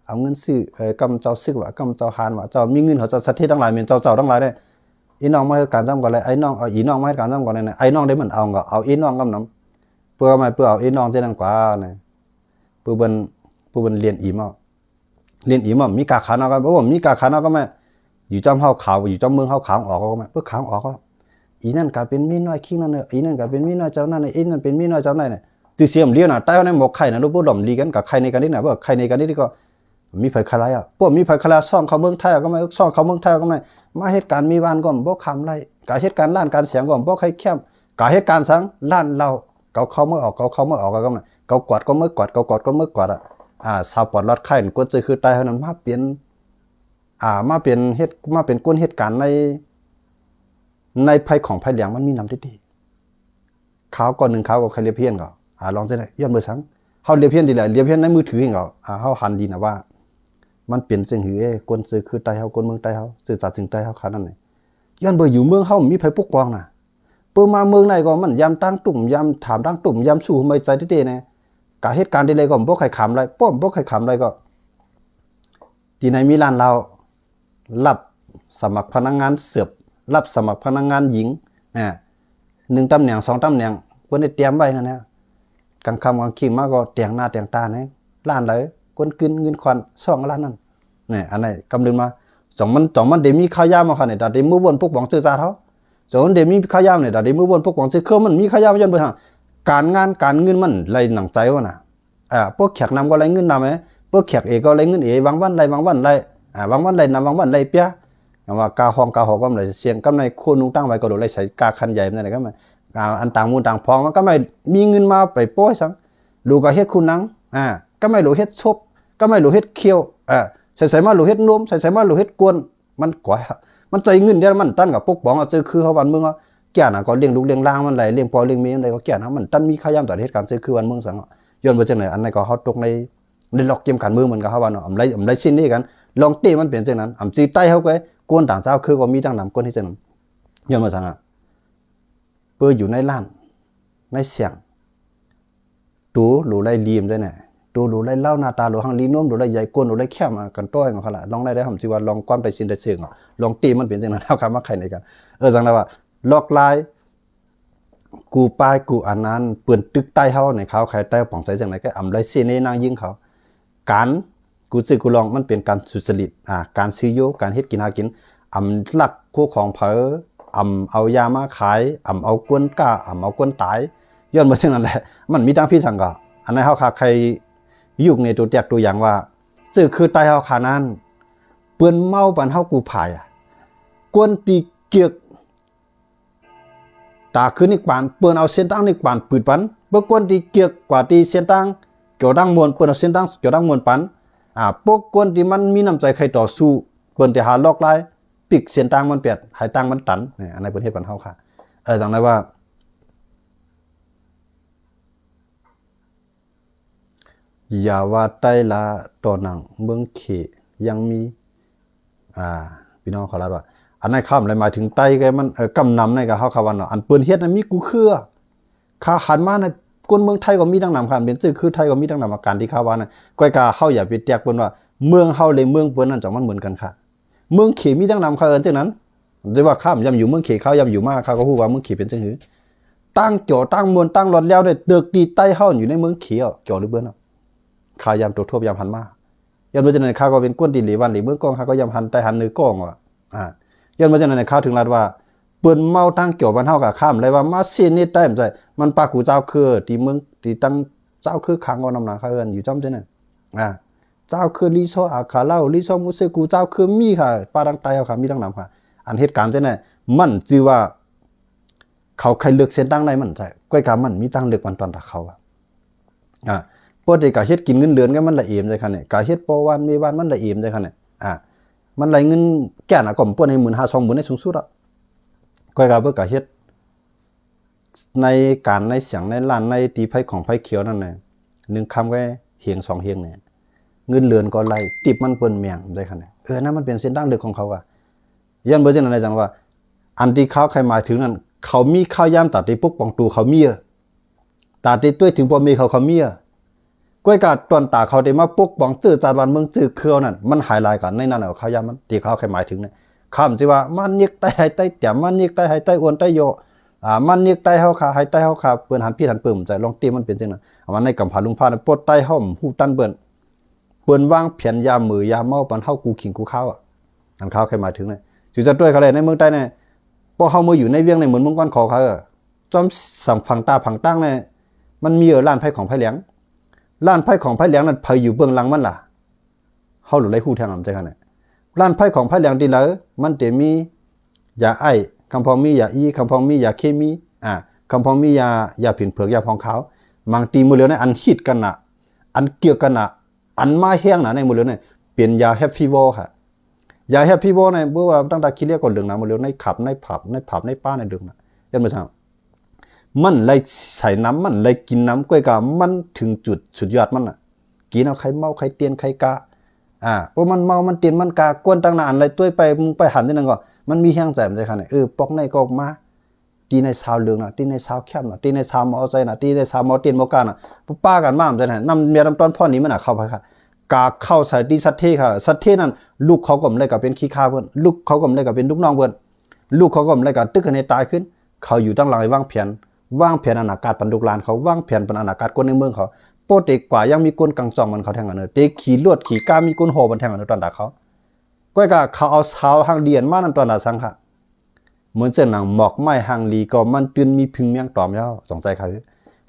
ເອົາເງິນຊື້ ເອີ ກຳເຈົ້າຊຶກວ່າ ກຳເຈົ້າຫານວ່າ ເຈົ້າມີເງິນ ເຂົາເຈົ້າສະເທດທັງຫຼາຍ ແມ່ນເຈົ້າ ເຈົ້າທັງຫຼາຍເດ້. ອີນ້ອງມາເຮັດການນຳກໍໄດ້ ໄອ້ນ້ອງ ເອົາອີນ້ອງມາເຮັດການນຳກໍໄດ້ນະ ໄອ້ນ້ອງໄດ້ມັນເອົາກໍເອົາອີນ້ອງນຳນຳ ເພື່ອມາ ເພື່ອເອົາອີນ້ອງເຊັ່ນນັ້ນກວ່ານະ ເພື່ອເພິ່ນ ເພື່ອເພິ່ນລ້ຽນອີມເອົາ ລ້ຽນອີມເອົາ ມີກາຂານເອົາກໍ ໂອ້ ມີກາຂານເອົາກໍແມ່ນ ຢູ່ຈ້ຳເຮົາຂາວ ຢູ່ຈ້ຳເມືອງເຮົາຂາວອອກກໍແມ່ນ ເພິ່ນຂາວອອກກໍ ອີນັ້ນກໍເປັນເມຍນ້ອຍຄິງນັ້ນ ອີນັ້ນກໍເປັນເມຍນ້ອຍເຈົ້ານັ້ນ ອີນັ້ນເປັນເມຍນ້ອຍເຈົ້ານັ້ນ ຕື່ເສຍມຫຼຽວນະ ໃຕ້ເຮົາໃນໝົກໄຂ່ນະ ລູກບໍ່ຫຼອມລີກັນ ກໍໄຂ່ໃນກັນນີ້ນະ ບໍ່ໄຂ່ໃນກັນນີ້ກໍ ມີໃຜຄະລາຍອະ ພວກມີໃຜຄະລາຍ ຊ່ອງເຂົ້າເມືອງໄທກໍມາ ຊ່ອງເຂົ້າເມືອງໄທກໍມາ ມາເຮັດການມີບ້ານກໍບໍ່ຂ້າມໄລ່ ກະເຮັດການຮ້ານການສຽງກໍບໍ່ໃຄ່ແຄ້ມ ກະເຮັດການສັງ ຮ້ານເຫຼົ້າ ເຂົາເຂົ້າເມືອອກ ເຂົາເຂົ້າເມືອອກກໍມາ ເຂົາກວາດກໍເມືອກວາດ ເຂົາກວາດກໍເມືອກວາດອະ ອາ ຊາວປອດລອດໄຂ່ ກວນເຈີຄືໃຕ້ເຮົານັ້ນ ມາເປັນ ອາ ມາເປັນເຮັດ ມາເປັນຄົນເຮັດການໃນ ໃນໄພຂອງໄພຫຼຽງ ມັນມີນຳເດ້ ເດ້. ຄາວກ່ອນໜຶ່ງ ຄາວກໍໄຄລຽບຮຽນກໍ ອາ ລອງຈັ່ງໃດ ຍ້ອນເບິ່ງສັງ ເຮົາລຽບຮຽນດີແຫຼະ ລຽບຮຽນໃນມືຖືເອງກໍ ອາ ເຮົາຫັນດີນະວ່າ ມັນເປັນຈັ່ງຫື ເອີ ຄົນເຈີຄືໄຕ້ເຮົາ ຄົນເມືອງໃຕ້ເຮົາ ເຊື້ອຊາດເຊິ່ງໃຕ້ເຮົາຂະໜາດໃດ ຍ້ອນເບິ່ງຢູ່ເມືອງເຮົາ ມັນມີໃຜປົກປ້ອງນະ ເປີມາເມືອງໃດກໍມັນຢາມຕັ້ງຕຸ້ມ ຢາມຖາມຕັ້ງຕຸ້ມ ຢາມສູ້ ໄມ່ໃຈເດ້ໆແນ່ ກະເຮັດການໃດໆກໍບໍ່ໃຄ່ຂາມໄດ້ ປ້ອມບໍ່ໃຄ່ຂາມໄດ້ກໍ ທີ່ໃນມີຮ້ານເຫຼົ້າ ຮັບສະໝັກພະນັກງານເສີບ ຮັບສະໝັກພະນັກງານຍິງ ອາ ໜຶ່ງຕຳແໜ່ງ ສອງຕຳແໜ່ງ ເພິ່ນໄດ້ຕຽມໄວ້ນັ້ນນະ ກາງຄ່ຳກາງຄືນມາກໍແຕ່ງໜ້າແຕ່ງຕາໃນຮ້ານໃດ ກົນກືນເງິນຄວັນຊ່ອງຮ້ານນັ້ນ ນີ້ ອັນນີ້ກຳເນີນມາ ສອງມັນ ສອງມັນໄດ້ມີຄາວຍາມມາຄັນນີ້ ຕາໄດ້ມືວນປົກປ້ອງເຊື້ອຊາດເຮົາ ສອງມັນໄດ້ມີຄາວຍາມນີ້ ຕາໄດ້ມືວນປົກປ້ອງເຊື້ອ ຄືມັນມີຄາວຍາມຍ້ອນເພິ່ນຫາ ການງານການເງິນມັນໄຫຼໜັງໃຈວ່ານະ ອາ ພວກແຂກນຳກໍໄດ້ເງິນນຳ ພວກແຂກເອກໍໄດ້ເງິນເອ ບາງວັນໄດ້ ບາງວັນໄດ້ ອາ ບາງວັນໄດ້ນຳ ບາງວັນໄດ້ເປຍ ຫຍັງວ່າກາຫ້ອງກາຫໍກໍບໍ່ໄດ້ສຽງ ກຳໃນຄົນນຸ່ງຕັ້ງໄວ້ກໍບໍ່ໄດ້ໃສ່ ກາຄັນໃຫຍ່ນັ້ນກໍ ອາ ອັນຕ່າງໝູ່ຕ່າງພອງ ມັນກໍໄດ້ມີເງິນມາໄປໂປ້ຍສັງ ລູກກໍເຮັດຄູໜັງ ອາ ກໍໄດ້ລູກເຮັດສົບ ກໍໄດ້ລູກເຮັດຂ່ຽວ ອາ ໃສ່ໆມາລູກເຮັດນົມ ໃສ່ໆມາລູກເຮັດກົ້ນ ມັນກວາຍ ມັນໃຊ້ເງິນດຽວມັນຕັນກໍປົກປ້ອງເອົາເຈີຄືເຮົາບ້ານເມືອງເຮົາ ແກ່ນະກໍລ້ຽງລູກລ້ຽງຫຼານມັນໄດ້ ລ້ຽງພໍ່ລ້ຽງແມ່ມັນໄດ້ ກໍແກ່ນະ ມັນຕັນມີຄາວຍາມຕອນເຮັດການເຈີຄືບ້ານເມືອງສັງ ຍ້ອນວ່າຈັ່ງໃດ ອັນນັ້ນກໍເຮົາຕົກໃນ ໃນລັອກເກມການເມືອງເໝືອນກັບເຮົາວ່າເນາະ ອຳໄລ ອຳໄລຊິນນີ້ກັນ ລອງເຕະມັນເປັນຈັ່ງນັ້ນ ອຳຈື່ໃຕ້ເຮົາກໍ ກວນຕ່າງຊາວຄືກໍມີຕັ້ງນຳ ກວນເຮັດຈັ່ງນັ້ນ ຍ້ອນວ່າສັງ ເປີຢູ່ໃນຮ້ານ ໃນສຽງ ໂຕໂຫຼໄລລີມໄດ້ນະ ໂຕໂຫຼໄລລາວ ໜ້າຕາໂຫຼຮັ່ງລີນົມ ໂຫຼໄລໃຫຍ່ ກົ້ນໂຫຼໄລແຄມ ອາ ກັນຕໍ່ກັນເຂົາລະ ລອງໄດ້ໄດ໋ ຫຳຊິວ່າລອງຄວາມໄດ້ຊິນໄດ້ເຊີງ ລອງເຕະມັນເປັນຈັ່ງນັ້ນ ເຮົາກໍມາໄຂໃນກັນ ເອີ ຈັ່ງໃດວ່າ ລອກລາຍ ກູປາຍກູອັນນັ້ນ ເປີ້ນຕຶກໃຕ້ເຮົາໃນຄາວໄຂໃຕ້ປອງໃສຈັ່ງໃດ ກໍອຳໄລເສເນນາງຍິງເຂົາ ການ ກູຊື້ກູລອງ ມັນເປັນການສຸດຈະລິດ ອາ ການຊື້ຢູ່ ການເຮັດກິນຫາກິນ ອຳລັກໂຄຂອງເຜີ ອຳເອົາຢາມາຂາຍ ອຳເອົາຄົນກາ ອຳເອົາຄົນຕາຍ ຍ້ອນວ່າເຊັ່ນນັ້ນແຫຼະ ມັນມີທາງຜິດທາງກໍ ອັນນັ້ນເຮົາຄາໃຄຍຸກໃນຕົວແຕກຕົວຢ່າງວ່າ ເຈີຄືໃຕ້ເຮົາຄານັ້ນ ເພິ່ນເມົາປານເຮົາກູພາຍ ອາ ກວນຕີເກືອກ ຕາຄືນິບານ ເພິ່ນເອົາເສັ້ນທາງນິບານປືດປັນ ເພິ່ນກວນຕີເກືອກກວ່າຕີເສັ້ນທາງ ເກີດດັງມ່ວນ ເພິ່ນເອົາເສັ້ນທາງເກີດດັງມ່ວນປັນ ອາ ພວກກວນທີ່ມັນມີນ້ຳໃຈໃຄ່ຕໍ່ສູ້ ເພິ່ນຈະຫາລອກລາຍປິດເສັ້ນທາງມັນແປດ ໃຫ້ທາງມັນຕັນ ນີ້ ອັນນັ້ນເພິ່ນເຮັດປັນເຮົາຄ່ະ ເອີ ຈັ່ງໃດວ່າ ຢ່າວ່າໄຕ້ລະ ຕໍ່ໜັງເມືອງເຂຍັງມີ ອ່າ ພີ່ນ້ອງເຂົາລາດວ່າ ອັນນັ້ນຂ້າມໄດ້ໝາຍເຖິງໄຕ້ ກໍມັນ ເອີ ກຳນຳໃນກໍເຮົາຄາວ່າເນາະ ອັນເພິ່ນເຮັດນັ້ນມີກູເຄືອ ຂ້າຫັນມາໃນຄົນເມືອງໄທກໍມີດັ່ງນຳ ຄັນເປັນຊື່ຄືໄທກໍມີດັ່ງນຳ ອາການທີ່ຂ້າວ່ານັ້ນ ກ້ອຍກາເຮົາຢ່າໄປແຕກເພິ່ນວ່າ ເມືອງເຮົາ ແລະ ເມືອງເພິ່ນນັ້ນ ຈັ່ງມັນເໝືອນກັນຄ່ະ ເມືອງເຂມີດັ່ງນຳ ຂ້າເອີ້ນຈັ່ງນັ້ນ ແຕ່ວ່າຂ້າບໍ່ຢາມຢູ່ເມືອງເຂ ຂ້າຢ້ຳຢູ່ມາ ຂ້າກໍຮູ້ວ່າເມືອງເຂເປັນຈັ່ງຊີ້ ຕັ້ງຈໍ ຕັ້ງມ່ວນ ຕັ້ງລອດແລ້ວໄດ້ ຕຶກທີ່ໄຕ້ເຮົາຢູ່ໃນເມືອງເຂ ຈໍຫຼືເບິ່ງເນາະ ຂ້າຢ້ຳຕົວທົບ ຢ້ຳຫັນມາ ຍ້ອນວ່າຈັ່ງນັ້ນ ຂ້າກໍເປັນຄົນທີ່ເລບ້ານເລເມືອງກ້ອງ ຂ້າກໍຢ້ຳຫັນໄຕ້ຫັນເໜືອກ້ອງວ່າ ອາ ຍ້ອນວ່າຈັ່ງນັ້ນ ຂ້າເຖິງລາດວ່າ ເພິ່ນເມົາຕັ້ງຈໍບ້ານເຮົາ ກໍຂ້າມໄດ້ວ່າມາເຊນິດໄດ້ ມັນປາກກູເຈົ້າຄືທີ່ເມືອງ ທີ່ຕັ້ງເຈົ້າຄືຂັງກໍນຳໜາ ຂ້າເອີ້ນຢູ່ຈ້ຳຈັ່ງນັ້ນ ອາ ເຈົ້າຄືລີຊໍ ອາຄາເລົ່າ ລີຊໍ ມູເຊ ກູເຈົ້າຄືມີຄ່ະ ປາທາງໃຕ້ເຮົາຄ່ະ ມີທັງນຳຄ່ະ ອັນເຮັດການຈັ່ງນັ້ນ ມັນຈື່ວ່າ ເຂົາໄຂເລືອກເສັ້ນທາງໃດມັນໃຈ ກ້ອຍກາມັນມີທາງເລືອກມັນຕອນຕາເຂົາ ອາ ປົກກະຕິກະເຮັດກິນເງິນເດືອນກໍມັນລະເອມໃຈຄັນນີ້ ກະເຮັດພໍ່ບ້ານແມ່ບ້ານມັນລະເອມໃຈຄັນນີ້ ອາ ມັນໄດ້ເງິນແກ່ນະ ກໍບໍ່ປວນໃຫ້ໝື່ນຫ້າ ສອງໝື່ນໃຫ້ສູງສຸດອະ ກ້ອຍກາເພິ່ນກະເຮັດ ໃນການໃນສຽງໃນລ້ານໃນຕີໄຟຂອງໄຟຂຽວນັ້ນນະ ໜຶ່ງຄຳກໍເຮງສອງເຮງນີ້ ເງິນເດືອນກໍໄລ່ ຕິບມັນເປັນແມງໃຈຄັນນີ້ ເອີ ນັ້ນມັນເປັນເສັ້ນທາງເລືອກຂອງເຂົາວ່າ ຢ້ອນເບີຈັ່ງນັ້ນ ຈັ່ງວ່າ ອັນທີ່ເຂົາໄຂໝາຍເຖິງນັ້ນ ເຂົາມີຂ່າວຢາມຕາທີ່ປົກປ້ອງໂຕເຂົາມີ ຕາທີ່ຊ່ວຍເຖິງພໍ່ແມ່ເຂົາ ເຂົາມີ. ກ້ວຍກາຕອນຕາເຂົາໄດ້ມາປົກປ້ອງເຊື້ອຊາດບ້ານເມືອງເຊື້ອເຂື່ອນນັ້ນ ມັນຫາຍຫຼາຍການໃນນັ້ນເອົາຂ່າວຢາມມັນ ທີ່ເຂົາເຄີຍໝາຍເຖິງນະ. ຄຳທີ່ວ່າມາເນັກໄຕໃຫ້ໄຕແຕ້ມ ມາເນັກໄຕໃຫ້ໄຕໂອນໄຕໂຍ ອາ ມາເນັກໄຕເຮົາຂ້າ ໃຫ້ໄຕເຮົາຂ້າ ເພິ່ນຫັນຜິດຫັນເປີມໃຈ ລອງຕິມັນເປັນຈັ່ງນັ້ນ. ເອົາມາໃນກຳພາລຸງພານ ປອດໄຕເຮົາຮູ້ຕັນເພິ່ນ ເພິ່ນວາງແຜນຢາເໝີຢາເມົາປານເຮົາກູຂີງກູຂາວອະ ອັນເຂົາເຄີຍໝາຍເຖິງນະ. ຊິຈະດ້ວຍເຂົາແຫຼະ ໃນເມືອງໃຕ້ນະ ພວກເຮົາເມື່ອຢູ່ໃນວຽງໃນເມືອງມົງກອນຂອງເຂົາ ຈອມສຳຝັງຕາຝັງຕາງນະ ມັນມີ ເອີ ລ້ານໄພຂອງໄພແຫຼງ ລ້ານໄພຂອງໄພແຫຼງນັ້ນ ໃຜຢູ່ເບື້ອງຫຼັງມັນລະ? ເຮົາຫຼູໄລຮູ້ແທ້ນຳໃຈຂະນະ ລ້ານໄພຂອງໄພແຫຼງທີ່ລະ ມັນຈະມີຢາໄອ ຄຳພອງມີຢາອີ ຄຳພອງມີຢາເຄມີ ອາ ຄຳພອງມີຢາ ຢາຝີນເຜືອກ ຢາພອງຂາວ. ບາງທີມື້ເລີວນະ ອັນຮິດກັນນະ ອັນກຽກກັນນະ ອັນມາແຮງນະໃນມື້ເລີວນະ ເປັນຢາແຮັບຟີວໍ ຄ່ະ. ຢາແຮັບຟີວໍນະ ບໍ່ວ່າຕັ້ງແຕ່ຂີ້ເລກກໍເຫຼືອງນະ ມື້ເລີວໃນຂັບໃນຜັບ ໃນຜັບໃນບານະເຫຼືອງນະ ຢ້ານບໍ່ຊ່າງ ມັນໄລ່ໃສ່ນຳ ມັນໄລ່ກິນນຳ ກ້ວຍກາມັນເຖິງຈຸດສຸດຍອດມັນນະ ກິນເອົາໃຜເມົາໃຜຕຽນໃຜກາ ອາ ພວກມັນເມົາມັນຕຽນມັນກາ ກວນຕັ້ງໜ້າອັນໄລ່ຕົວໄປ ມຶງໄປຫັນທີ່ນັ້ນກໍ ມັນມີແຮງໃຈ ມັນໃຈຄັນ ເອີ ປອກໃນກໍມາ ຕີໃນຊາວເຫຼືອງນະ ຕີໃນຊາວແຄມນະ ຕີໃນຊາວເມົາໃຈນະ ຕີໃນຊາວເມົາຕຽນເມົາການະ ປ້າກັນມາ ມັນໃຈນະ ນ້ຳເມຍນ້ຳຕອນພອນນີ້ມັນນະ ເຂົ້າໄປຄ່ະ ກາເຂົ້າໃສ່ທີ່ສັດເທຄ່ະ ສັດເທນັ້ນ ລູກເຂົາກໍບໍ່ໄດ້ກະເປັນຂີ້ຂ້າເພິ່ນ ລູກເຂົາກໍບໍ່ໄດ້ກະເປັນລູກນ້ອງເພິ່ນ ລູກເຂົາກໍບໍ່ໄດ້ກະຕຶກກັນໃຫ້ຕາຍຂຶ້ນ ເຂົາຢູ່ຕັ້ງຫຼັງໃຫ້ວາງແຜນ ວາງແຜນອະນາກາດປັນລູກຫຼານເຂົາ ວາງແຜນປັນອະນາກາດຄົນໃນເມືອງເຂົາ ບໍ່ໄດ້ກວ່າຍັງມີກົນກາງຈອງມັນເຂົາແທງກັນເດີ ໄດ້ຂີ່ລົດຂີ່ກາມີກົນຫໍ່ມັນແທງກັນເດີ ຕອນດາເຂົາ ກ້ວຍກາເຂົາເອົາສາວຮັ່ງດີມານັ້ນຕອນດາສັງຂະ ເໝືອນເຊັ່ນນາງໝອກໄມ້ຮັ່ງດີກໍມັນຕື່ນມີຜຶ່ງແມງຕອມແລ້ວ ສົງໄສເຂົາ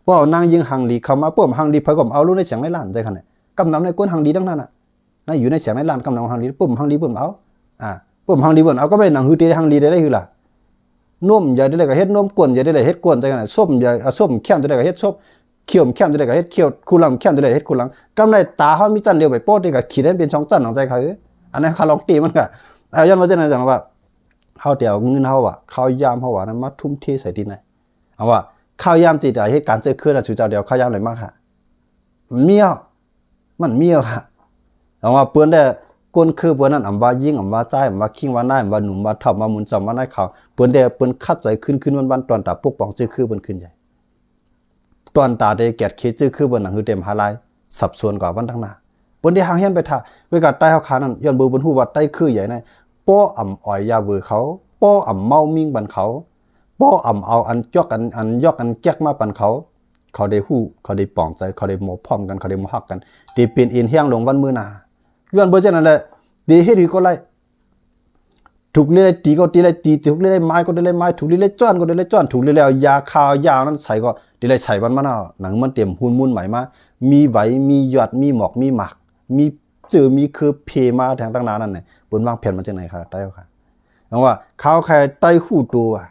ພວກເອົານາງຍິງຮັ່ງດີເຂົ້າມາ ພວກຮັ່ງດີໃຜກໍເອົາ ຢູ່ໃນສຽງໃນລ້ານໃຈຂະນະ ກຳນຳໃນຄົນຮັ່ງດີທັງນັ້ນນະ ໃນຢູ່ໃນສຽງໃນລ້ານ ກຳນຳຮັ່ງດີ ປຸ້ມຮັ່ງດີເພິ່ນເອົາ ອາ ປຸ້ມຮັ່ງດີເພິ່ນເອົາ ກໍແມ່ນໜັງສືຕີຮັ່ງດີໄດ້ຄືລະ ນົມໃຫຍ່ເທົ່າໃດກໍເຮັດນົມ ກ້ວນໃຫຍ່ເທົ່າໃດເຮັດກ້ວນ ຈັ່ງຊັ້ນ ສົ້ມໃຫຍ່ ສົ້ມແຄມເທົ່າໃດກໍເຮັດສົ້ມ ຂ້ຽວແຄມເທົ່າໃດກໍເຮັດຂ້ຽວ ຄູລຳແຄມເທົ່າໃດເຮັດຄູລຳ ກຳໄລຕາເຮົາມີຊັ້ນດຽວໄປ ໂປ້ເດ້ກໍຂີດໃຫ້ເປັນສອງຊັ້ນ ໜັງໃຈເຂົາ ອັນນັ້ນຂ້າລອງຕີມັນກະ ຍ້ອນວ່າຈັ່ງນັ້ນ ຈັ່ງວ່າເຮົາໄດ້ເອົາເງິນເຮົາວ່າ ຂ່າວຢາມເຮົາວ່ານັ້ນມາທຸ່ມເທໃສ່ທີ່ໃນ ເອົາວ່າຂ່າວຢາມທີ່ຈະເຮັດການເຊື້ອເຂື່ອນນັ້ນ ສູ່ເຈົ້າໄດ້ເອົາຂ່າວຢາມໃດມາຄ່ະ ມີ ມັນມີແລ້ວ ເອົາວ່າເພິ່ນໄດ້ ກົ້ນເຄືເພິ່ນນັ້ນ ອຳວ່າຍິງ ອຳວ່າຊາຍ ອຳວ່າຄີງວ່ານາຍ ອຳວ່າໜຸ່ມວ່າເຖົ້າ ວ່າມຸນຊຳວ່ານາຍຂາວ ເພິ່ນໄດ້ ເພິ່ນຂັດໃຈຄືນໆວັນໆ ຕອນຕາປົກປ້ອງເຊື້ອເຄືເພິ່ນຄືນໃຫຍ່ ຕອນຕາໄດ້ແກດເຂດເຊື້ອເຄືເພິ່ນ ໜັງສືເຕັມຫາລາຍ ສັບສວນກວ່າວັນທາງໜ້າ ເພິ່ນໄດ້ຮ່າງຮຽນໄປຖ້າ ເວກາໃຕ້ເຮົາຂານັ້ນ ຍ້ອນເພິ່ນຮູ້ວ່າໃຕ້ຄືໃຫຍ່ນັ້ນ ປໍອຳອອຍຢາເວີເຂົາ ປໍອຳເມົາມິງບັນເຂົາ ປໍອຳເອົາອັນຈອກ ອັນ ອັນຢອກ ອັນແກກມາປັນເຂົາ ເຂົາໄດ້ຮູ້ ເຂົາໄດ້ປອງໃຈ ເຂົາໄດ້ໝໍ້ພ້ອມກັນ ເຂົາໄດ້ໝໍ້ຮັກກັນ ໄດ້ເປັນເອັນແຮງລົງວັນມື້ໜ້າ ຍ້ອນເບິ່ງຈັ່ງນັ້ນແຫຼະ ໄດ້ເຮັດຄືກໍໄລ່ ຖືກໄລ່ຕີກໍໄດ້ໄລ່ຕີ ຖືກໄລ່ໝາຍກໍໄດ້ໄລ່ໝາຍ ຖືກໄລ່ຈ້ອນກໍໄດ້ໄລ່ຈ້ອນ ຖືກໄລ່ເອົາຢາຂ້າຢານັ້ນໃສ່ກໍໄດ້ໄລ່ໃສ່ມັນມາເນາະ ໜັງມັນເຕັມຫຸ່ນມູນໃໝ່ມາ ມີໄຫວ ມີຍອດ ມີໝອກ ມີໝາກ ມີເຈີມີເຄືເພມາແທງຕັ້ງໜ້ານັ້ນ ເພິ່ນວາງແຜນມາຈັ່ງໃດຄ່ະ ໃຕ້ເຮົາຄ່ະ ຫວັງວ່າເຂົາໃຫ້ໄຕ້ຮູ້ໂຕວ່າ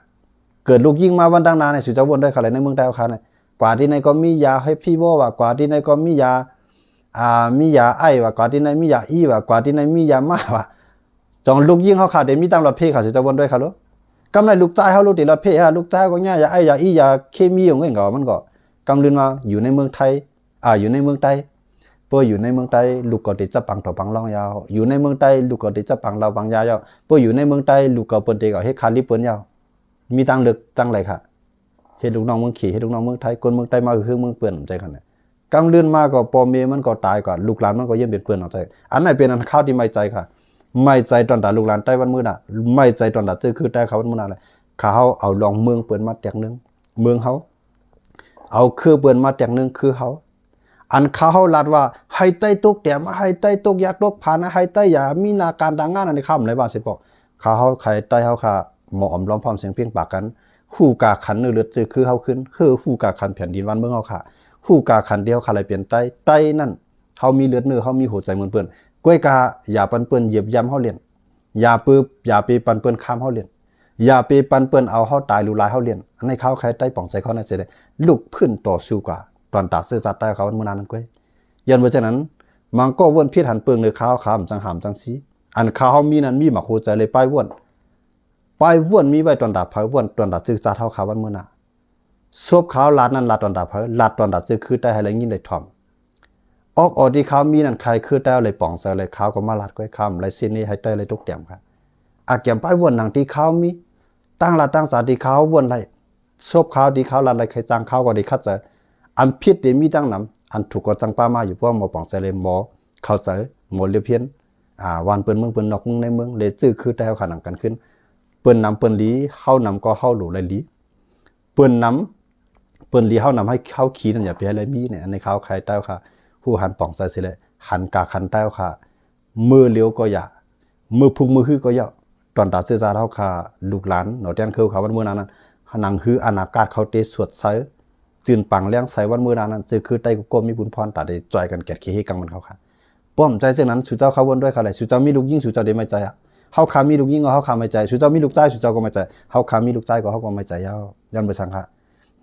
ເກີດລູກຍິງມາວັນຕັ້ງໜ້ານີ້ ສູ່ເຈົ້າວົນໄດ້ເຂົ້າໄລໃນເມືອງໃຕ້ເຮົາຂ້ານີ້ ກວ່າທີ່ໃນກໍມີຢາເຮັບຟີເວີວ່າ ກວ່າທີ່ໃນກໍມີຢາ ອ່າ ມີຢາໄອວ່າ ກວ່າທີ່ໃນມີຢາອີວ່າ ກວ່າທີ່ໃນມີຢາມ້າວ່າ ຈອງລູກຍິງເຮົາຂ້າໄດ້ມີຕັ້ງລອດເພຂ້າ ສູ່ເຈົ້າວົນໄດ້ເຂົ້າໂລດ ກຳໄລລູກຊາຍເຮົາໂລດຕິລອດເພຫາ ລູກຊາຍເຮົາກໍຍາຢາໄອຢາອີຢາເຄມີຢູ່ເງິນກໍ ມັນກໍກຳລືນວ່າຢູ່ໃນເມືອງໄທ ອ່າ ຢູ່ໃນເມືອງໃຕ້ ເພາະຢູ່ໃນເມືອງໃຕ້ ລູກກໍໄດ້ຈັບປັງຕໍ່ປັງລອງຍາວ ຢູ່ໃນເມືອງໃຕ້ ລູກກໍໄດ້ຈັບປັງລາວປັງຍາຍາວ ເພາະຢູ່ໃນເມືອງໃຕ້ ລູກກໍເພິ່ນໄດ້ກໍເຮັດຄາລິບເພິ່ນຍາວ ມີທາງເລືອກທາງໃດຄະ ເຮັດລູກນ້ອງເມືອງເຂດ ເຮັດລູກນ້ອງເມືອງໄທ ຄົນເມືອງໃຕ້ມາຫຶງເມືອງເພິ່ນ ໃຈຄັນນະ ກຳລືນມາກໍພໍ່ແມ່ມັນກໍຕາຍ ກໍລູກຫຼານມັນກໍຢ້ຽມເປັນເພິ່ນເອົາໃຈ ອັນນັ້ນເປັນອັນຄາວທີ່ໄໝ້ໃຈຄະ ໄໝ້ໃຈຕອນຕາລູກຫຼານໃຕ້ວັນມື້ນະ ໄໝ້ໃຈຕອນຕາເຈີຄືໃຕ້ເຂົາວັນມື້ນະແຫຼະ ຂ້າເຮົາເອົາລອງເມືອງເພິ່ນມາແຕກໜຶ່ງ ເມືອງເຮົາ ເອົາຄືເພິ່ນມາແຕກໜຶ່ງຄືເຮົາ ອັນເຂົາເຮົາລັດວ່າ ໃຫ້ໄຕ້ຕົກແຕ້ມ ໃຫ້ໄຕ້ຕົກຢາຕົກຜານ ໃຫ້ໄຕ້ຢ່າມີໜ້າການຕາງານ ອັນນີ້ຂ້າບໍ່ໄດ້ວ່າເສຍເພາະ ເຂົາເຮົາໃຫ້ໄຕ້ເຮົາຂ້າ ໝໍ້ອອມລ້ອມພ້ອມສຽງເພງປາກກັນ ຮູ້ກາຂັນເນື້ອເລືອດເຊື້ອຄືເຮົາຄືນ ເຮີ້ ຮູ້ກາຂັນແຜ່ນດິນບ້ານເມືອງເຮົາຂ້າ ຮູ້ກາຂັນທີ່ເຮົາຂ້າໄດ້ເປັນໄຕ້ ໄຕ້ນັ້ນ ເຮົາມີເລືອດເນື້ອ ເຮົາມີຫົວໃຈໝົນເພິ່ນ ກ້ວຍກາຢ່າປັນເພິ່ນຢຽບຢຳເຮົາຫຼິ້ນ ຢ່າໄປ ຢ່າໄປປັນເພິ່ນຄາມເຮົາຫຼິ້ນ ຢ່າໄປປັນເພິ່ນເອົາເຮົາຕາຍລູກຫຼານເຮົາຫຼິ້ນ ອັນໃນຄາວໃຄໃຕ້ປອງໃຈເຂົານັ້ນເສຍໄດ້ ລຸກຂຶ້ນຕໍ່ສູ້ກວ່າ ຕອນຕາເຊື້ອຊາດໃຕ້ເຂົາມື້ນັ້ນນັ້ນກ້ວຍ ຢ້ອນວ່າຈັ່ງນັ້ນ ມັນກໍວົນຜິດຫັນເປີງເໜືອຄາວຄາມຈັ່ງຫາມຈັ່ງຊີ້ ອັນຄາວເຮົາມີນັ້ນມີໝາກຫົວໃຈເລີຍ ປາຍວົນ ປາຍວົນມີໄວ້ຕອນຕາໃຜ ວົນຕອນຕາເຊື້ອຊາດເຮົາຄາວັນມື້ໜ້າ ສົບຂາວລາດນັ້ນລາດຕອນຕາໃຜ ລາດຕອນຕາເຊື້ອຄືໃຕ້ໃຫ້ໄດ້ຍິນໄດ້ທ່ອມ ອອກອອກທີ່ຂາວມີນັ້ນ ໃຄຄືແຕ່ເອົາໄດ້ປອງໃສ່ເລີຍ ຂາວກໍມາລາດກ້ວຍຄຳ ໄລເຊເນໃຫ້ແຕ່ໄດ້ຕົກແຕ້ມຄ່ະ ອາກຽມປ້າຍວນໜັງທີ່ຂາວມີ ຕ່າງລັດຕ່າງຊາດທີ່ເຂົາເວົ້າໄດ້ ສົບເຂົາທີ່ເຂົາລັດໄດ້ໄຂ່ຈ້າງ ເຂົາກໍໄດ້ຂັດໃຈ. ອັນຜິດນີ້ມີຕັ້ງນຳ ອັນຖືກກໍຈັ່ງປະມາຢູ່ ເພາະວ່າໝໍປອງໃຈເລີຍ ໝໍເຂົ້າໃຈ ໝໍລຽບຮຽນ ອ່າ ບ້ານເພິ່ນເມືອງເພິ່ນ ນອກເມືອງໃນເມືອງ ແລະ ຈື່ຄືໄທເຮົາຂານຳກັນຂຶ້ນ. ເພິ່ນນຳເພິ່ນດີ ເຮົານຳກໍເຮົາຫຼູໄດ້ດີ. ເພິ່ນນຳ ເພິ່ນດີ ເຮົານຳໃຫ້ເຮົາຂີ່ນັ້ນ ຢ່າໄປໃຫ້ໄດ້ມີໃນ ອັນນີ້ເຂົາຂາຍໃຕ້ເຮົາຂາ ຮູ້ຫັນປອງໃຈເສຍແຫຼະ ຫັນກາຂັນໃຕ້ເຮົາຂາ ມື້ຫຼຽວກໍຢ່າ ມື້ພຸກມື້ຮືກໍຢ່າ ຕອນຕາເຊື້ອຊາດເຮົາຂາ ລູກຫຼານໜໍແຕນເຄີຂາ ວັນມື້ໜ້ານັ້ນ ໜັງຮືອານາກາດເຂົາເຕະສວດໃສ່ ຈືນປາງແລງໃສ່ ວັນມື້ໜ້ານັ້ນ ເຊື້ອຄືໄຕ້ກໍກົວມີບຸນພອນ ຕາໄດ້ຈ່ອຍກັນແກດເຄເຮກັງມັນເຂົາຂາ. ປ້ອມໃຈເຊິ່ງນັ້ນ ສູ່ເຈົ້າເຂົ້າເວົ້າດ້ວຍເຂົາໄດ້ ສູ່ເຈົ້າມີລູກຍິງ ສູ່ເຈົ້າໄດ້ໄວ້ໃຈອະ ເຮົາຂາມີລູກຍິງ ເຮົາຂາໄວ້ໃຈ ສູ່ເຈົ້າມີລູກຊາຍ ສູ່ເຈົ້າກໍໄວ້ໃຈ ເຮົາຂາມີລູກຊາຍກໍເຮົາກໍໄວ້ໃຈ. ຍ້ອນ ຍ້ອນບໍ່ສັງຂະ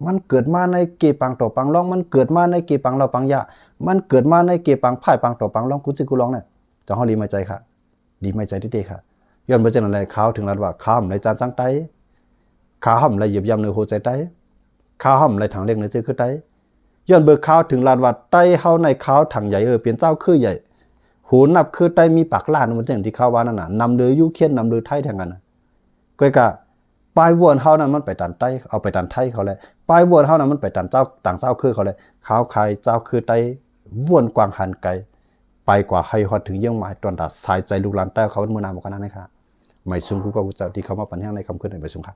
ມັນເກີດມາໃນເກປາງຕໍ່ປາງລອງ ມັນເກີດມາໃນເກປາງເຫຼົ້າປາງຢາ ມັນເກີດມາໃນເກປາງພາຍປາງຕໍ່ປາງລອງ ກູຊິກູລອງແຫຼະ. ເຈົ້າເຮົາດີໄວ້ໃຈຂະ ດີໄວ້ໃຈເດັດໆຂະ. ຍ້ອນບໍ່ເຊັ່ນນັ້ນແຫຼະ ເຂົາເຖິງລັດວ່າ ເຂົາບໍ່ໄດ້ຈານສັງໄຕ້ ເຂົາບໍ່ໄດ້ຢຽບຢ່ຳເນື້ອຫົວໃຈໄຕ້ ເຂົາບໍ່ໄດ້ຖັງເຫຼັກເນື້ອເຊື້ອຄືໄຕ້. ຍ້ອນເບີເຂົາເຖິງລັດວ່າ ໄຕ້ເຮົາໃນເຂົາຖັງໃຫຍ່ ເອີ ເປັນເຈົ້າຄືໃຫຍ່ ໂຫ ນັບຄືໄຕ້ມີປາກລ້ານ ມັນຈັ່ງທີ່ເຂົາວ່ານັ້ນນະ ນຳເລີຢູເຄຣນ ນຳເລີໄທທັງນັ້ນນະ. ກໍກະ ປາຍວນເຮົານັ້ນມັນໄປຕາມໄຕ້ ເອົາໄປຕາມໄທເຂົາແຫຼະ ປາຍວນເຮົານັ້ນມັນໄປຕາມເຈົ້າ ຕ່າງເຈົ້າຄືເຂົາແຫຼະ. ເຂົາຂາຍເຈົ້າຄືໄຕ້ ວນກວ້າງຫັນໄກ ໄປກວ່າໃຫ້ຮອດເຖິງເຍືອງໝາຍ ຕອນຕາສາຍໃຈລູກຫຼານໃຕ້ເຂົາເມື່ອນາບໍ່ຂະໜາດນັ້ນຂະ. ໄໝສູງ ຄູເກົ່າຄູເຈົ້າທີ່ເຂົ້າມາປັນແຮງໃນຄ່ຳຄືນນີ້ ໄໝສູງຂະ.